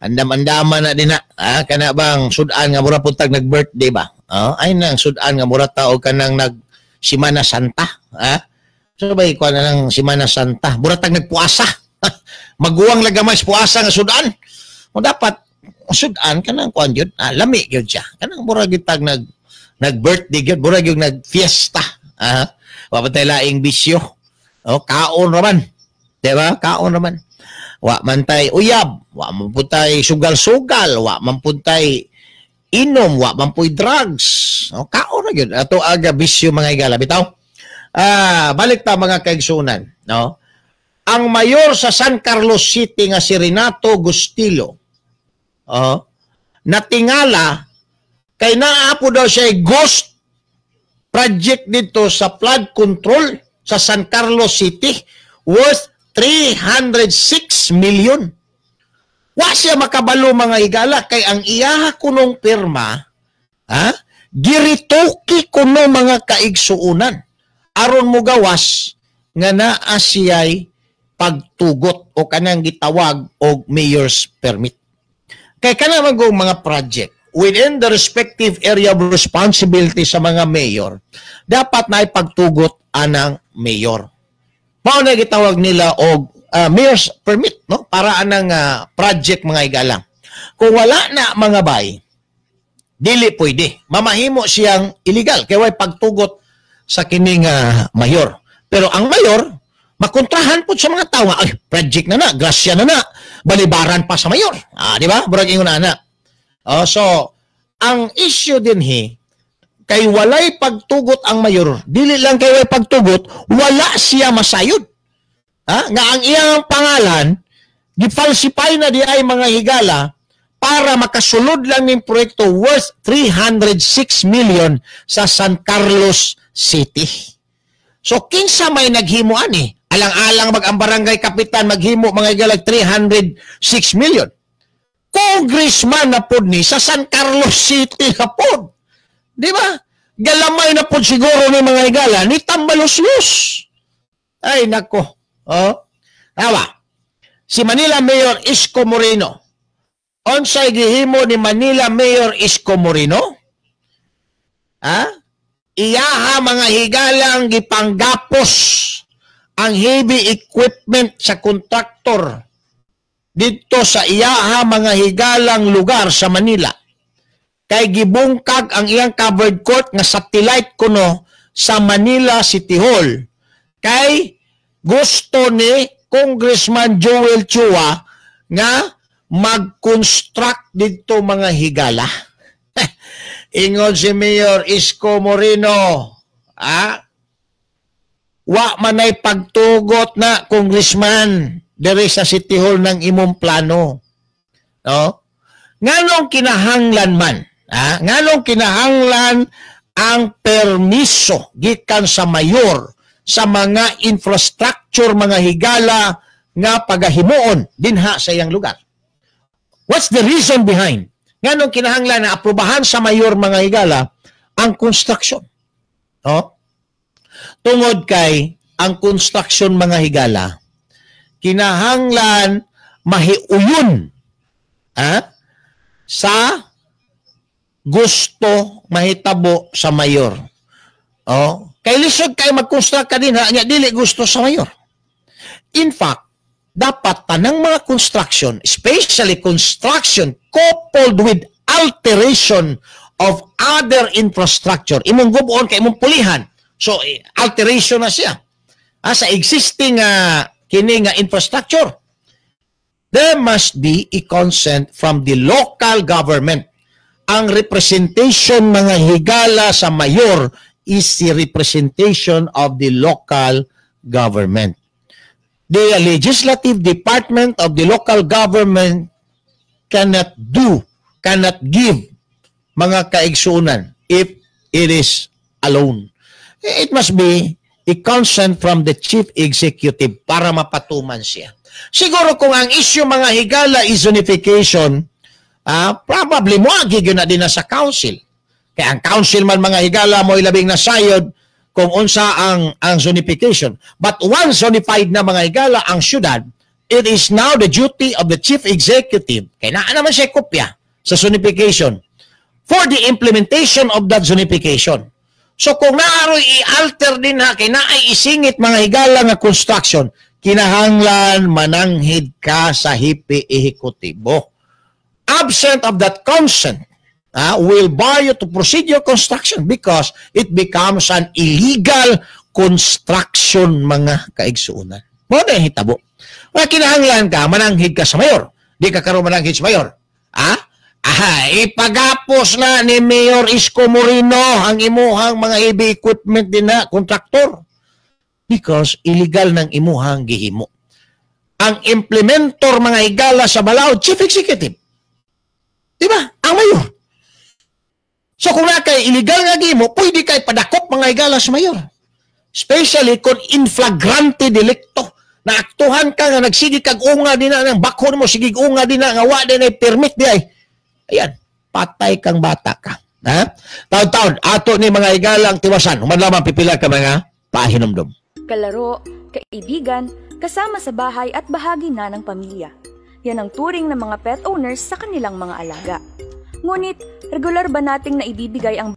Andam-andaman na din na, ah, kana bang sudan nga mura pud tag nag-birthday ba? Oh, ay nang sudan nga mura ta og kanang nag Simana Santa, ah. So bay kuan na ng Simana Santa, mura tag nagpuasa. Maguwang lagamay sa puasa nga sudan. O dapat sudan kanang kuan gyud, ah, lami gyud siya. Kanang mura gyud tag nag birthday gyud, mura gyud nag fiesta. Ah, wa pa tay laing bisyo. O kaon ra man. Di ba? Kaon ra man. Wa man tay uyab, wa man pud tay sugal-sugal, wa man pud tay inom, wa man puy drugs. O kaon ra gyud. Ato aga bisyo, mga higala bitaw. Ah, balik ta, mga kaigsunan, no? Ang mayor sa San Carlos City nga si Renato Gustilo, oh, natingala kay naa po daw siya ghost project dito sa flood control sa San Carlos City worth 306 million. Wa siya makabalo, mga higala, kay ang iyaha kunong pirma, ha, giritoke kuno, mga kaigsuunan, aron mo gawas nga naa siya'y pagtugot o kanang gitawag og mayor's permit. Kay kana man mga project within the respective area of responsibility sa mga mayor, dapat na ipagtugot anang mayor. Mao na gitawag nila og mayor's permit, no, para anang project, mga higala. Kung wala na, mga bay, dili pwede. Mamahimo siyang illegal kay way pagtugot sa kining mayor. Pero ang mayor makontrahan po sa mga tao nga, "Ay, project na na, grasya na na, balibaran pa sa mayor." Ah, di ba? Murag ingon ana. Oh, so ang issue din hi kay walay pagtugot ang mayor, dili lang kay walay pagtugot, wala siya masayod. Ha? Nga ang iyang pangalan gifalsify na di ay, mga higala, para makasulod lang ning proyekto worth 306 million sa San Carlos City. So kinsa may naghimo ani? Alang-alang mag ang barangay kapitan maghimo, mga higala, 306 million. Congressman na pod ni sa San Carlos City na pod. Di ba? Galamay na pod siguro ni, mga higala, ni Tambaloslos. Ay nako. Oh. Tawa. Si Manila Mayor Isko Moreno. Unsay gihimo ni Manila Mayor Isko Moreno? Ha? Iyaha, mga higalang, gipanggapos ang heavy equipment sa kontraktor dito sa iyaha, mga higalang, lugar sa Manila. Kay gibungkag ang iyang covered court nga satellite kuno sa Manila City Hall. Kay gusto ni Congressman Joel Chua nga mag-construct dito, mga higala. Ingon si Mayor Isko Moreno, ah, wa manay pagtugot na, congressman, diri sa City Hall ng imong plano. No? Nganong kinahanglan man? Ah, nganong kinahanglan ang permiso gikan sa mayor sa mga infrastructure, mga higala, nga pagahimuon dinha sa iyang lugar? What's the reason behind? Nganong kinahanglan na aprobahan sa mayor, mga higala, ang construction? No? Tungod kay ang construction, mga higala, kinahanglan mahiuyon, ha, sa gusto mahitabo sa mayor. Oh, kay lisod kay mag-construct ka din ha, nya dili gusto sa mayor. In fact, dapat tanang mga construction, especially construction coupled with alteration of other infrastructure, imong gub-on kay imong pulihan. So, eh, alteration na siya. Ah, sa existing kini nga infrastructure. There must be a consent from the local government. Ang representation, mga higala, sa mayor is the representation of the local government. The legislative department of the local government cannot do, cannot give, mga kaigsunan, if it is alone. It must be a consent from the chief executive para mapatuman siya. Siguro kung ang issue, mga higala, is zonification, Probably mo gyud na din na sa council. Kaya ang council man mga higala mo labing nasayod kung unsa ang zonification. But once zonified na mga higala ang syudad, it is now the duty of the chief executive, kaya naa naman siya kopya sa zonification, for the implementation of that zonification. So kung naaroy i-alter din ha, kay naay isingit mga higala nga construction, kinahanglan mananghid ka sa hepe ehekutibo. Absent of that consent, will bar you to proceed your construction because it becomes an illegal construction mga kaigsuonan. Mo na hitabo. Kaya kinahanglan ka, mananghid ka sa mayor. Di ka karon mananghid sa mayor. Aha, ipagapos na ni Mayor Isko Moreno ang imuhang mga heavy equipment din na kontraktor because illegal ng imuhang gihimo. Ang implementor mga higala sa balaod, chief executive. Diba? Ang mayor. So kung na kay illegal nga gihimo, pwede kay padakop mga higala sa mayor. Especially kung in flagrante delicto. Naaktuhan ka nga nagsige kag unga din na ng bakon mo, sige unga din na nga wa din ay permit di ay. Ayan, patay kang bata ka. Ha? Taon-taon, ato ni mga higalang tiwasan. Human lamang pipila ka mga pahinomdom. Kalaro, kaibigan, kasama sa bahay at bahagi na ng pamilya. Yan ang turing ng mga pet owners sa kanilang mga alaga. Ngunit, regular ba nating naibibigay ang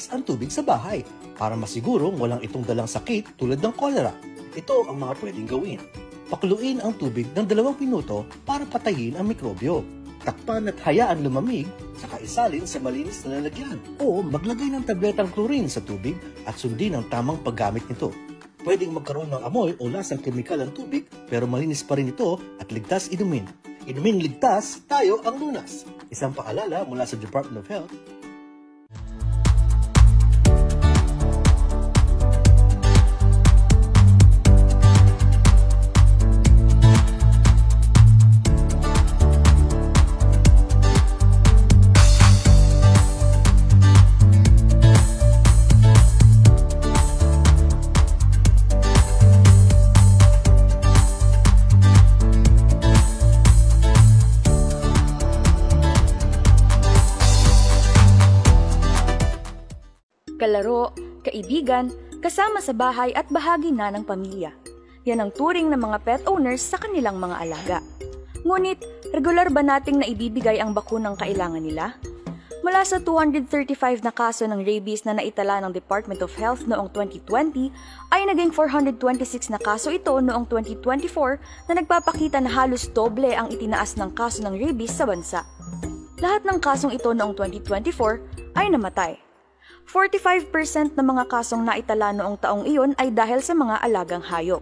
Ang tubig sa bahay para masigurong walang itong dalang sakit tulad ng kolera. Ito ang mga pwedeng gawin. Pakuluin ang tubig ng 2 minuto para patayin ang mikrobyo. Takpan at hayaan lumamig, saka isalin sa malinis na lalagyan. O maglagay ng tabletang chlorine sa tubig at sundin ang tamang paggamit nito. Pwedeng magkaroon ng amoy o lasang kemikal ang tubig pero malinis pa rin ito at ligtas inumin. Inumin ligtas, tayo ang lunas. Isang paalala mula sa Department of Health. Kalaro, kaibigan, kasama sa bahay at bahagi na ng pamilya. Yan ang turing ng mga pet owners sa kanilang mga alaga. Ngunit, regular ba nating naibibigay ang bakunang kailangan nila? Mula sa 235 na kaso ng rabies na naitala ng Department of Health noong 2020, ay naging 426 na kaso ito noong 2024 na nagpapakita na halos doble ang itinaas ng kaso ng rabies sa bansa. Lahat ng kasong ito noong 2024 ay namatay. 45% ng mga kasong naitala noong taong iyon ay dahil sa mga alagang hayop.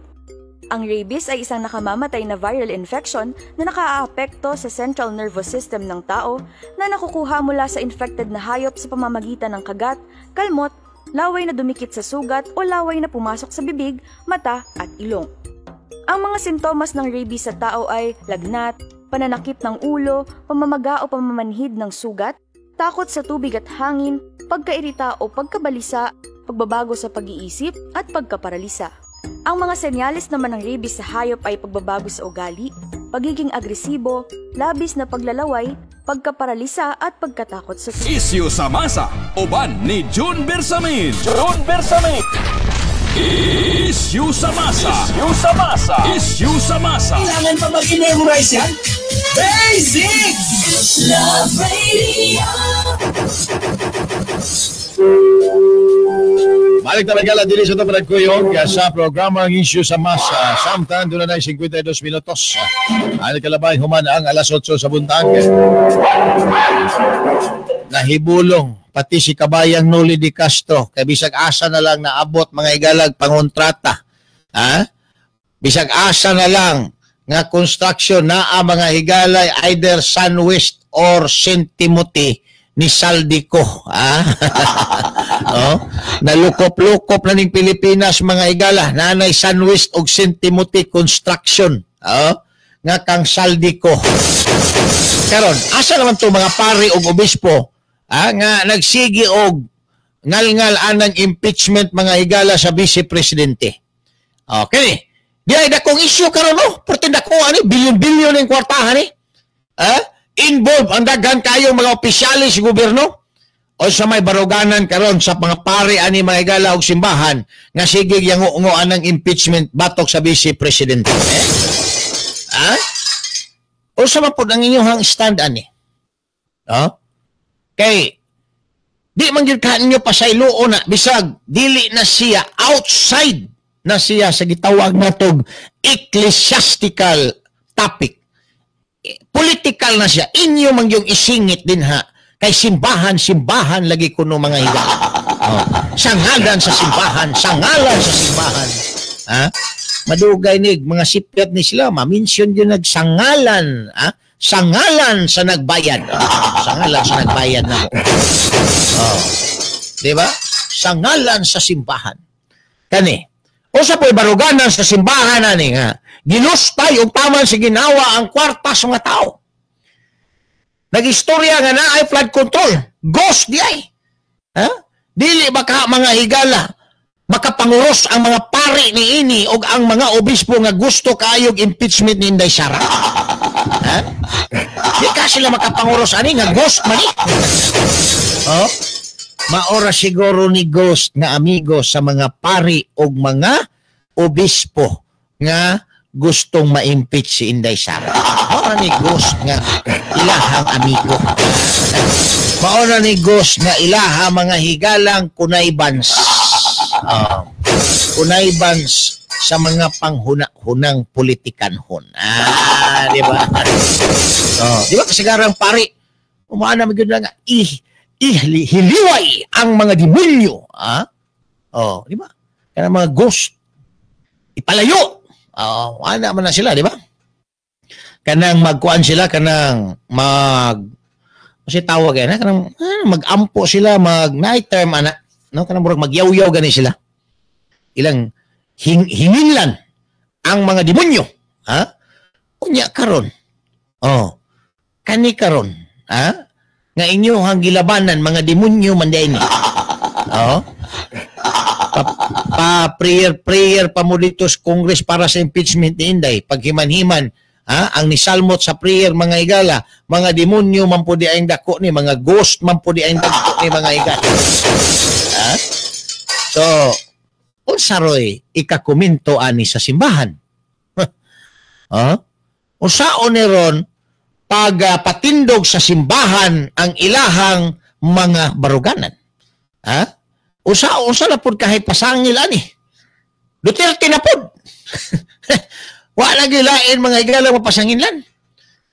Ang rabies ay isang nakamamatay na viral infection na nakaaapekto sa central nervous system ng tao na nakukuha mula sa infected na hayop sa pamamagitan ng kagat, kalmot, laway na dumikit sa sugat o laway na pumasok sa bibig, mata at ilong. Ang mga sintomas ng rabies sa tao ay lagnat, pananakip ng ulo, pamamaga o pamamanhid ng sugat, takot sa tubig at hangin, pagkairita o pagkabalisa, pagbabago sa pag-iisip at pagkaparalisa. Ang mga senyales naman ng rabies sa hayop ay pagbabago sa ugali, pagiging agresibo, labis na paglalaway, pagkaparalisa at pagkatakot sa tubig. Isyu sa masa, uban ni June Bersamin. June Bersamin. Isyu sa masa. Isyu sa masa. Isyu sa masa. Kailangan pa mag-memorize yan? Basic! Love Radio. Balik talaga lang din sa ito kuyog sa programa ang issue sa masa. Samtang doon na 52 minutos. Ay kalabay human ang alas 8 sa buntag. Nahibulong pati si kabayang Noli de Castro kay bisag asa na lang naabot mga igalag pangontrata. Ha? Bisag asa na lang nga construction naa mga higalay either Sunwest or St. Timothy ni Saldico. Ha? Oh, nalukop-lukop na ning Pilipinas mga higala, nanay Sunwest og St. Timothy Construction. Oh, nga kang Saldico. Karon, asa naman to mga pari og obispo nga nagsigi og ngalngal anang impeachment mga higala sa vice presidente. Okay. Di ay dakong issue karon no, perti dako ani bilyon-bilyon ning kwartahan ni. Involved ang daghan kayong mga opisyalis sa gobyerno o sa may baruganan karon sa mga pari ani mga higala og simbahan nga sige yango-ngo anang impeachment batok sa vice presidente. Ha? O sa man pod ang inyong stand ani? No? Kay di man gyud ka ninyo pasayloon na bisag dili na siya, outside na siya sa gitawag natog ecclesiastical topic. Political na siya. Inyo man yung isingit din ha. Kay simbahan, simbahan lagi kuno mga higala. Oh. Sangalan sa simbahan, sangalan sa simbahan. Ha? Madugay nig mga sipyat ni sila, ma-mention yun nagsangalan, ha? Sangalan sa nagbayad. Sangalan sa nagbayad na mo. Oh. Di ba? Sangalan sa simbahan. Kani. Usa po'y baruganan sa simbahan ani nga. Ginustay og taman si ginawa ang kwarta sa mga tao. Nagistorya nga naay flood control. Ghost di ay. Ha? Dili ba ka mga higala makapanguros ang mga pari ni ini og ang mga obispo nga gusto kaayog impeachment ni Inday Sara? Ha? Di ka sila makapanguros ani nga ghost man ni. Oh? Maora siguro ni ghost nga amigo sa mga pari og mga obispo nga gustong ma-impeach si Inday Sara. Maora ni ghost nga ilahang amigo. Maora ni ghost nga ilaha mga higalang kunaybans. Kunaybans sa mga panghuna-hunang politikanhon. Ah, di ba? Oh, di ba kasigarang pari? Umaana magyud lang hiliway ang mga demonyo. Ah? Oh, di ba? Kanang mga ghost ipalayo. Oh, ana man na sila, di ba? Kanang magkuan sila, kanang mag kasi tawag yan, kanang magampo sila, mag night term ana, no, kanang murag magyaw-yaw gani sila. Ilang hinginlan ang mga demonyo, ha? Unya karon. Oh. Kani karon, ha? Nga inyo ang gilabanan mga demonyo man diay ni. Oh. Pa prayer prayer pa mo dito sa Congress para sa impeachment ni Inday. Paghiman-himan, ha, ang nisalmot sa prayer mga higala, mga demonyo man po di ang dako ni, mga ghost man po di ang dako ni mga higala. Ha? So, unsa roy ikakomento ani sa simbahan? Ha? Unsaon ni ron pag patindog sa simbahan ang ilahang mga baruganan? Ha? Usa na pud kahit pasangil ani. Duterte na pud. Wala gilain mga higala mapasanginlan.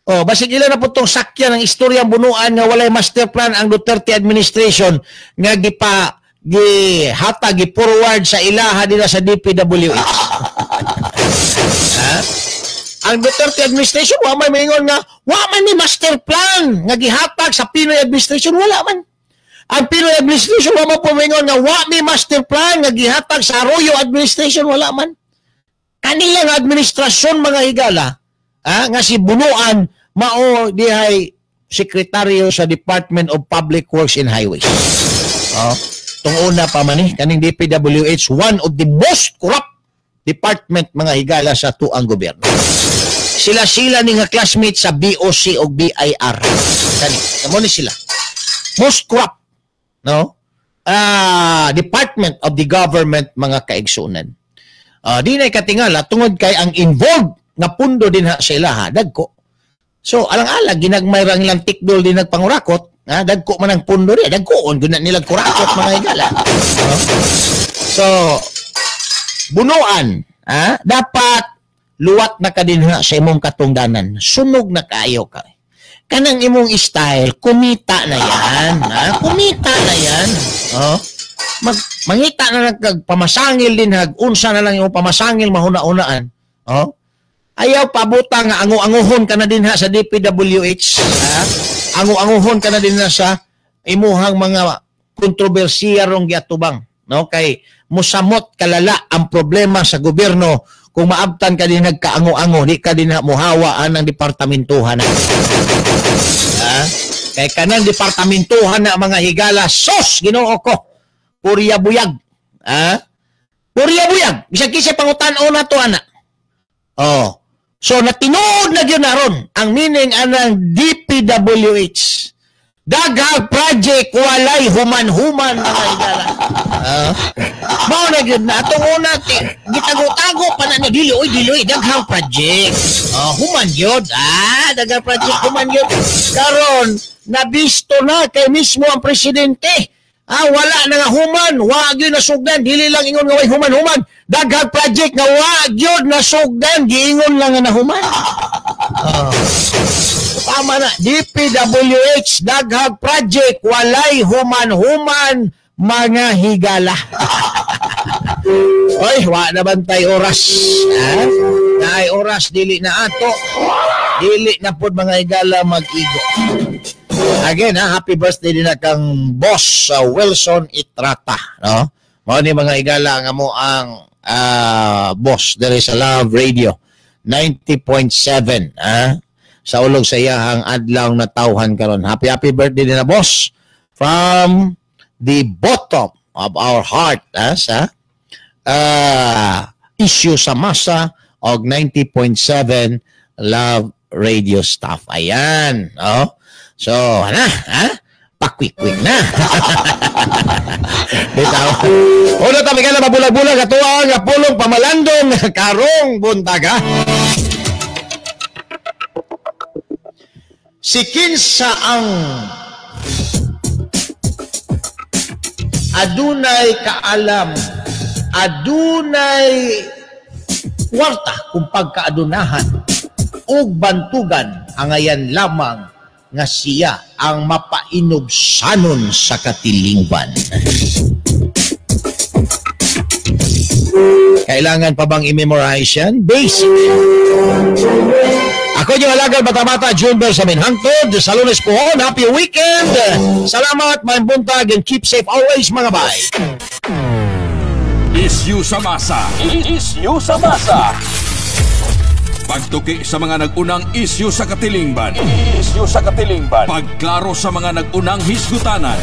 Oh, basig ila na pud tong sakyan ang istoryang bunuan nga walay master plan ang Duterte administration nga gipa gihatag gi-forward sa ilaha nila sa DPWH. Ha? Ang Duterte administration wa may maingon nga wa man ni master plan nga gihatag sa Pinoy administration, wala man. Ang Pinoy administration wa man po maingon nga wa may master plan nga gihatag sa Arroyo administration, wala man. Kanilang administrasyon mga higala, nga si Bunuan mao dihay sekretaryo sa Department of Public Works and Highways. Oh, tong una pa man ni kaning DPWH, one of the most corrupt department mga higala sa tuang gobyerno. Sila-sila ni nga classmate sa BOC o BIR. Kani, kamo ni sila. Most corrupt, no? Department of the government mga kaigsunan. Di na katingala tungod kay ang involved nga pundo din ha sa ilaha dagko. So alang-alang ginagmay ra ilang tikdol din nagpangurakot, ha? Dagko man ang pundo riya, dagkoon gud na nilang kurakot mga higala. No? So bunuan, ha? Dapat luwat na ka dinha sa imong katungdanan. Sunog na kaayo ka. Kanang imong style, kumita na yan. Ha? Kumita na yan. Oh. Mangita na lang kag pamasangil din hag unsa na lang imong pamasangil mahuna-unaan. Oh. Ayaw pabuta nga angu-anguhon ka na dinha sa DPWH. Ha? Angu-anguhon ka na dinha sa imuhang mga kontrobersiya rong giatubang, no? Kay musamot kalala ang problema sa gobyerno kung maabtan ka din nagkaango-ango, di ka din muhawaan ng departamentuhan na. Ha? Kay kanang departamentuhan na mga higala, sos, Ginoo ko, purya buyag. Ha? Purya buyag. Bisag kinsa pangutan-on na to, ana. Oh. So, natinuod na gyud naron ang meaning anang DPWH. Daghang project walay human-human mga higala. Mao na gyud na atong una gitago-tago pa na dili oy dili daghang project. Human gyud. Daghang project human gyud. Karon nabisto na kay mismo ang presidente. Wala na nga human, wa gyud nasugdan, dili lang ingon nga way human-human. Daghang project nga wa gyud nasugdan, giingon lang nga nahuman. Tama na, DPWH, daghang project, walay human-human, mga higala. Oy, wa na bantay oras. Ha? Naay oras, dili na ato. Dili na pod mga higala mag-igo. Again, ha, happy birthday din na kang boss Wilson Itrata. No? Mao ni mga higala nga mo ang boss diri sa Love Radio 90.7. Ha? Sa ulog sa iyahang adlaw na tawhan karon. Happy happy birthday din na boss from the bottom of our heart, sa issue sa masa og 90.7 Love Radio staff. Ayan, oh. So, ana, ha? Pakwik-kwik na. Bitaw. Una ta mikala mabulag-bulag ato ang pulong pamalandong karong buntag, ha? Si kinsa ang adunay kaalam, adunay kwarta kung pagkaadunahan ug bantugan, angayan lamang nga siya ang mapainubsanon sa katilingban. Kailangan pa bang i-memorize yan? Basic. Ako yung alagad bata-bata, June Bersamin. Hangtod sa Lunes pohon. Happy weekend! Salamat, maayong buntag, and keep safe always, mga bay. Issue sa masa. Issue sa masa. Pagtuki sa mga nag-unang isyu sa katilingban. Isyu sa katilingban. Pagklaro sa mga nag-unang hisgutanan.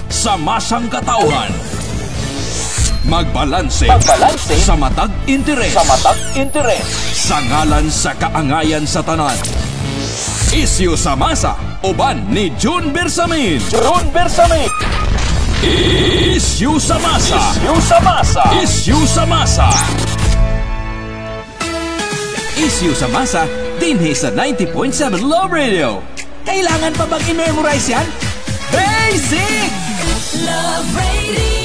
Sa masang katauhan. Magbalanse. Magbalanse sa matag interes. Sa matag interes. Sa ngalan sa kaangayan sa tanan. Isyu sa masa. Uban ni June Bersamin. June Bersamin. Isyu sa masa. Isyu sa masa. Isyu sa masa. Issue sa masa, dinhi sa 90.7 Love Radio. Kailangan pa bang i-memorize yan? Basic! Love Radio.